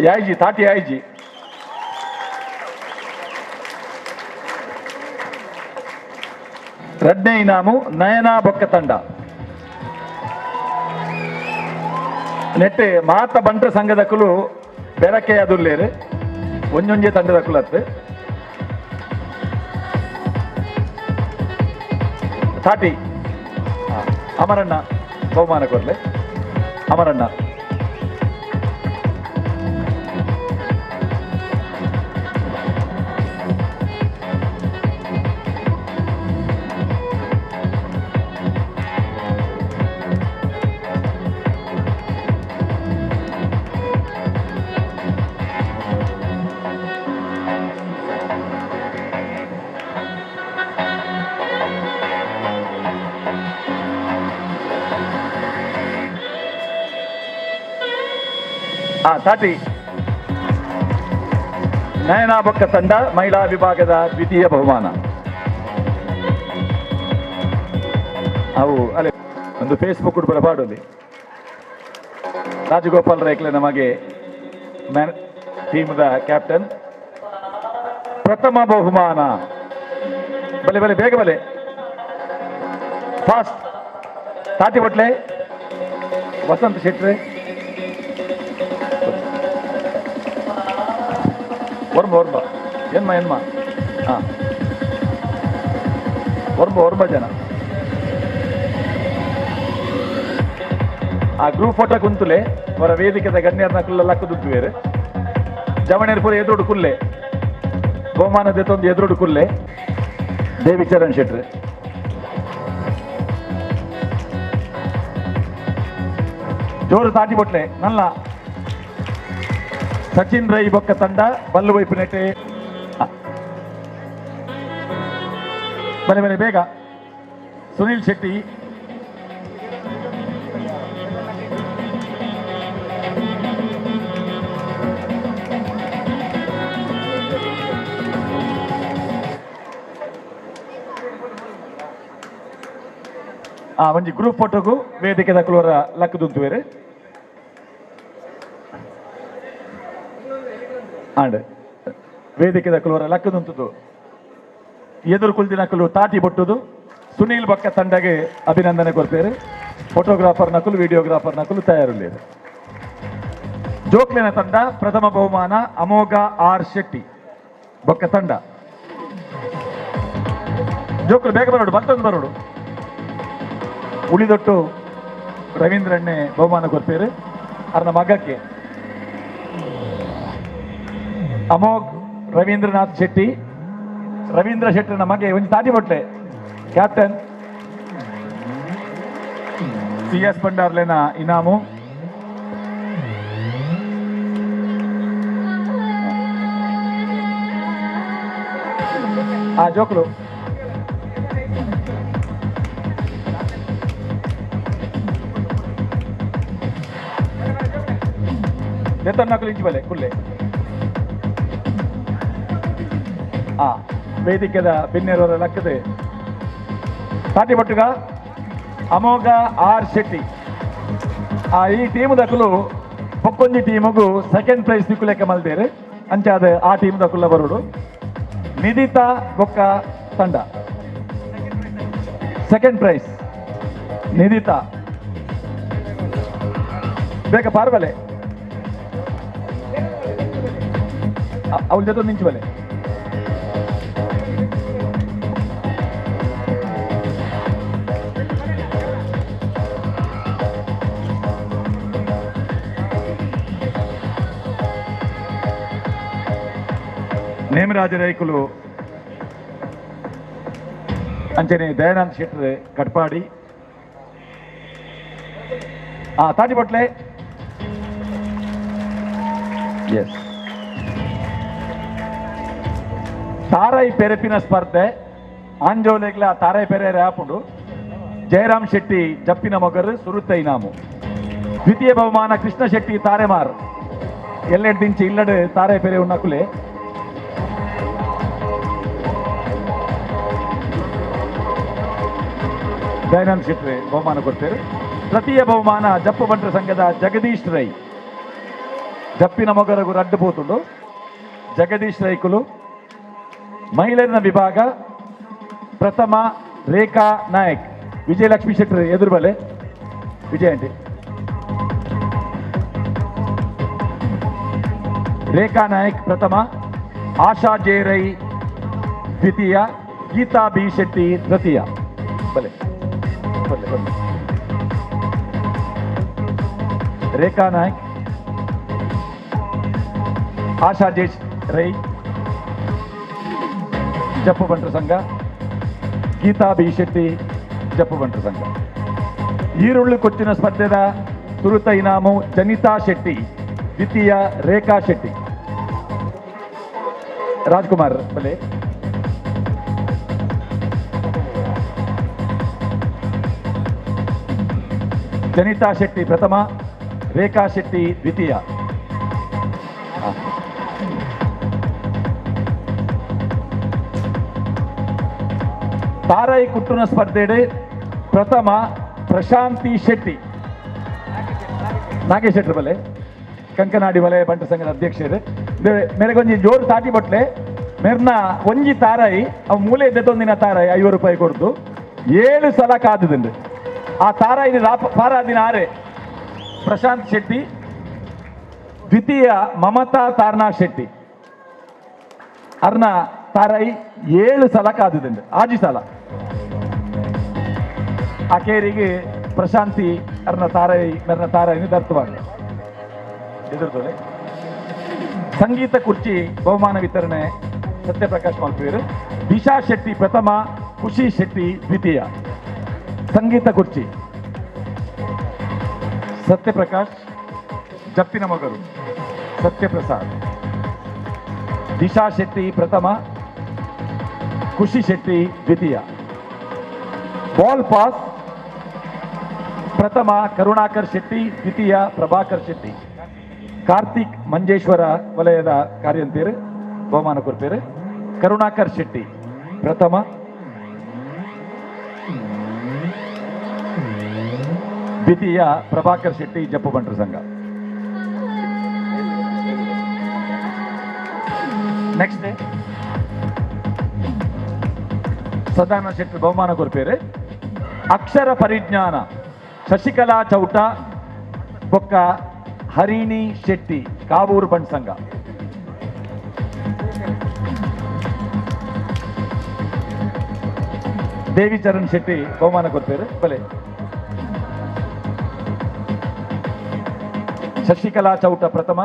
ಯಾಯ್ಜಿ ತಾಟಿ ಯಾಯ್ಜಿ. ರಡ್ನೇ ಇನಾಮು ನಯನ ಬೊಕ್ಕ ತಂಡ. ನೆಟ್ಟೆ ಮಾತ ಬಂಟ್ರ ಸಂಘದಕುಲು ಬೆರಕೆ ಅದುಲ್ಲೇರು, ಒಂಜೊಂಜೆ ತಂಡದಕುಲು ಅತ್ತು. ತಾಟಿ ಅಮರಣ್ಣ ಬಹುಮಾನ ಕೊರ್ಲೆ. ಅಮರಣ್ಣ ತಾಟಿ ನಯನಾ ಬೊಕ್ಕ ತಂಡ ಮಹಿಳಾ ವಿಭಾಗದ ದ್ವಿತೀಯ ಬಹುಮಾನ. ಅವು ಅಲ್ಲೇ ಒಂದು ಫೇಸ್ಬುಕ್ ಬರ ಪಾಡೋಲಿ. ರಾಜಗೋಪಾಲ್ ರೈಕ್ಲೆ ನಮಗೆ ಟೀಮ್ದ ಕ್ಯಾಪ್ಟನ್. ಪ್ರಥಮ ಬಹುಮಾನ ಬಲೆ ಬಲೆ ಬೇಗ ಬಲೆ ಫಾಸ್ಟ್ ತಾಟಿ ಬೊಟ್ಲೆ ವಸಂತ ಶೆಟ್ರೆ. ಒರ್ಬ ಒರ್ಬ ಎನ್ಮ ಎನ್ಮ ಹಾಂ ಒರ್ಬ ಒರ್ಬ ಜನ. ಆ ಗ್ರೂಪ್ ಫೋಟೋ ಕುಂತುಲೆ ಅವರ ವೇದಿಕೆದ ಗಣ್ಯರ್ನ ಕುಲ್ಲ ಲಕ್ಕದುದ್ದು ಬೇರೆ ಜವಣೇರ್ ಪೂರ ಎದುರುಡು ಕುಲ್ಲೆ ಬಹುಮಾನ ದೆತ್ತೊಂದು ಎದುರುಡು ಕುಲ್ಲೆ. ದೇವಿಚರಣ್ ಶೆಟ್ರೆ ಜೋರು ತಾಟಿ ಬೊಟ್ಲೆ ನಲ್ಲ. ಸಚಿನ್ ರೈ ಬೊಕ್ಕ ತಂಡ ಬಲ್ಲು ವೈಪು ನೆಟ್ಟೆ. ಬಲೆ ಬಲೆ ಬೇಗ. ಸುನೀಲ್ ಶೆಟ್ಟಿ ಒಂಜಿ ಗ್ರೂಪ್ ಫೋಟೋಗು ವೇದಿಕೆ ದಕುಲವರ ಲಕ್ಕದುಂತುವೇರು. ಆಂಡ್ ವೇದಿಕೆ ದಕುಲವರ ಲಕ್ಕದುಂತುದು ಎದುರು ಕುಲ್ದಿನಕುಲು ತಾಟಿ ಬೊಟ್ಟುದು. ಸುನೀಲ್ ಬೊಕ್ಕ ತಂಡಗೆ ಅಭಿನಂದನೆ ಕೊಡ್ತೇವೆ. ಫೋಟೋಗ್ರಾಫರ್ ನಕಲು ವಿಡಿಯೋಗ್ರಾಫರ್ ನಕಲು ತಯಾರುಳ್ಳೇರು. ಜೋಕ್ಲಿನ ತಂಡ ಪ್ರಥಮ ಬಹುಮಾನ ಅಮೋಘ ಆರ್ ಶೆಟ್ಟಿ ಬೊಕ್ಕ ತಂಡ. ಜೋಕ್ಲು ಬೇಗ ಬರೋಡು, ಮತ್ತೊಂದು ಬರೋಡು. ಉಳಿದೊಟ್ಟು ರವೀಂದ್ರಣ್ಣೆ ಬಹುಮಾನ ಕೊಡ್ತೇವೆ ಅರ್ನ ಮಗಕ್ಕೆ. ಅಮೋಘ್ ರವೀಂದ್ರನಾಥ್ ಶೆಟ್ಟಿ, ರವೀಂದ್ರ ಶೆಟ್ಟಿನ ಮಗೆ ಒಂಜಿ ತಾಟಿ ಬೊಟ್ಲೆ captain. C S ಭಂಡಾರ್ಲೆನ ಇನಾಮು. ಆ ಜೋಕ್ಲು ನಕಲು ಇಂಚು ಬಲೆ ಕುಲ್ಲೆ. ಆ ವೇದಿಕೆದ ಬಿನ್ನೆರವರ ಲಕ್ಕದೆ తాటిపట్టుగా ಅಮೋಘ ಆರ್ ಶೆಟ್ಟಿ. ಆ ಈ ಟೀಮ್ ದಕುಲು ಬೊಕ್ಕೊಂಜಿ ಟೀಮುಗು ಸೆಕೆಂಡ್ ಪ್ರೈಸ್ ದಿಕ್ಕುಲೆಕ್ಕ ಮಲ್ದೇರು ಅಂಚಾದ ಆ ಟೀಮ್ ದಕುಲ್ಲ ಬರುಡು. ನಿಧಿತಾ ಬೊಕ್ಕ ತಂಡ ಸೆಕೆಂಡ್ ಪ್ರೈಸ್ ನಿಧಿತಾ. ಬೇಗ ಪಾರ್ಬಲೆ ಅವಳ ಜೊತೆ ನಿಂಚುವಲೆ. ನೇಮರಾಜ ರೈಕುಲು ಅಂಚನೆ ದಯಾನಂದ್ ಶೆಟ್ಟರ್ ಕಟ್ಪಾಡಿ. ತಾಟಿಪಟ್ಲೆ ಎಸ್. ತಾರೈ ಪೆರೆಪಿನ ಸ್ಪರ್ಧೆ ಆಂಜೋಲೆಗ್ಲ ತಾರೈ ಪೆರೆ ಆಪುಂಡು. ಜಯರಾಮ್ ಶೆಟ್ಟಿ ಜಪ್ಪಿನ ಮೊಗರು ಸುರುತ್ತ ಇನಾಮು. ದ್ವಿತೀಯ ಬಹುಮಾನ ಕೃಷ್ಣ ಶೆಟ್ಟಿ ತಾರೆಮಾರ್. ಎಲ್ಲೆಡ್ ದಿಂಚಿ ಇಲ್ಲಡು ತಾರೈ ಪೆರೆ ಉನ್ನಕುಲೆ. ದಯಾನಂದ್ ಶೆಟ್ಟಿ ಬಹುಮಾನ ಕೊಡ್ತಾರೆ. ತೃತೀಯ ಬಹುಮಾನ ಜಪ್ಪು ಬಂಟ್ರ ಸಂಘದ ಜಗದೀಶ್ ರೈ. ಜಪ್ಪಿನ ಮೊಗರಗು ರಡ್ಡು ಪೋತುಂಡು ಜಗದೀಶ್ ರೈಕುಲು. ಮಹಿಳೆಯರ ವಿಭಾಗ ಪ್ರಥಮ ರೇಖಾ ನಾಯಕ್. ವಿಜಯಲಕ್ಷ್ಮಿ ಶೆಟ್ಟರ್ ಎದುರುಬಲೆ ವಿಜಯ ಆಂಟಿ. ರೇಖಾ ನಾಯಕ್ ಪ್ರಥಮ, ಆಶಾ ಜೆ ರೈ ದ್ವಿತೀಯ, ಗೀತಾ ಬಿ ಶೆಟ್ಟಿ ತೃತೀಯ. ಬಲೆ ಬಲೆ ಬಲೆ. ರೇಖಾ ನಾಯಕ್, ಆಶಾ ಜೆ ರೈ ಜಪ್ಪು ಬಂಟ್ರ ಸಂಘ, ಗೀತಾ ಬಿ ಶೆಟ್ಟಿ ಜಪ್ಪು ಬಂಟ್ರ ಸಂಘ. ಈರುಳ್ಳಿ ಕೊಚ್ಚಿನ ಸ್ಪರ್ಧೆದ ತುರುತ ಇನಾಮು ಜನಿತಾ ಶೆಟ್ಟಿ, ದ್ವಿತೀಯ ರೇಖಾ ಶೆಟ್ಟಿ. ರಾಜ್ಕುಮಾರ್ ಬಲೆ. ಜನಿತಾ ಶೆಟ್ಟಿ ಪ್ರಥಮ, ರೇಖಾ ಶೆಟ್ಟಿ ದ್ವಿತೀಯ. ತಾರೈ ಕುಟ್ಟುನ ಸ್ಪರ್ಧೆಡೆ ಪ್ರಥಮ ಪ್ರಶಾಂತಿ ಶೆಟ್ಟಿ. ನಾಗೇಶ್ ಶೆಟ್ಟರ್ ಬಲೆ, ಕಂಕನಾಡಿ ವಲಯ ಬಂಟ ಸಂಘದ ಅಧ್ಯಕ್ಷರು. ಮೇರೆಗೊಂಜಿ ಜೋರು ತಾಟಿ ಬಟ್ಲೆ ಮೇರ್ನ ಒಂಜಿ ತಾರಾಯಿ ಅವು ಮೂಲೆ ಇದ್ದೊಂದಿನ ತಾರಾಯಿ 50 ರೂಪಾಯಿ ಕೊಡ್ದು 7 ಸಲ ಕಾದುದುಂಡು. ಆ ತಾರಾಯಿ ಪಾರಾದಿನ ಆರೆ ಪ್ರಶಾಂತ್ ಶೆಟ್ಟಿ, ದ್ವಿತೀಯ ಮಮತಾ ತಾರ್ನಾ ಶೆಟ್ಟಿ. ಅರ್ನ ತಾರಾಯಿ 7 ಸಲ ಕಾದುದುಂಡು, ಆಜಿ ಸಲ. ಆ ಕೇರಿಗೆ ಪ್ರಶಾಂತಿ ಅರ್ನ ತಾರಾಯಿ ಮೆರ್ನ ತಾರಾಯಿನ ದರ್ತವಾಡ ಎದುರ್ತೋಲೆ. ಸಂಗೀತ ಕುರ್ಚಿ ಬಹುಮಾನ ವಿತರಣೆ ಸತ್ಯಪ್ರಕಾಶ್ ಮಲ್ಪೇರು. ದಿಶಾ ಶೆಟ್ಟಿ ಪ್ರಥಮ, ಖುಷಿ ಶೆಟ್ಟಿ ದ್ವಿತೀಯ. ಸಂಗೀತ ಕುರ್ಚಿ ಸತ್ಯಪ್ರಕಾಶ್ ಜಪ್ಪಿನ ಮಗರು ಸತ್ಯಪ್ರಸಾದ್. ದಿಶಾ ಶೆಟ್ಟಿ ಪ್ರಥಮ, ಖುಷಿ ಶೆಟ್ಟಿ ದ್ವಿತೀಯ. ಬಾಲ್ ಪಾಸ್ ಪ್ರಥಮ ಕರುಣಾಕರ್ ಶೆಟ್ಟಿ, ದ್ವಿತೀಯ ಪ್ರಭಾಕರ್ ಶೆಟ್ಟಿ. ಕಾರ್ತಿಕ್ ಮಂಜೇಶ್ವರ ವಲಯದ ಕಾರ್ಯಂತೀರು ಬಹುಮಾನ ಕೊಡ್ತೇವೆ. ಕರುಣಾಕರ್ ಶೆಟ್ಟಿ ಪ್ರಥಮ, ದ್ವಿತೀಯ ಪ್ರಭಾಕರ್ ಶೆಟ್ಟಿ ಜಪ್ಪು ಬಂಟ್ರ ಸಂಘ. ನೆಕ್ಸ್ಟ್ ಸದಾನಂದ ಶೆಟ್ಟಿ ಬಹುಮಾನ ಕೊಡ್ತೇವೆ. ಅಕ್ಷರ ಪರಿಜ್ಞಾನ ಶಶಿಕಲಾ ಚೌಟ ಬೊಕ್ಕ ಹರಿಣಿ ಶೆಟ್ಟಿ ಕಾವೂರು ಬಂಟ್ ಸಂಘ. ದೇವಿಚರಣ್ ಶೆಟ್ಟಿ ಬಹುಮಾನ ಕೊಡ್ತೇವೆ. ಬಲೆ ಶಶಿಕಲಾ ಚೌಟ ಪ್ರಥಮ,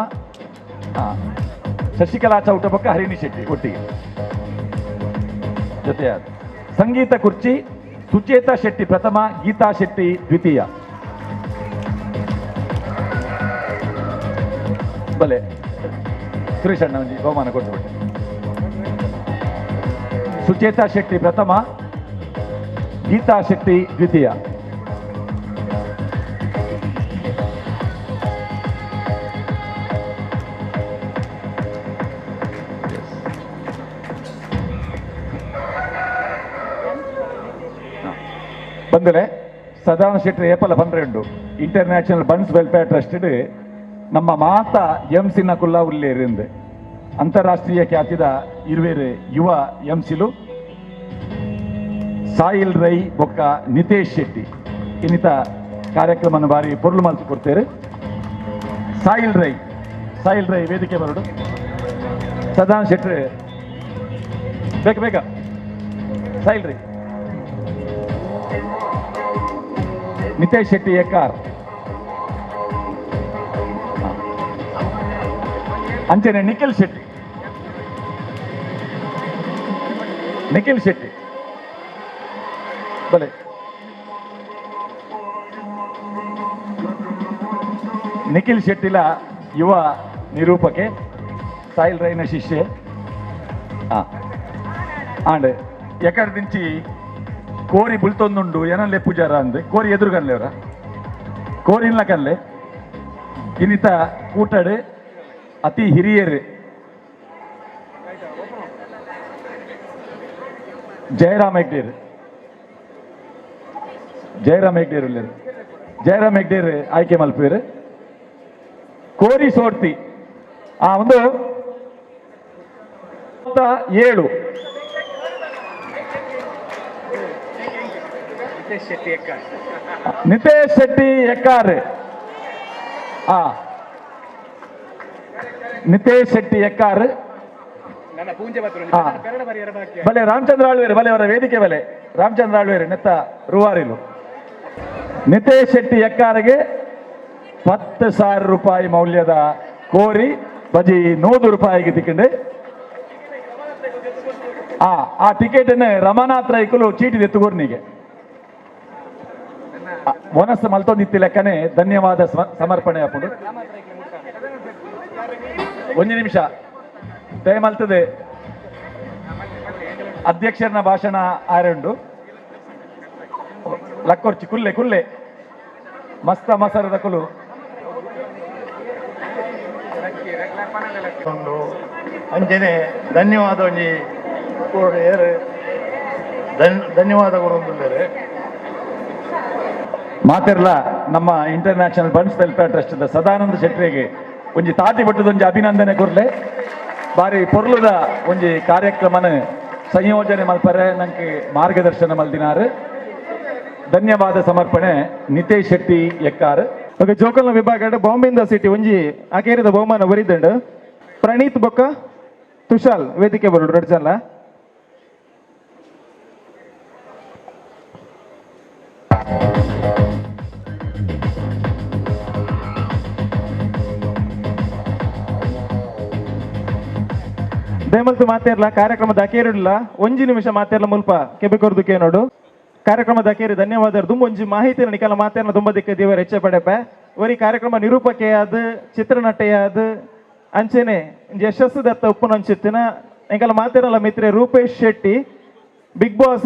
ಶಶಿಕಲಾ ಚೌಟ ಪಕ್ಕ ಹರಿಣಿ ಶೆಟ್ಟಿ ಒಟ್ಟಿಗೆ ಜೊತೆಯಾದ. ಸಂಗೀತ ಕುರ್ಚಿ ಸುಚೇತಾ ಶೆಟ್ಟಿ ಪ್ರಥಮ, ಗೀತಾ ಶೆಟ್ಟಿ ದ್ವಿತೀಯ. ಬಲೆ ಸುರೇಶ್ ಅಣ್ಣ ಒಂಜಿ ಬಹುಮಾನ ಕೊಟ್ಟು. ಸುಚೇತಾ ಶೆಟ್ಟಿ ಪ್ರಥಮ, ಗೀತಾ ಶೆಟ್ಟಿ ದ್ವಿತೀಯ. ಬಂದರೆ ಸದಾನಂದ ಶೆಟ್ಟಿ ಏಪಲ ಪನ್ರೆಂಡು international buns welfare trust ನಮ್ಮ ಮಾತಾ ಎಂ ಸಿನ ಕುಲ್ಲ ಉಲ್ಲೇರಿಂದು ಅಂತಾರಾಷ್ಟ್ರೀಯ ಖ್ಯಾತಿದ ಇರುವೇರು ಯುವ ಎಂ ಸಿಲು ಸಾಹಿಲ್ ರೈ ಬೊಕ್ಕ ನಿತೇಶ್ ಶೆಟ್ಟಿ ಇನ್ನಿತ ಕಾರ್ಯಕ್ರಮನ ಬಾರಿ ಪೊರ್ಲು ಮಲ್ತು ಕೊಡ್ತೇವೆ. ಸಾಹಿಲ್ ರೈ, ಸಾಹಿಲ್ ರೈ ವೇದಿಕೆ ಬರೋಡು. ಸದಾನಂದ ಶೆಟ್ಟಿ ಬೇಗ ಬೇಗ ಸಾಹಿಲ್ ರೈ, ನಿತೇಶ್ ಶೆಟ್ಟಿ ಎಕ್ಕಾರ್, ಅಂಚನೆ ನಿಖಿಲ್ ಶೆಟ್ಟಿ, ನಿಖಿಲ್ ಶೆಟ್ಟಿ ಬಲೆ. ನಿಖಿಲ್ ಶೆಟ್ಟಿಲ ಯುವ ನಿರೂಪಕೆ, ಸಾಹಿಲ್ ರೈನ ಶಿಷ್ಯೆ. ಆಂಡ್ ಎಕಡೆ ದಿಂಚಿ ಕೋರಿ ಬುಲ್ತೊಂದುಂಡು ಏನಲ್ಲೇ ಪೂಜಾರ ಅಂದ್ ಕೋರಿ ಎದುರುಗನ್ಲೇವ್ರ ಕೋರಿನ್ಲ ಕನ್ಲೆ ಇನ್ನಿತ ಕೂಟಡು ಅತಿ ಹಿರಿಯರು ಜಯರಾಮ್ ಹೆಗ್ಡೇರ್, ಜಯರಾಮ್ ಹೆಗ್ಡೇರ್ ಉಲ್ಲೇರು, ಜಯರಾಮ್ ಹೆಗ್ಡೇರ್ ಆಯ್ಕೆ ಮಲ್ಪೇರು. ಕೋರಿ ಸೋರ್ತಿ ಆ ಒಂದು 7 ನಿತೇಶ್ ಶೆಟ್ಟಿ ಎಕ್ಕಾರ್, ಆ ನಿತೇಶ್ ಶೆಟ್ಟಿ ಎಕ್ಕಾರ್. ಬಲೆ ರಾಮಚಂದ್ರ ಆಳ್ವೇರು, ಬಲೆ ಅವರ ವೇದಿಕೆ ಬಲೆ ರಾಮಚಂದ್ರ ಆಳ್ವೇರು ನೆತ್ತ ರೂವಾರಿಲು. ನಿತೇಶ್ ಶೆಟ್ಟಿ ಎಕ್ಕಾರಿಗೆ 10,000 ರೂಪಾಯಿ ಮೌಲ್ಯದ ಕೋರಿ ಬಜಿ 100 ರೂಪಾಯಿಗೆ ತಿಕ್ಕಂಡು ಆ ಆ ಟಿಕೆಟ್ ಅನ್ನು ರಮಾನಾಥ್ ರೈಕುಲು ಚೀಟಿ ಎತ್ತುಗೋರ್ನಿಗೆ ವನಸ್ಸು ಮಲ್ತೊಂದಿತ್ತಿ ಲೆಕ್ಕನೆ ಧನ್ಯವಾದ ಸಮರ್ಪಣೆ ಹಾಕೊಂಡು. ಒಂದು ನಿಮಿಷ ದಯಮಲ್ತದೆ ಅಧ್ಯಕ್ಷರನ ಭಾಷಣ ಆರಂಡು ಲಕ್ಕೊರ್ಚಿ ಕುಲ್ಲೆ ಕುಲ್ಲೆ ಮಸ್ತ ಮಸರದ ಕುಲು ಅಂಚನೆ ಧನ್ಯವಾದ ಒಂಜಿ ಧನ್ಯವಾದ ಕೊಡೊಂದುಲ್ಲೆರ್. ಮಾತಿರ್ಲ ನಮ್ಮ international buns welfare trust Sadananda ಶೆಟ್ಟರಿಗೆ ಒಂಜಿ ತಾಟಿ ಬಟ್ಟದೊಂಜಿ ಅಭಿನಂದನೆ ಕೊರ್ಲೆ. ಬಾರಿ ಪೊರ್ಲುದ ಒಂಜಿ ಕಾರ್ಯಕ್ರಮನ ಸಂಯೋಜನೆ ಮಲ್ಪರೆ ನಂಗೆ ಮಾರ್ಗದರ್ಶನ ಮಲ್ದಿನಾರು. ಧನ್ಯವಾದ ಸಮರ್ಪಣೆ ನಿತೇಶ್ ಶೆಟ್ಟಿ ಎಕ್ಕಾರ್. ಓಕೆ, ಜೋಕಲ್ನ ವಿಭಾಗ ಬಾಂಬೆಯಿಂದ ಸಿಟಿ ಒಂಜಿ ಅಕೇರಿದ ಬಹುಮಾನ ಬರಿದಂಡು ಪ್ರಣೀತ್ ಬೊಕ್ಕ ತುಷಾಲ್ ವೇದಿಕೆ ಬರೋಡು ರಡ್ಡು ಜನ. ದಯಮಲ್ತು ಮಾತೇರ್ಲ ಕಾರ್ಯಕ್ರಮದ ಅಕೇರಿಡ್ಲ ಒಂಜಿ ನಿಮಿಷ ಮಾತೇರ್ಲ ಮುಲ್ಪ ಕೆಬೆಕೊರ್ದು ಕೇನೋಡು. ಕಾರ್ಯಕ್ರಮದ ಅಕೇರಿ ಧನ್ಯವಾದ. ತುಂಬ ಒಂಜಿ ಮಾಹಿತಿ ನಿಕಲ ಮಾತೇರ್ನ ತುಂಬ ದಿಕ್ಕ ದೇವರ ಹೆಚ್ಚ ಪಡೆಪೆ. ಒರಿ ಕಾರ್ಯಕ್ರಮ ನಿರೂಪಕೆಯಾದ ಚಿತ್ರನಟೆಯಾದ ಅಂಚೆನೆ ಯಶಸ್ಸು ದತ್ತ ಉಪ್ಪುನಂಚಿತ್ತಿನ ಎಂಕಲ ಮಾತೇರಲ್ಲ ಮಿತ್ರೆ Rupesh Shetty Bigg Boss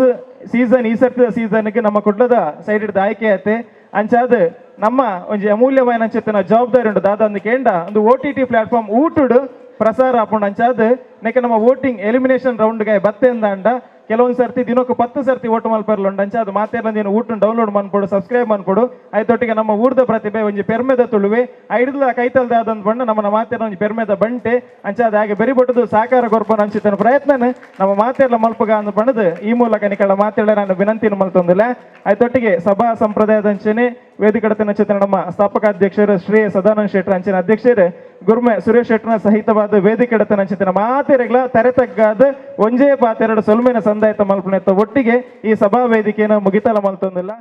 season ಈ ಸರ್ತಿದ ಸೀಸನ್ಗೆ ನಮ್ಮ ಕುಡ್ಲದ ಸೈಡ್ ಹಿಡಿದ ಆಯ್ಕೆ ಆಯ್ತೆ. ಅಂಚಾದ ನಮ್ಮ ಒಂಜಿ ಅಮೂಲ್ಯವಾದ ಅಂಚಿತ್ತಿನ ಜವಾಬ್ದಾರಿ ಉಂಟು ದಾದ ಅಂದು ಕೇಂಡ ಒಂದು OTT platform ಊಟುಡು ಪ್ರಸಾರ ಆಪುಂಡು. ಅಂಚಾದ ನೆಕ್ಕೆ ನಮ್ಮ voting elimination round ಗಾಯ ಬತ್ತೆ ಅಂದಾಂಡ ಕೆಲವೊಂದು ಸರ್ತಿ ದಿನಕ್ಕೆ 10 ಸರ್ತಿ ಓಟ್ ಮಲ್ಪರ್ಲುಂಡು. ಅಂಚ ಅದು ಮಾತೇರ್ಲ ನೀನು ಊಟ ಡೌನ್ಲೋಡ್ ಮನ್ಪೊಡು, ಸಬ್ಸ್ಕ್ರೈಬ್ ಮನ್ಪೊಡು. ಐತೊಟ್ಟಿಗೆ ನಮ್ಮ ಊರ್ದ ಪ್ರತಿಭೆ ಒಂಜಿ ಪೆರ್ಮೆದ ತುಳುವೆ ಐಡ್ಲ ಕೈತಲ್ದ ಆದಂತ ಬಣ್ಣ ನಮ್ಮ ಮಾತೇರ್ಲ ಒಂಜಿ ಪೆರ್ಮೆದ ಬಂಟೆ. ಅಂಚ ಅದು ಹಾಗೆ ಬೆರಿಬೊಟ್ಟದು ಸಾಕಾರ ಕೊರ್ಪನ ಅಂಚಿತನ ಪ್ರಯತ್ನ ನಮ್ಮ ಮಾತೇರ್ಲ ಮಲ್ಪಗ ಅಂದ ಬಣ್ಣದ ಈ ಮೂಲಕ ನಿಕಳ ಮಾತೇಳ ನಾನು ವಿನಂತಿನ ಮಲ್ತೊಂದಿಲ್ಲ. ಐತೊಟ್ಟಿಗೆ ಸಭಾ ಸಂಪ್ರದಾಯದ ಅಂಚನೆ ವೇದಿಕಡತಿನ ಚಿತ್ರ ನಮ್ಮ ಸ್ಥಾಪಕಾಧ್ಯಕ್ಷರು ಶ್ರೀ ಸದಾನಂದ ಶೆಟ್ಟರ್ ಅಂಚಿನ ಅಧ್ಯಕ್ಷರು ಗುರ್ಮೆ ಸುರೇಶ್ ಶೆಟ್ಟರ್ನ ಸಹಿತವಾದ ವೇದಿಕೆಡತನ ಅಂಚಿನ ಮಾತೆರೆಗಳ ತರೆತಗ್ಗಾದ ಒಂಜೇ ಪಾತೆರಡು ಸೊಲ್ಮೆನ ಸಂದಾಯತ ಮಲ್ಪನೆತ್ತ ಒಟ್ಟಿಗೆ ಈ ಸಭಾ ವೇದಿಕೆಯನ್ನು ಮುಗಿತಲ ಮಲ್ತೊಂದಿಲ್ಲ.